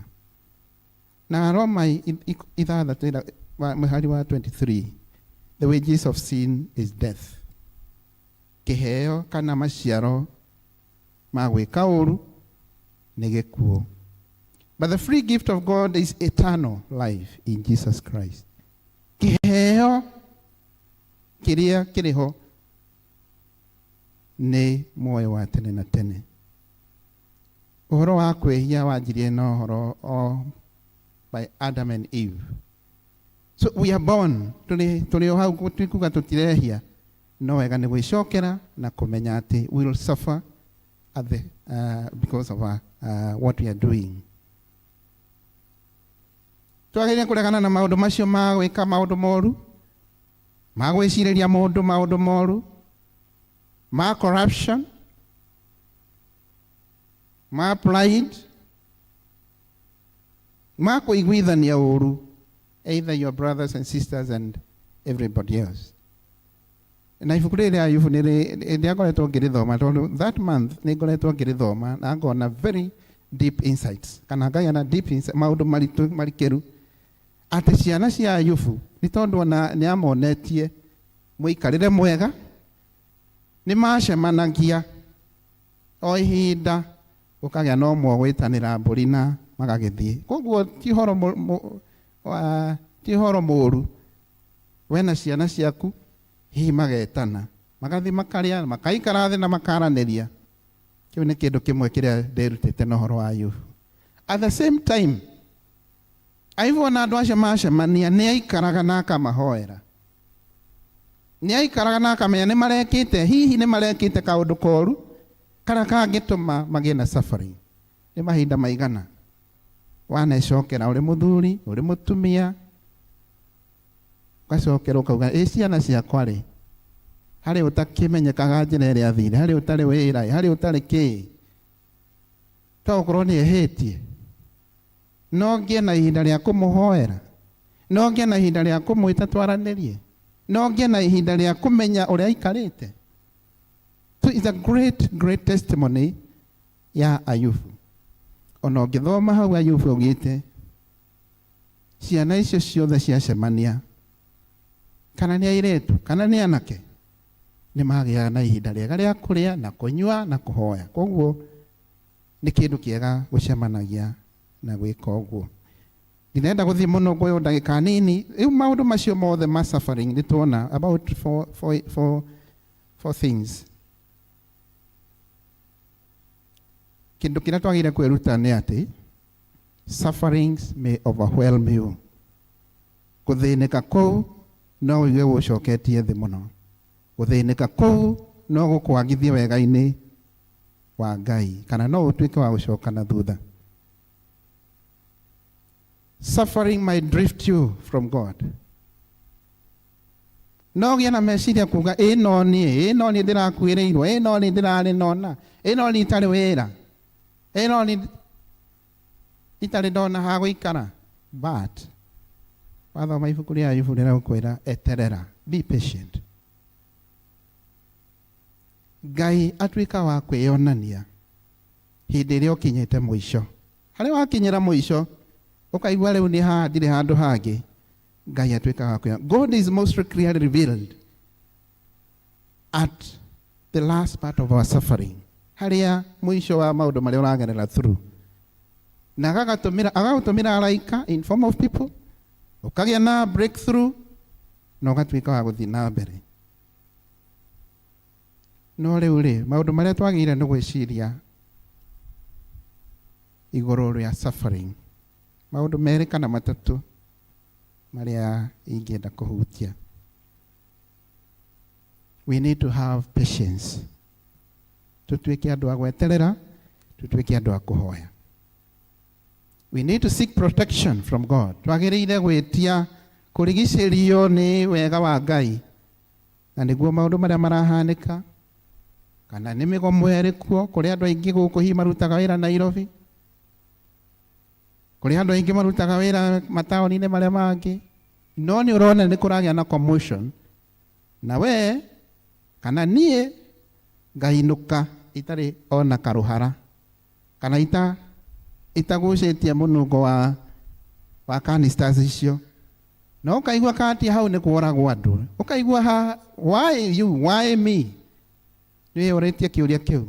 Na Roma 6 mũhari wa 23, the wages of sin is death. Kĩheo kana maciaro ma gwĩka ũru nĩ gĩkuũ. But the free gift of God is eternal life in Jesus Christ. Kĩheo kĩrĩa kĩrĩ ho Nĩ muoyo wa tene na tene. Ũhoro wa kwĩhia wanjirie na ũhoro o by Adam and Eve. So we are born tũrĩ tũrĩ o hau tikuga tũtirehia no wega nĩ gwĩcokera na kũmenya atĩ we will suffer at the, because of what we are doing. Twagĩrĩire kũregana na maũndũ macio ma gwĩka maũndũ moru, ma gwĩcirĩria mũndũ maũndũ moru, ma corruption, ma pride, ma kũiguithania ũru, either your brothers and sisters and everybody else. Na ibuku rĩrĩ rĩa Ayubu nĩ rĩakoretwo ngĩrĩthoma tondũ that month nĩ ngoretwo ngĩrĩthoma na ngona very deep insights kana ngagĩa na deep insight, maũndũ maritũ marikĩru atĩ ciana cia Ayubu nĩ tondũ ona nĩ amonetie mũikarĩre mwega nĩ macemanagia o ihinda gũkagĩa na ũmwe gwĩtanĩra mbũri na magagĩthiĩ. Koguo ti ũhoro ti ũhoro mũru wena ciana ciaku hihi magetana magathiĩ makarĩa makaikara thĩ na makaranĩria. Kĩu nĩ kĩndũ kĩmwe kĩrĩa ndĩrutĩte na ũhoro wa Ayubu. At the same time Ayubu ona andũ acio macemania nĩ aikaraga na akamahoera, nĩ aikaraga na akamenya nĩ marekĩte, hihi nĩ marekĩte kaũndũ koru karĩa kangĩtũma magĩe na suffering. Nĩ mahinda maigana wanecokera ũrĩ mũthuri ũrĩ mũtumia ũgacokera ũkauga ĩ ciana ciakwa rĩ harĩ ũtakĩmenyekaga njĩra ĩrĩa athire, harĩ ũtarĩ wĩra, harĩ ũtarĩ kĩĩ, to gũkorwo nĩ ehĩtie, no ngĩe na ihinda rĩa kũmũhoera, no ngĩe na ihinda rĩa kũmwĩta twaranĩrie, no ngĩe na ihinda rĩa kũmenya ũrĩa aikarĩte. So it's a great, great testimony ya Ayubu. Ona ũngĩthoma hau Ayubu augĩte ciana icio ciothe ciacemania kana nĩ airĩtu kana nĩ anake nĩ magĩaga na ihinda rĩega rĩa kũrĩa na kũnyua na kũhoya. Koguo nĩ kĩndũ kĩega gũcemanagia na gwĩka ũguo. Ndinenda gũthiĩ mũno nguoywo ndagĩka nini. Rĩu maũndũ macio mothe ma suffering nĩ tuona about four things. Kĩndũ kĩrĩa twagĩrĩire kwĩruta nĩ atĩ sufferings may overwhelm you. Gũthĩnĩka kũu no ũigue gũcoketie thĩ mũno. Gũthĩnĩka kũu no gũkwagithie wega-inĩ wa Ngai kana no ũtuĩke wa gũcoka na thutha. Suffering might drift you from God. No gĩa na meciria kuga ĩ no niĩ, ĩ no niĩ ndĩrakuĩrĩirwo, ĩ no niĩ ndĩrarĩ nona, ĩ no niĩ itarĩ wĩra, ĩ no niĩ itarĩ ndona ha gũikara. But wathoma ibuku rĩa Ayubu rĩrakwĩra eterera, be patient. Ngai atuĩka wa kwĩyonania hĩndĩ ĩrĩa ũkinyĩte mũico. Harĩa wakinyĩra mũico ũkaigua rĩu nĩ haha ndirĩ handũ hangĩ, Ngai atuĩka wa kwĩyonania. God is most clearly revealed at the last part of our suffering, harĩa mũico wa maũndũ marĩa ũragerera through, na agagũtũmĩra araika in form of people, ũkagĩa na breakthrough na ũgatuĩka wa gũthiĩ na mbere. No rĩu rĩ maũndũ marĩa twagĩrĩire nĩ gwĩciria igũrũ rĩa suffering, maũndũ merĩ kana matatũ marĩa ingĩenda kũhutia. We need to have patience. Tũtuĩke andũ a gweterera, tũtuĩke andũ a kũhoya. We need to seek protection from God. Twagĩrĩire gwĩtia kũrigicĩrio nĩ wega wa Ngai, na nĩguo maũndũ marĩa marahanĩka kana nĩ mĩgomo ĩrĩ kuo. Kũrĩ andũ aingĩ gũkũ hihi marutaga wĩra Nairobi, kũrĩ andũ aingĩ marutaga wĩra mataũni-inĩ marĩa mangĩ, no nĩ ũrona nĩ kũragĩa na commotion, na we kana niĩ ngainũka itarĩ ona karũhara kana itagucĩtie mũnungo wa canisters icio, na ũkaigua kati hau nĩ kworagwo andũ, ũkaigua ha why you, why me? Nĩ wĩyũrĩtie kĩũria kĩu.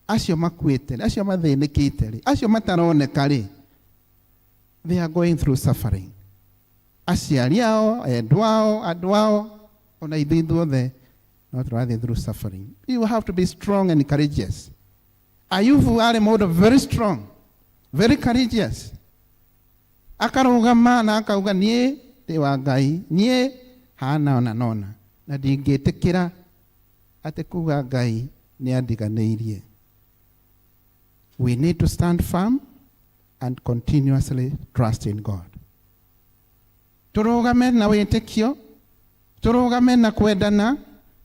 Acio makuĩte, acio mathĩnĩkĩte rĩ, acio mataroneka rĩ, they are going through suffering. Aciari ao, endwa ao, andũ ao, ona ithuĩ ithuothe No tũrathiĩ through suffering. You have to be strong and courageous. Ayubu arĩ mũndũ very strong, very courageous. Akarũgama na akauga niĩ ndĩ wa Ngai, niĩ hana ona nona na ndingĩtĩkĩra atĩ kuga Ngai nĩ andiganĩirie. We need to stand firm and continuously trust in God. Tũrũgame na wĩtĩkio, tũrũgame na kwendana,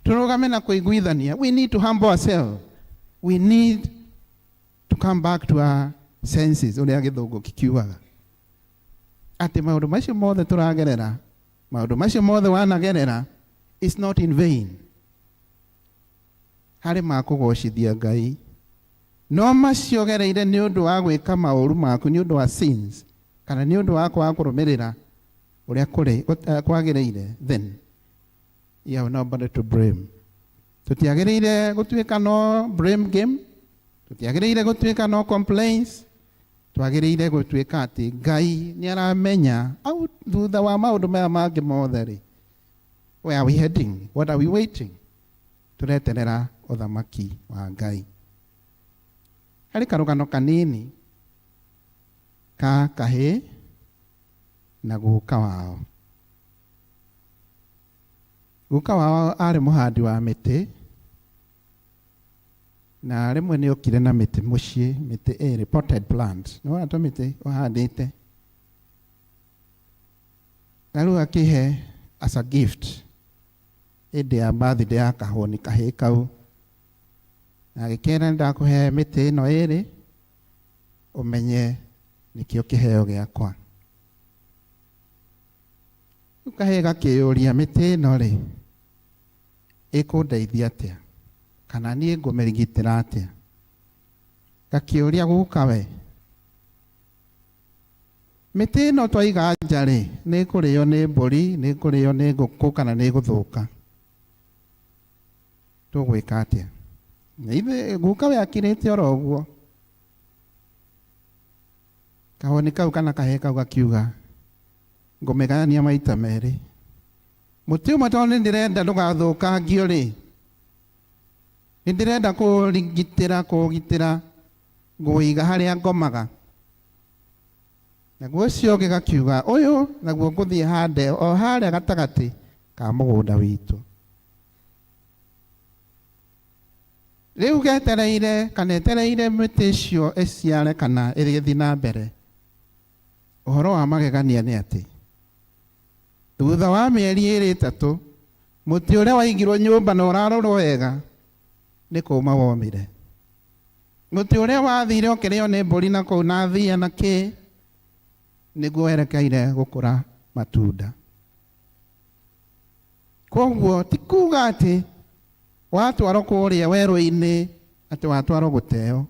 tũrũgame na kũiguithania. We need to humble ourselves. We need to come back to our senses, ũrĩa gĩthũngũ kĩkiugaga. Atĩ maũndũ macio mothe tũragerera, maũndũ macio mothe wanagerera, is not in vain. Harĩ ma kũgocithia Ngai. No macio gereire nĩ ũndũ wa gwĩka maũru maku, nĩ ũndũ wa sins, kana nĩ ũndũ wa kwaga kũrũmĩrĩra ũrĩa kũrĩ kwagĩrĩire, then you have nobody to blame. Tũtiagĩrĩire gũtuĩka no blame game, tũtiagĩrĩire gũtuĩka no complaints, twagĩrĩire gũtuĩka atĩ Ngai nĩ aramenya au thutha wa maũndũ maya mangĩ mothe rĩ, where are we heading? What are we waiting? Tũreterera ũthamaki wa Ngai. Harĩ karũgano kanini ka kahĩĩ na guka wao. Guka wao arĩ mũhandi wa mĩtĩ na rĩmwe nĩ okire na mĩtĩ mũciĩ, mĩtĩ ĩrĩ potted plant. Nĩ wona tũmĩtĩ ũhandĩte. Na rĩu akĩhe as a gift hĩndĩ ya birthday ya kahũni kahĩĩ kau. Na agĩkĩra nĩ ndakũhe mĩtĩ ĩno ĩrĩ ũmenye nĩkĩo kĩheo gĩakwa. Rĩu kahĩĩ gakĩyũria mĩtĩ ĩno rĩ ĩkũndeithia atĩa kana niĩ ngũmĩrigitĩra atĩa. Gakĩũria guka we, mĩtĩ ĩno twaiga nja rĩ nĩ ĩkũrĩo nĩ mbũri, nĩ ĩkũrĩo nĩ ngũkũ kana nĩ ĩgũthũka, tũgwĩka atĩa? Na ithe guka we akirĩte oro ũguo. Kahoni kau kana kahĩĩ kau gakiuga ngũmĩgayania maita merĩ, mũtĩ ũmwe tondũ nĩ ndĩrenda ndũgathũkangio rĩ, nĩ ndĩrenda kũũgitĩra kũũgitĩra ngũũiga harĩa ngomaga. Naguo ũcio ũngĩ gakiuga ũyũ naguo ngũthiĩ hande o harĩa gatagatĩ ka mũgũnda witũ. Rĩu getereire kana etereire mĩtĩ ĩcio ĩciare kana ĩgĩthiĩ na mbere. Ũhoro wa magegania nĩ atĩ thutha wa mĩeri ĩrĩ ĩtatũ mũtĩ ũrĩa waigirwo nyũmba na ũrarorwo wega nĩ kũma womire. Mũtĩ ũrĩa wathire ũkĩrĩo nĩ mbũri na kũu na thia na kĩ nĩguo werekeire gũkũra matunda. Koguo ti kuga atĩ watwarwo kũrĩa werũ-inĩ atĩ watwarwo gũteo.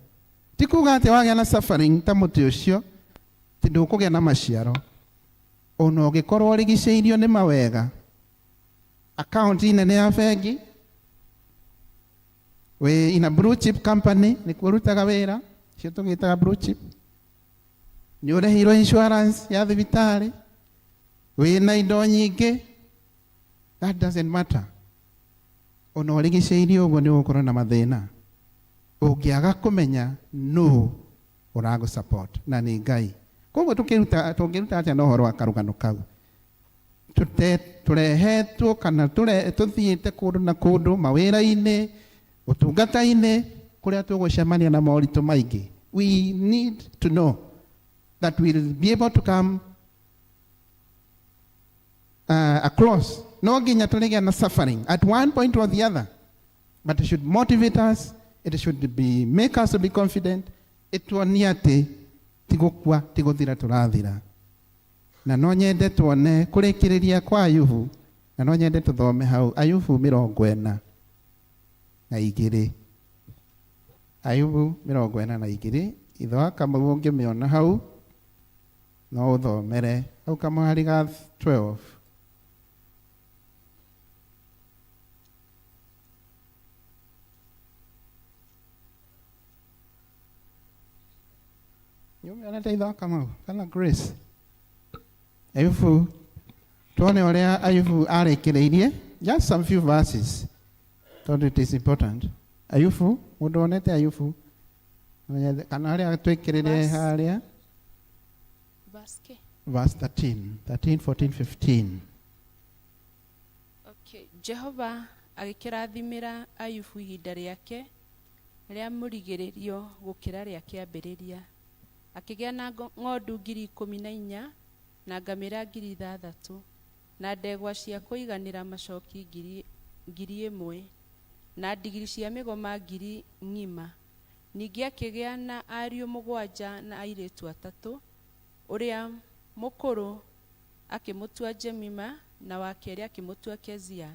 Ti kuga atĩ wagĩa na suffering ta mũtĩ ũcio ti ndũkũgĩa na maciaro. Ona ũngĩkorwo ũrigicĩirio nĩ mawega, akaunti nene ya bengi, wĩ in a blue chip company nĩkuo ũrutaga wĩra, cio tũgĩtaga blue chip, nĩ ũrĩhĩirwo insurance ya thibitarĩ, wĩna indo nyingĩ, that doesn't matter. Ona ũrigicĩirio ũguo nĩ ũgũkorwo na mathĩna ũngĩaga kũmenya nũ ũragũ support na nĩ Ngai. Koguo tũkĩruta tũngĩruta atĩa na ũhoro wa karũgano kau? Tũrehetwo kana tũthiĩte kũndũ na kũndũ mawĩra-inĩ, ũtungata-inĩ, kũrĩa tũgũcemania na moritũ maingĩ. We need to know that we'll be able to come across. No nginya tũrĩgĩa na suffering at one point or the other, but it should motivate us, it should be make us to be confident, ĩtuonie atĩ ti gũkua ti gũthira tũrathira. Na no nyende tuone kũrĩkĩrĩria kwa Ayubu, na no nyende tũthome hau Ayubu 42. Ayubu 42, ithe wa Kamau ũngĩmĩona hau no ũthomere hau kamũhari ga 12. Nĩũmĩonete ithe wa Kamau kana Grace? Ayubu, tuone ũrĩa Ayubu arĩkĩrĩirie, just some few verses. Tondũ it is important. Ayubu, mũndũ wonete Ayubu kana harĩa twĩkĩrĩre harĩa Verse K. Verse 13, 13, 14, 15. Okay. Jehova agĩkĩrathimĩra Ayubu ihinda rĩake rĩa mũrigĩrĩrio gũkĩra rĩa kĩambĩrĩria. Akĩgĩa na ng'ondu 14,000 na ngamĩra 6,000 na ndegwa cia kũiganĩra macoki 1,000 na ndigiri cia mĩgoma ngiri ng'ima. Ningĩ akĩgĩa na ariũ mũgwanja na airĩtu atatũ. Ũrĩa mũkũrũ akĩmũtua Jemima, na wa kerĩ akĩmũtua Kezia,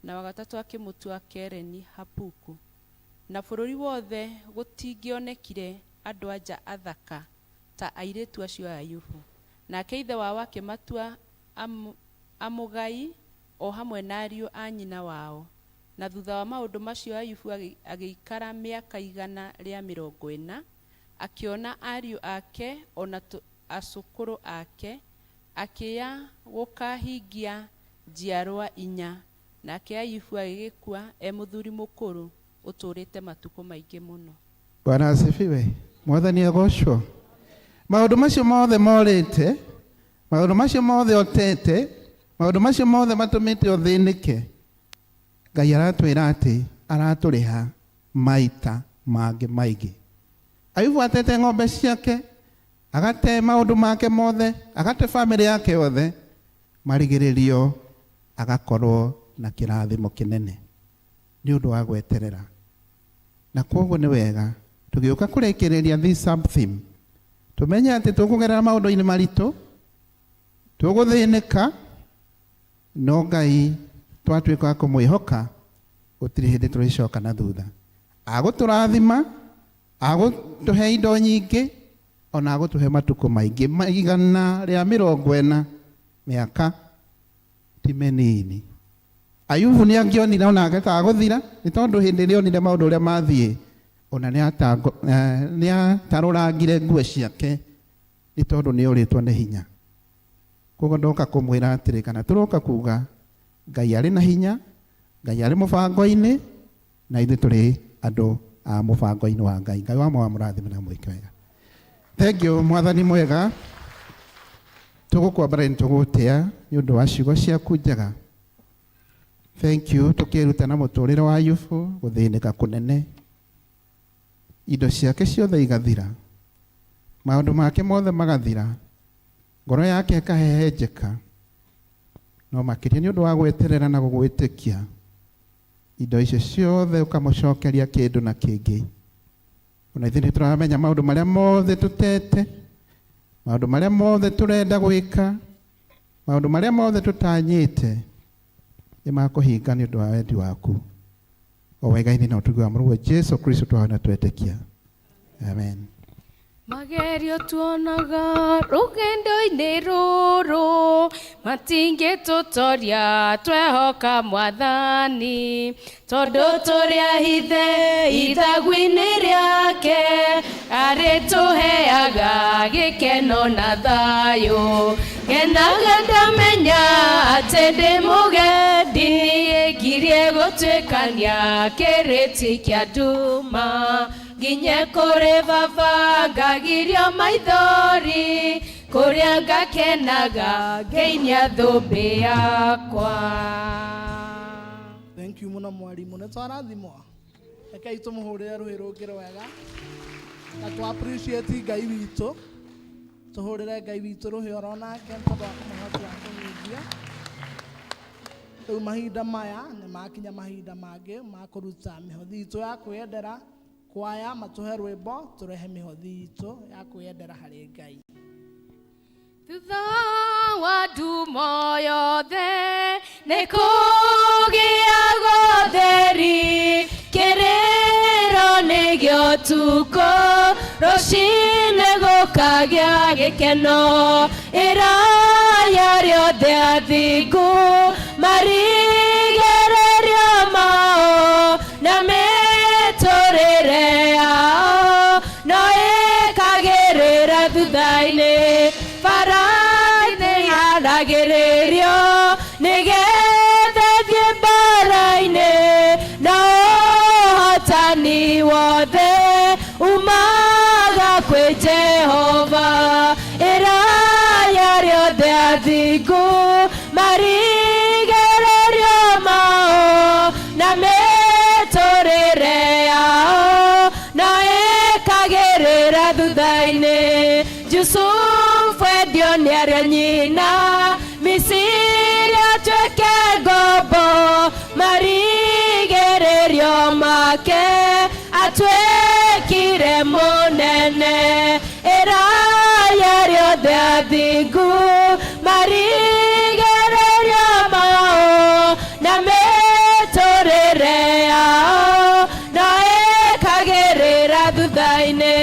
na wa gatatũ akĩmũtua Kereni Hapuku. Na bũrũri wothe gũtingĩonekire andũ-a-nja athaka ta airĩtu acio a Ayubu. Nake ithe wao akĩmatua amũgai o hamwe na ariũ a nyina wao. Na thutha wa maũndũ macio Ayubu agĩikara mĩaka 140, akĩona ariũ ake o na acũkũrũ ake, akĩya gũkahingia njiarwa inya. Nake Ayubu agĩgĩkua e mũthuri mũkũrũ ũtũũrĩte matukũ maingĩ mũno. Bwana asifiwe. Mwathani agocwo. Maũndũ macio mothe morĩte, maũndũ macio mothe ũtete, maũndũ macio mothe matũmĩte ũthĩnĩke, Ngai aratwĩra atĩ aratũrĩha maita mangĩ maingĩ. Ayubu atete ng'ombe ciake, agate maũndũ make mothe, agate bamĩrĩ yake yothe, marigĩrĩrio agakorwo na kĩrathimo kĩnene nĩ ũndũ wa gweterera. Na kwoguo nĩ wega tũgĩũka kũrĩkĩrĩria this sub theme, tũmenye atĩ tũkũgerera maũndũ-inĩ maritũ, tũgũthĩnĩka, no Ngai twatuĩka a kũmwĩhoka, gũtirĩ hĩndĩ tũrĩcoka na thutha. Agũtũrathima, agũtũhe indo nyingĩ, ona agũtũhe matukũ maingĩ, 140 mĩaka ti mĩnini. Ayubu nĩ angĩonire onake ta agũthira, nĩ tondũ hĩndĩ ĩrĩa onire maũndũ ũrĩa mathiĩ, ona nĩ atarũrangire nguo ciake, nĩ tondũ nĩ orĩtwo nĩ hinya. Koguo ndoka kũmwĩra atĩrĩ, kana tũroka kuga Ngai arĩ na hinya, Ngai arĩ mũbango-inĩ, na ithuĩ tũrĩ andũ a mũbango-inĩ wa Ngai. Ngai wa mwamũrathime na mwĩke wega. Thank you, Mwathani mwega. Tũgũkwambara nĩ tũgũtĩa nĩ ũndũ wa ciugo ciaku njega. Thank you, tũkĩruta na mũtũrĩre wa Ayubu gũthĩnĩka kũnene. Indo ciake ciothe igathira, maũndũ make mothe magathira, ngoro yake ĩkahehenjeka. No makĩria nĩ ũndũ wa gweterera na gũgwĩtĩkia, indo icio ciothe ũkamũcokeria kĩndũ na kĩngĩ. Ona ithuĩ nĩ tũramenya maũndũ marĩa mothe tũtete, maũndũ marĩa mothe tũrenda gwĩka, maũndũ marĩa mothe tũtanyĩte nĩ makũhinga nĩ ũndũ wa wendi waku. O wega-inĩ na ũtugi wa Mũrũguo Jesu Kristo twahona twetĩkia. Amen. Magerio tuonaga rũgendo-inĩ rũrũ matingĩtũtoria twehoka Mwathani, tondũ tũrĩ ahithe ithagu-inĩ rĩake, arĩtũheaga gĩkeno na thayũ. Ngenaga ndamenya atĩ ndĩ mũgendi, ngirie gũtuĩkania kĩrĩti kĩa nduma, nginye kũrĩ baba ngagirio maithori, kũrĩa ngakenaga ngĩinia thũmbĩ yakwa. Thank you mũno mwarimu, nĩ twarathimwo. Rekei tũmũhũrĩre rũhĩ rũngĩ rwega na tũ appreciate Ngai witũ, tũhũrĩre Ngai witũ rũhĩ oro nake nĩ tondũ wa kũmũhotia kũhunjia. Rĩu mahinda maya nĩ makinya mahinda mangĩ ma kũruta mĩhothi itũ ya kwĩyendera. Kwaya matũhe rwĩmbo tũrehe mĩhothi itũ ya kwĩyendera harĩ Ngai. Thutha wa ndumo yothe nĩ kũgĩaga ũtheri, kĩrĩro nĩ gĩa ũtukũ, rũcinĩ gũkagĩa gĩkeno. Ĩraya rĩothe athingu marigererio mao, na mĩtũrĩre yao no ĩkagĩrĩra thutha-inĩ. Bara-inĩ haragĩrĩrio nĩgetha thiĩ mbara-inĩ, no Jehova ĩraya rĩothe athingu marigĩrĩrio mao na mĩtũrĩre yao no ĩkagĩrĩra thutha-inĩ Jusufu endio nĩ arĩa nyina Misiri atuĩke ngombo marigĩrĩrio make atuĩkire mũnene ĩraya rĩothe athingu marigĩrĩrio mao na mĩtũrĩre yao no ĩkagĩrĩra thutha-inĩ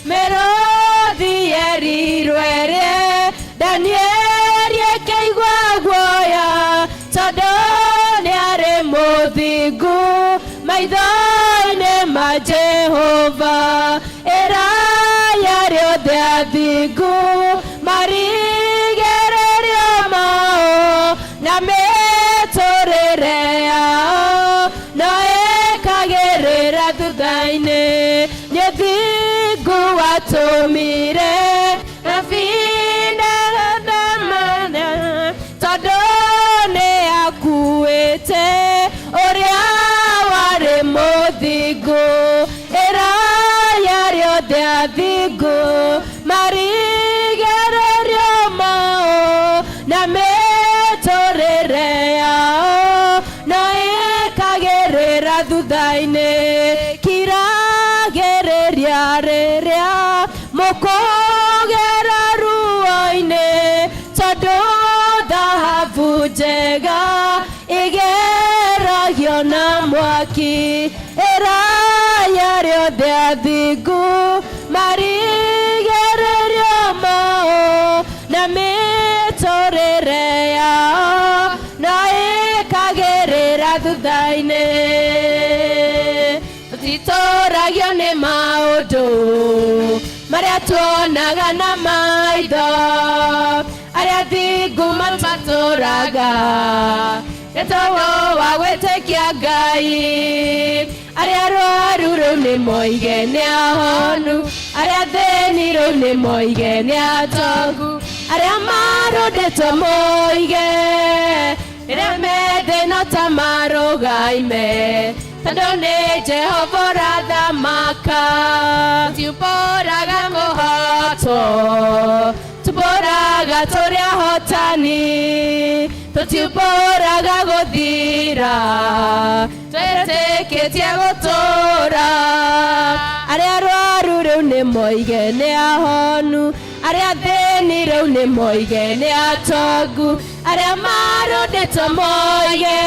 mĩrũthi yerirwo ĩrĩe Danieli ĩkĩigua guoya tondũ nĩarĩ mũthingu maitho-inĩ ma Jehova ĩraya rĩothe athingu marigĩrĩrio mao na mĩtũrĩre yao no ĩkagĩrĩra thutha-inĩ nĩ ũthingu watũmire Rabinda tondũ nĩ akuĩte ũrĩa warĩ mũthingu ĩraya rĩothe athingu marigĩrĩrio mao na mĩtũrĩre yao no ĩkagĩrĩra thutha-inĩ kiragĩrĩria rĩrĩa mũkũgera ruo-inĩ tondũ thahabu njega ĩgeragio na mwaki ĩraya rĩothe athingu marigĩrĩrio mao na mĩtũrĩre yao no ĩkagĩrĩra thutha-inĩ tũtitũragio nĩ maũndũ marĩa tuonaga na maitho arĩa thingu matũraga nĩ tondũ wa gwĩtĩkia Ngai arĩa arwaru rĩu nĩ moige nĩ ahonu arĩa athĩni rĩu nĩ moige nĩ atongu arĩa marũndĩtwo moige rĩrĩa methĩ no ta marũgaime tondũ nĩ Jehova ũrathamaka tiumbũraga kũhotwo tumbũraga tũrĩ ahotani tũtiumbũraga gũthira twĩtĩkĩtie gũtũra arĩa arwaru rĩu nĩ moige nĩ ahonu arĩa athĩni rĩu nĩ moige nĩ atongu arĩa marũndĩtwo moige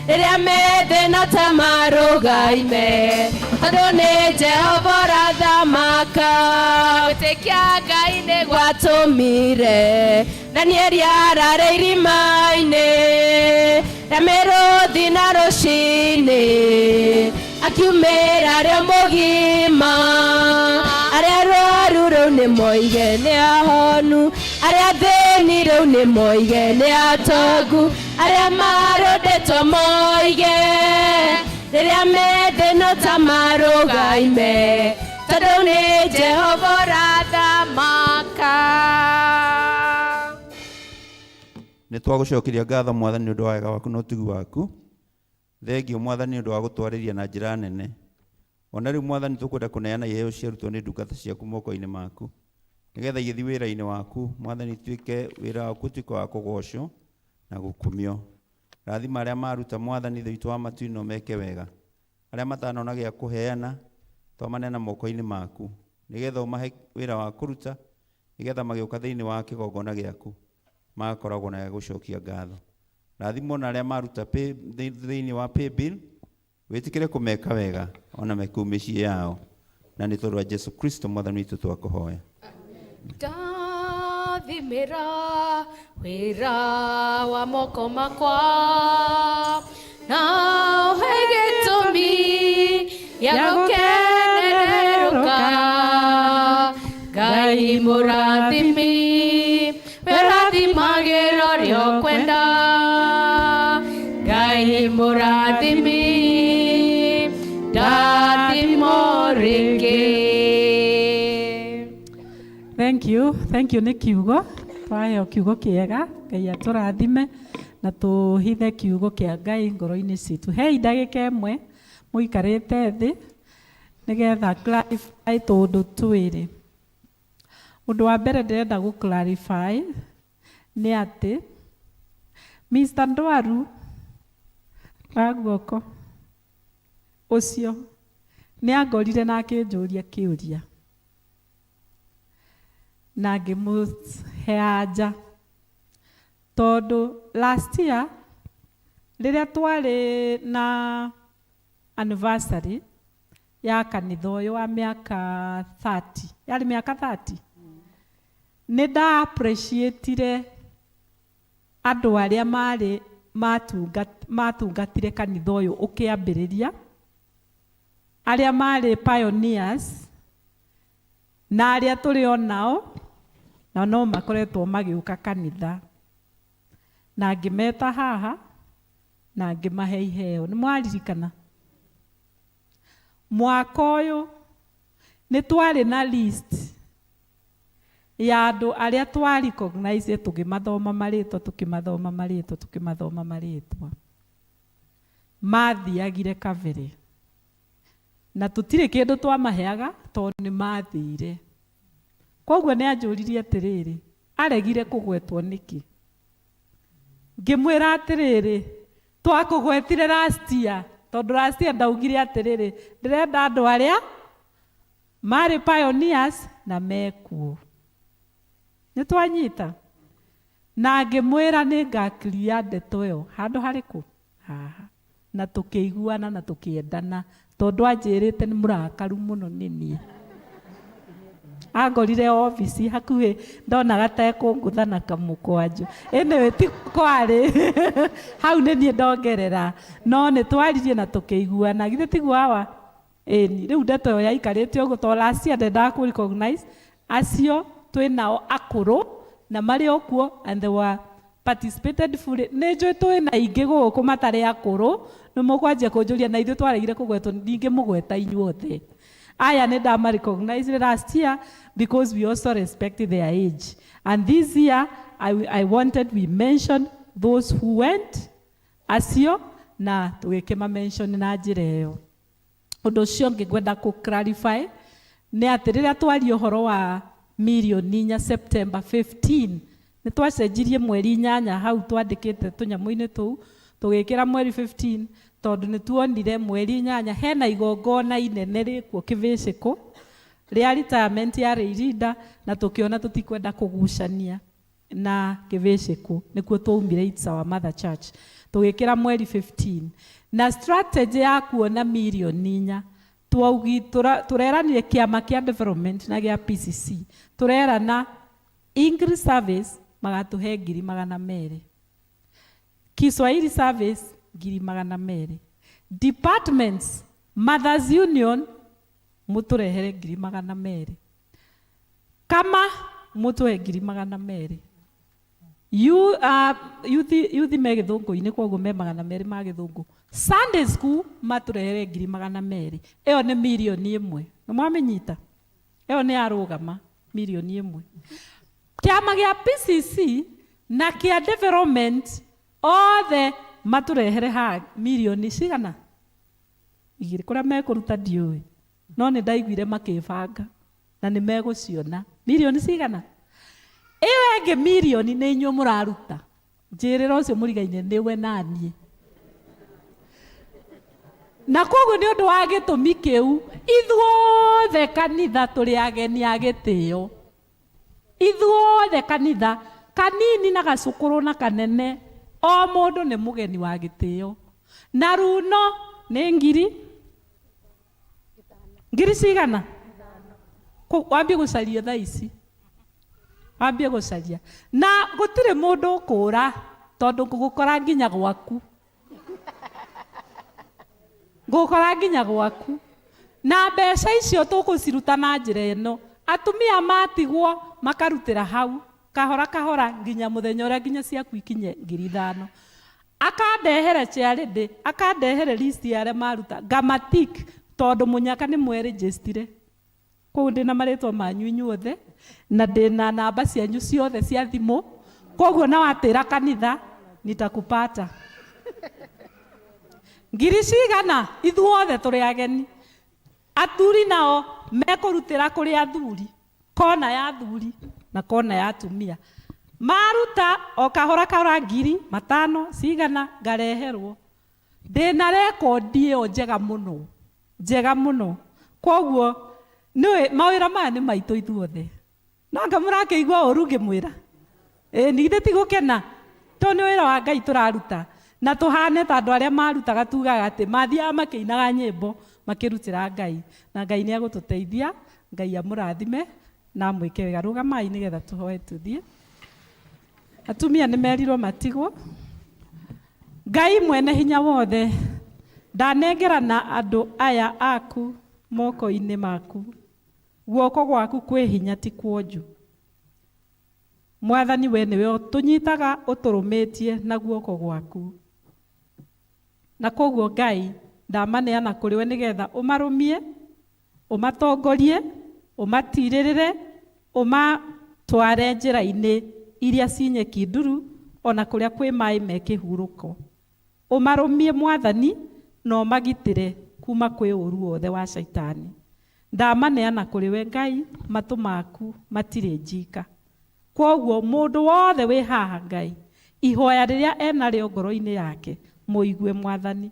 rĩrĩa methĩ no ta marũgaime tondũ nĩ Jehova ũrathamaka gwĩtĩkia Ngai nĩ gwatũmire Danieli arare irima-inĩ rĩa mĩrũthi na rũcinĩ akiumĩra rĩo mũgima arĩa arwaru rĩu nĩ moige nĩ ahonu arĩa athĩni rĩu nĩ moige nĩ atongu arĩa marũndĩtwo moige rĩrĩa methĩ no ta marũgaime tondũ nĩ Jehova ũrathamaka. Nĩ twagũcokeria ngatho mwathani nĩ ũndũ wa wega waku na ũtugi waku thengio mwathani nĩ ũndũ wa gũtwarĩria na njĩra nene ona rĩu mwathani tũkwenda kũneana iheo ciarutwo nĩ ndungata ciaku moko-inĩ maku nĩgetha igĩthiĩ wĩra-inĩ waku mwathani tuĩke wĩra waku ũtuĩke wa kũgocwo na gũkumio rathima arĩa maruta mwathani Ithe witũ wa matu-inĩ meke wega arĩa matanona gĩa kũheana twamaneana moko-inĩ maku nĩgetha ũmahe wĩra wa kũruta nĩgetha magĩũka thĩinĩ wa kĩgongona gĩaku magakoragwo na gĩa gũcokia ngatho rathimwo na arĩa maruta thĩinĩ wa paybill wĩtĩkĩre kũmeka wega ona me kũu mĩciĩ yao na nĩ tondũ wa Jesu Kristo mwathani witũ twakũhoya. Ndathimĩra wĩra wa moko makwa na ũhe gĩtũmi gĩa gũkenererũka Ngai mũrathimi wĩrathimagĩra ũrĩa ũkwenda Ngai mũrathimi ndathimwo rĩngĩ. Thank you, thank you nĩ kiugo twaheo kiugo kĩega. Ngai atũrathime na tũhithe kiugo kĩa Ngai ngoro-inĩ citũ. Hei ndagĩka ĩmwe mũikarĩte thĩ nĩgetha clarify tũũndũ twĩrĩ. Ũndũ wa mbere ndĩrenda gũ clarify nĩ atĩ Mr. Ndwaru wa guoko ũcio nĩ angorire na akĩnjũria kĩũria na ngĩmũhe anja, tondũ last year rĩrĩa twarĩ na anniversary ya kanitha ũyũ wa mĩaka 30, yarĩ mĩaka 30, nĩ nda appreciatire andũ arĩa marĩ matungatire kanitha ũyũ ũkĩambĩrĩria, arĩa marĩ pioneers na arĩa tũrĩ o nao na no makoretwo magĩũka kanitha, na ngĩmeta haha na ngĩmahe iheo. Nĩ mwaririkana mwaka ũyũ nĩ twarĩ na list ya andũ arĩa twa recognize, tũkĩmathoma marĩtwa, tũkĩmathoma marĩtwa, tũkĩmathoma marĩtwa, mathiagire kabere na tũtirĩ kĩndũ twamaheaga tondũ nĩ mathire. Koguo nĩ anjũririe atĩrĩrĩ, aregire kũgwetwo nĩkĩ? Ngĩmwĩra atĩrĩrĩ, twakũgwetire last year, tondũ last year ndaugire atĩrĩrĩ, ndĩrenda andũ arĩa marĩ pioneers na mekuo. Nĩ twanyita na ngĩmwĩra nĩ ngakiria ndeto ĩyo handũ harĩkũ haha, na tũkĩiguana na tũkĩendana, tondũ anjĩrĩte nĩ mũrakaru mũno nĩ niĩ. Angorire obici hakuhĩ, ndonaga ta ekũngũtha na kamũkwanjũ. Anyway, ti kwarĩ hau nĩ niĩ ndongerera, no nĩ twaririe na tũkĩiguana. Githĩ tiguo hawa? Ĩni rĩu ndeto ĩyo yaikarĩte ũguo tondũ last year ndendaga kũ recognize acio twĩ nao akũrũ na marĩ o kuo, and they were participated fully. Nĩ njũĩ twĩ na ingĩ gũkũ matarĩ akũrũ, nĩ mũkwanjia kũnjũria na ithuĩ twaregire kũgwetwo, ndingĩmũgweta inyuothe. Aya nĩ ndama recognize last year because we also respect their age, and this year I wanted we mention those who went acio na tũgĩkĩma mention na njĩra ĩyo. Ũndũ ũcio ũngĩ ngwenda kũ clarify nĩ atĩ rĩrĩa twaria ũhoro wa mirioni 4 September 15, nĩ twacenjirie mweri 8 hau twandĩkĩte tũnyamũ-inĩ tũu, tũgĩkĩra mweri 15, tondũ nĩ tuonire mweri 8 hena igongona inene rĩkuo kĩbĩcĩkũ rĩa retirement ya Rĩirinda, na tũkĩona tũtikwenda kũgucania na kĩbĩcĩkũ, nĩkuo twaumire, it's our mother church, tũgĩkĩra mweri 15. Na strategy ya kuona mirioni 4, twaugi tũreranire kĩama kĩa development na gĩa PCC, tũrerana English service magatũhe 200,000, Kiswahili service 200,000, departments Mothers Union mũtũrehere 200,000, kama mũtũhe 200,000, youth me gĩthũngũ-inĩ, koguo me 200 ma gĩthũngũ, Sunday school matũrehere 200,000. Ĩyo nĩ mirioni 1. Nĩ mwamĩnyita ĩyo? Nĩ yarũgama mirioni 1. Kĩama gĩa PCC na kĩa development othe matũrehere ha mirioni cigana? 2. Kũrĩa mekũruta ndiũĩ, no nĩ ndaiguire makĩbanga na nĩ megũciona mirioni cigana. Ĩyo ĩngĩ mirioni nĩ inyuĩ mũraruta. Njĩrĩra ũcio mũrigaine nĩwe naniĩ, na koguo nĩ ũndũ wa gĩtũmi kĩu ithuothe kanitha tũrĩ ageni a gĩtĩo, ithuothe kanitha, kanini na gacũkũrũ na kanene, o mũndũ nĩ mũgeni wa gĩtĩo. Na runo nĩ ngiri cigana? Wambie gũcaria thaa ici, wambie gũcaria, na gũtirĩ mũndũ ũkũra tondũ ngũgũkora nginya gwaku, ngũgũkora nginya gwaku. Na mbeca icio tũgũciruta na njĩra ĩno: atumia matigwo makarutĩra hau kahora kahora nginya mũthenya ũrĩa nginya ciaku ikinye 5,000. Akandehere charity, akandehere list ya arĩa maruta, ngamatik, tondũ mũnyaka nĩ mwerĩnjĩstire kũu ndĩna marĩtwa manyu inyuothe. Na ndĩna namba cianyu ciothe cia thimũ, koguo na watĩra kanitha nitakupata. Ngiri cigana ithuothe tũrĩ ageni. Athuri nao mekũrutĩra kũrĩ athuri, kona ya athuri na kona ya atumia. Maruta o kahora kahora ngiri matano cigana ngareherwo. Ndĩna rekondi ĩyo njega mũno, njega mũno. Koguo nĩũĩ mawĩra maya nĩ maitũ ithuothe. No anga mũrakĩigua ũru ngĩmwĩra? Ĩĩ nĩ ti gũkena tondũ nĩ wĩra wa Ngai tũraruta na tũhane ta andũ arĩa marutaga tugaga atĩ mathiaga makĩinaga nyĩmbo makĩrutĩra Ngai, na Ngai nĩ egũtũteithia. Ngai amũrathime na amwĩke wega. Rũgamai nĩgetha tũhoe tũthiĩ. Atumia nĩ merirwo matigwo. Ngai mwene hinya wothe, ndanengerana andũ aya aku moko-inĩ maku. Guoko gwaku kwĩ hinya ti kuonju. Mwathani we nĩwe ũtũnyitaga ũtũrũmĩtie na guoko gwaku. Na koguo Ngai ndamaneana kũrĩ we nĩgetha ũmarũmie, ũmatongorie, ũmatirĩrĩre, ũmatware njĩra-inĩ iria ci nyeki nduru ona kũrĩa kwĩ maĩ me kĩhurũko. Ũmarũmie Mwathani na ũmagitĩre kuma kwĩ ũru wothe wa caitani. Ndamaneana kũrĩ we Ngai, matũ maku matirĩ njika. Kwoguo mũndũ wothe wĩ haha Ngai, ihoya rĩrĩa enarĩo ngoro-inĩ yake mũigue Mwathani.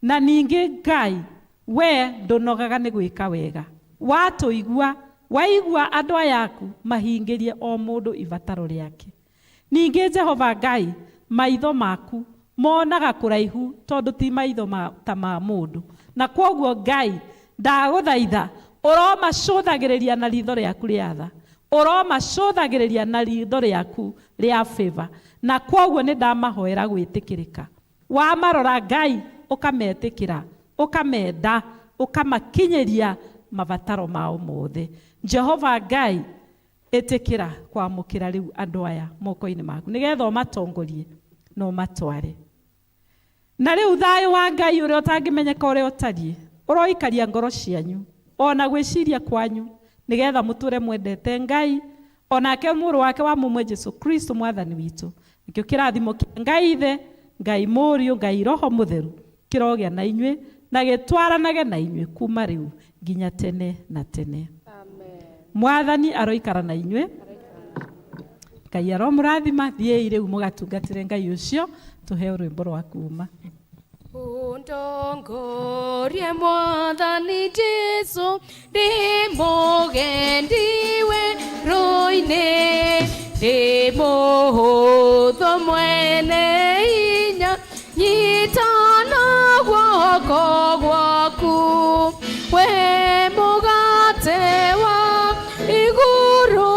Na ningĩ Ngai, we ndũnogaga nĩ gwĩka wega. Watũigua, waigua andũ aya aku mahingĩrie o mũndũ ibataro rĩake. Ningĩ Jehova Ngai, maitho maku monaga kũraihu tondũ ti maitho ta ma mũndũ. Na kwoguo Ngai, ndagũthaitha ũromacũthagĩrĩria na ritho rĩaku rĩa tha, ũromacũthagĩrĩria na ritho rĩaku rĩa favor. Na kwoguo nĩ ndamahoera gwĩtĩkĩrĩka. Wamarora Ngai ũkametĩkĩra, ũkamenda, ũkamakinyĩria mabataro mao mothe. Jehova Ngai, ĩtĩkĩra kwamũkĩra rĩu andũ aya moko-inĩ maku nĩgetha ũmatongorie na ũmatware. Na rĩu thayũ wa Ngai ũrĩa ũtangĩmenyeka ũrĩa ũtariĩ ũroikaria ngoro cianyu ona gwĩciria kwanyu nĩgetha mũtũre mwendete Ngai onake mũrũ wake wa mũmwe Jesu Kristo Mwathani witũ. Nĩkĩo kĩrathimo kĩa Ngai Ithe, Ngai Mũriũ, Ngai Roho Mũtheru kĩrogĩa na inyuĩ na gĩtwaranage na inyuĩ kuma rĩu nginya tene na tene. Mwathani aroikara na inyuĩ. Ngai aromũrathima. Thiĩi rĩu mũgatungatĩre Ngai ũcio. Tũheo rwĩmbo rwa kuma. Ũndongorie Mwathani Jesu, ndĩ mũgendi werũ-inĩ, ndĩ mũhũthũ mwene hinya, nyita na guoko gwaku, we mũgate wa igũrũ,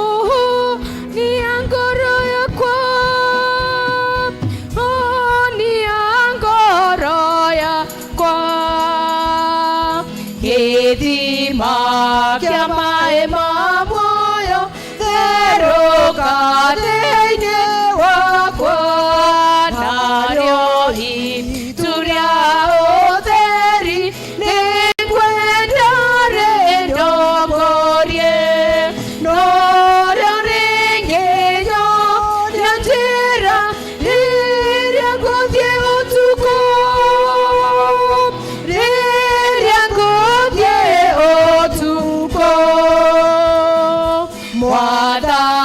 nia ngoro yakwa, nia ngoro yakwa, gĩthima kĩa maĩ ma muoyo, therũka thĩinĩ wakwa, narĩo itu rĩa ũtheri nĩngwenda rĩndongorie, norĩo rĩngĩnyonia njĩra rĩrĩa ngũthiĩ ũtukũ, rĩrĩa ngũthiĩ ũtukũ. Mwathani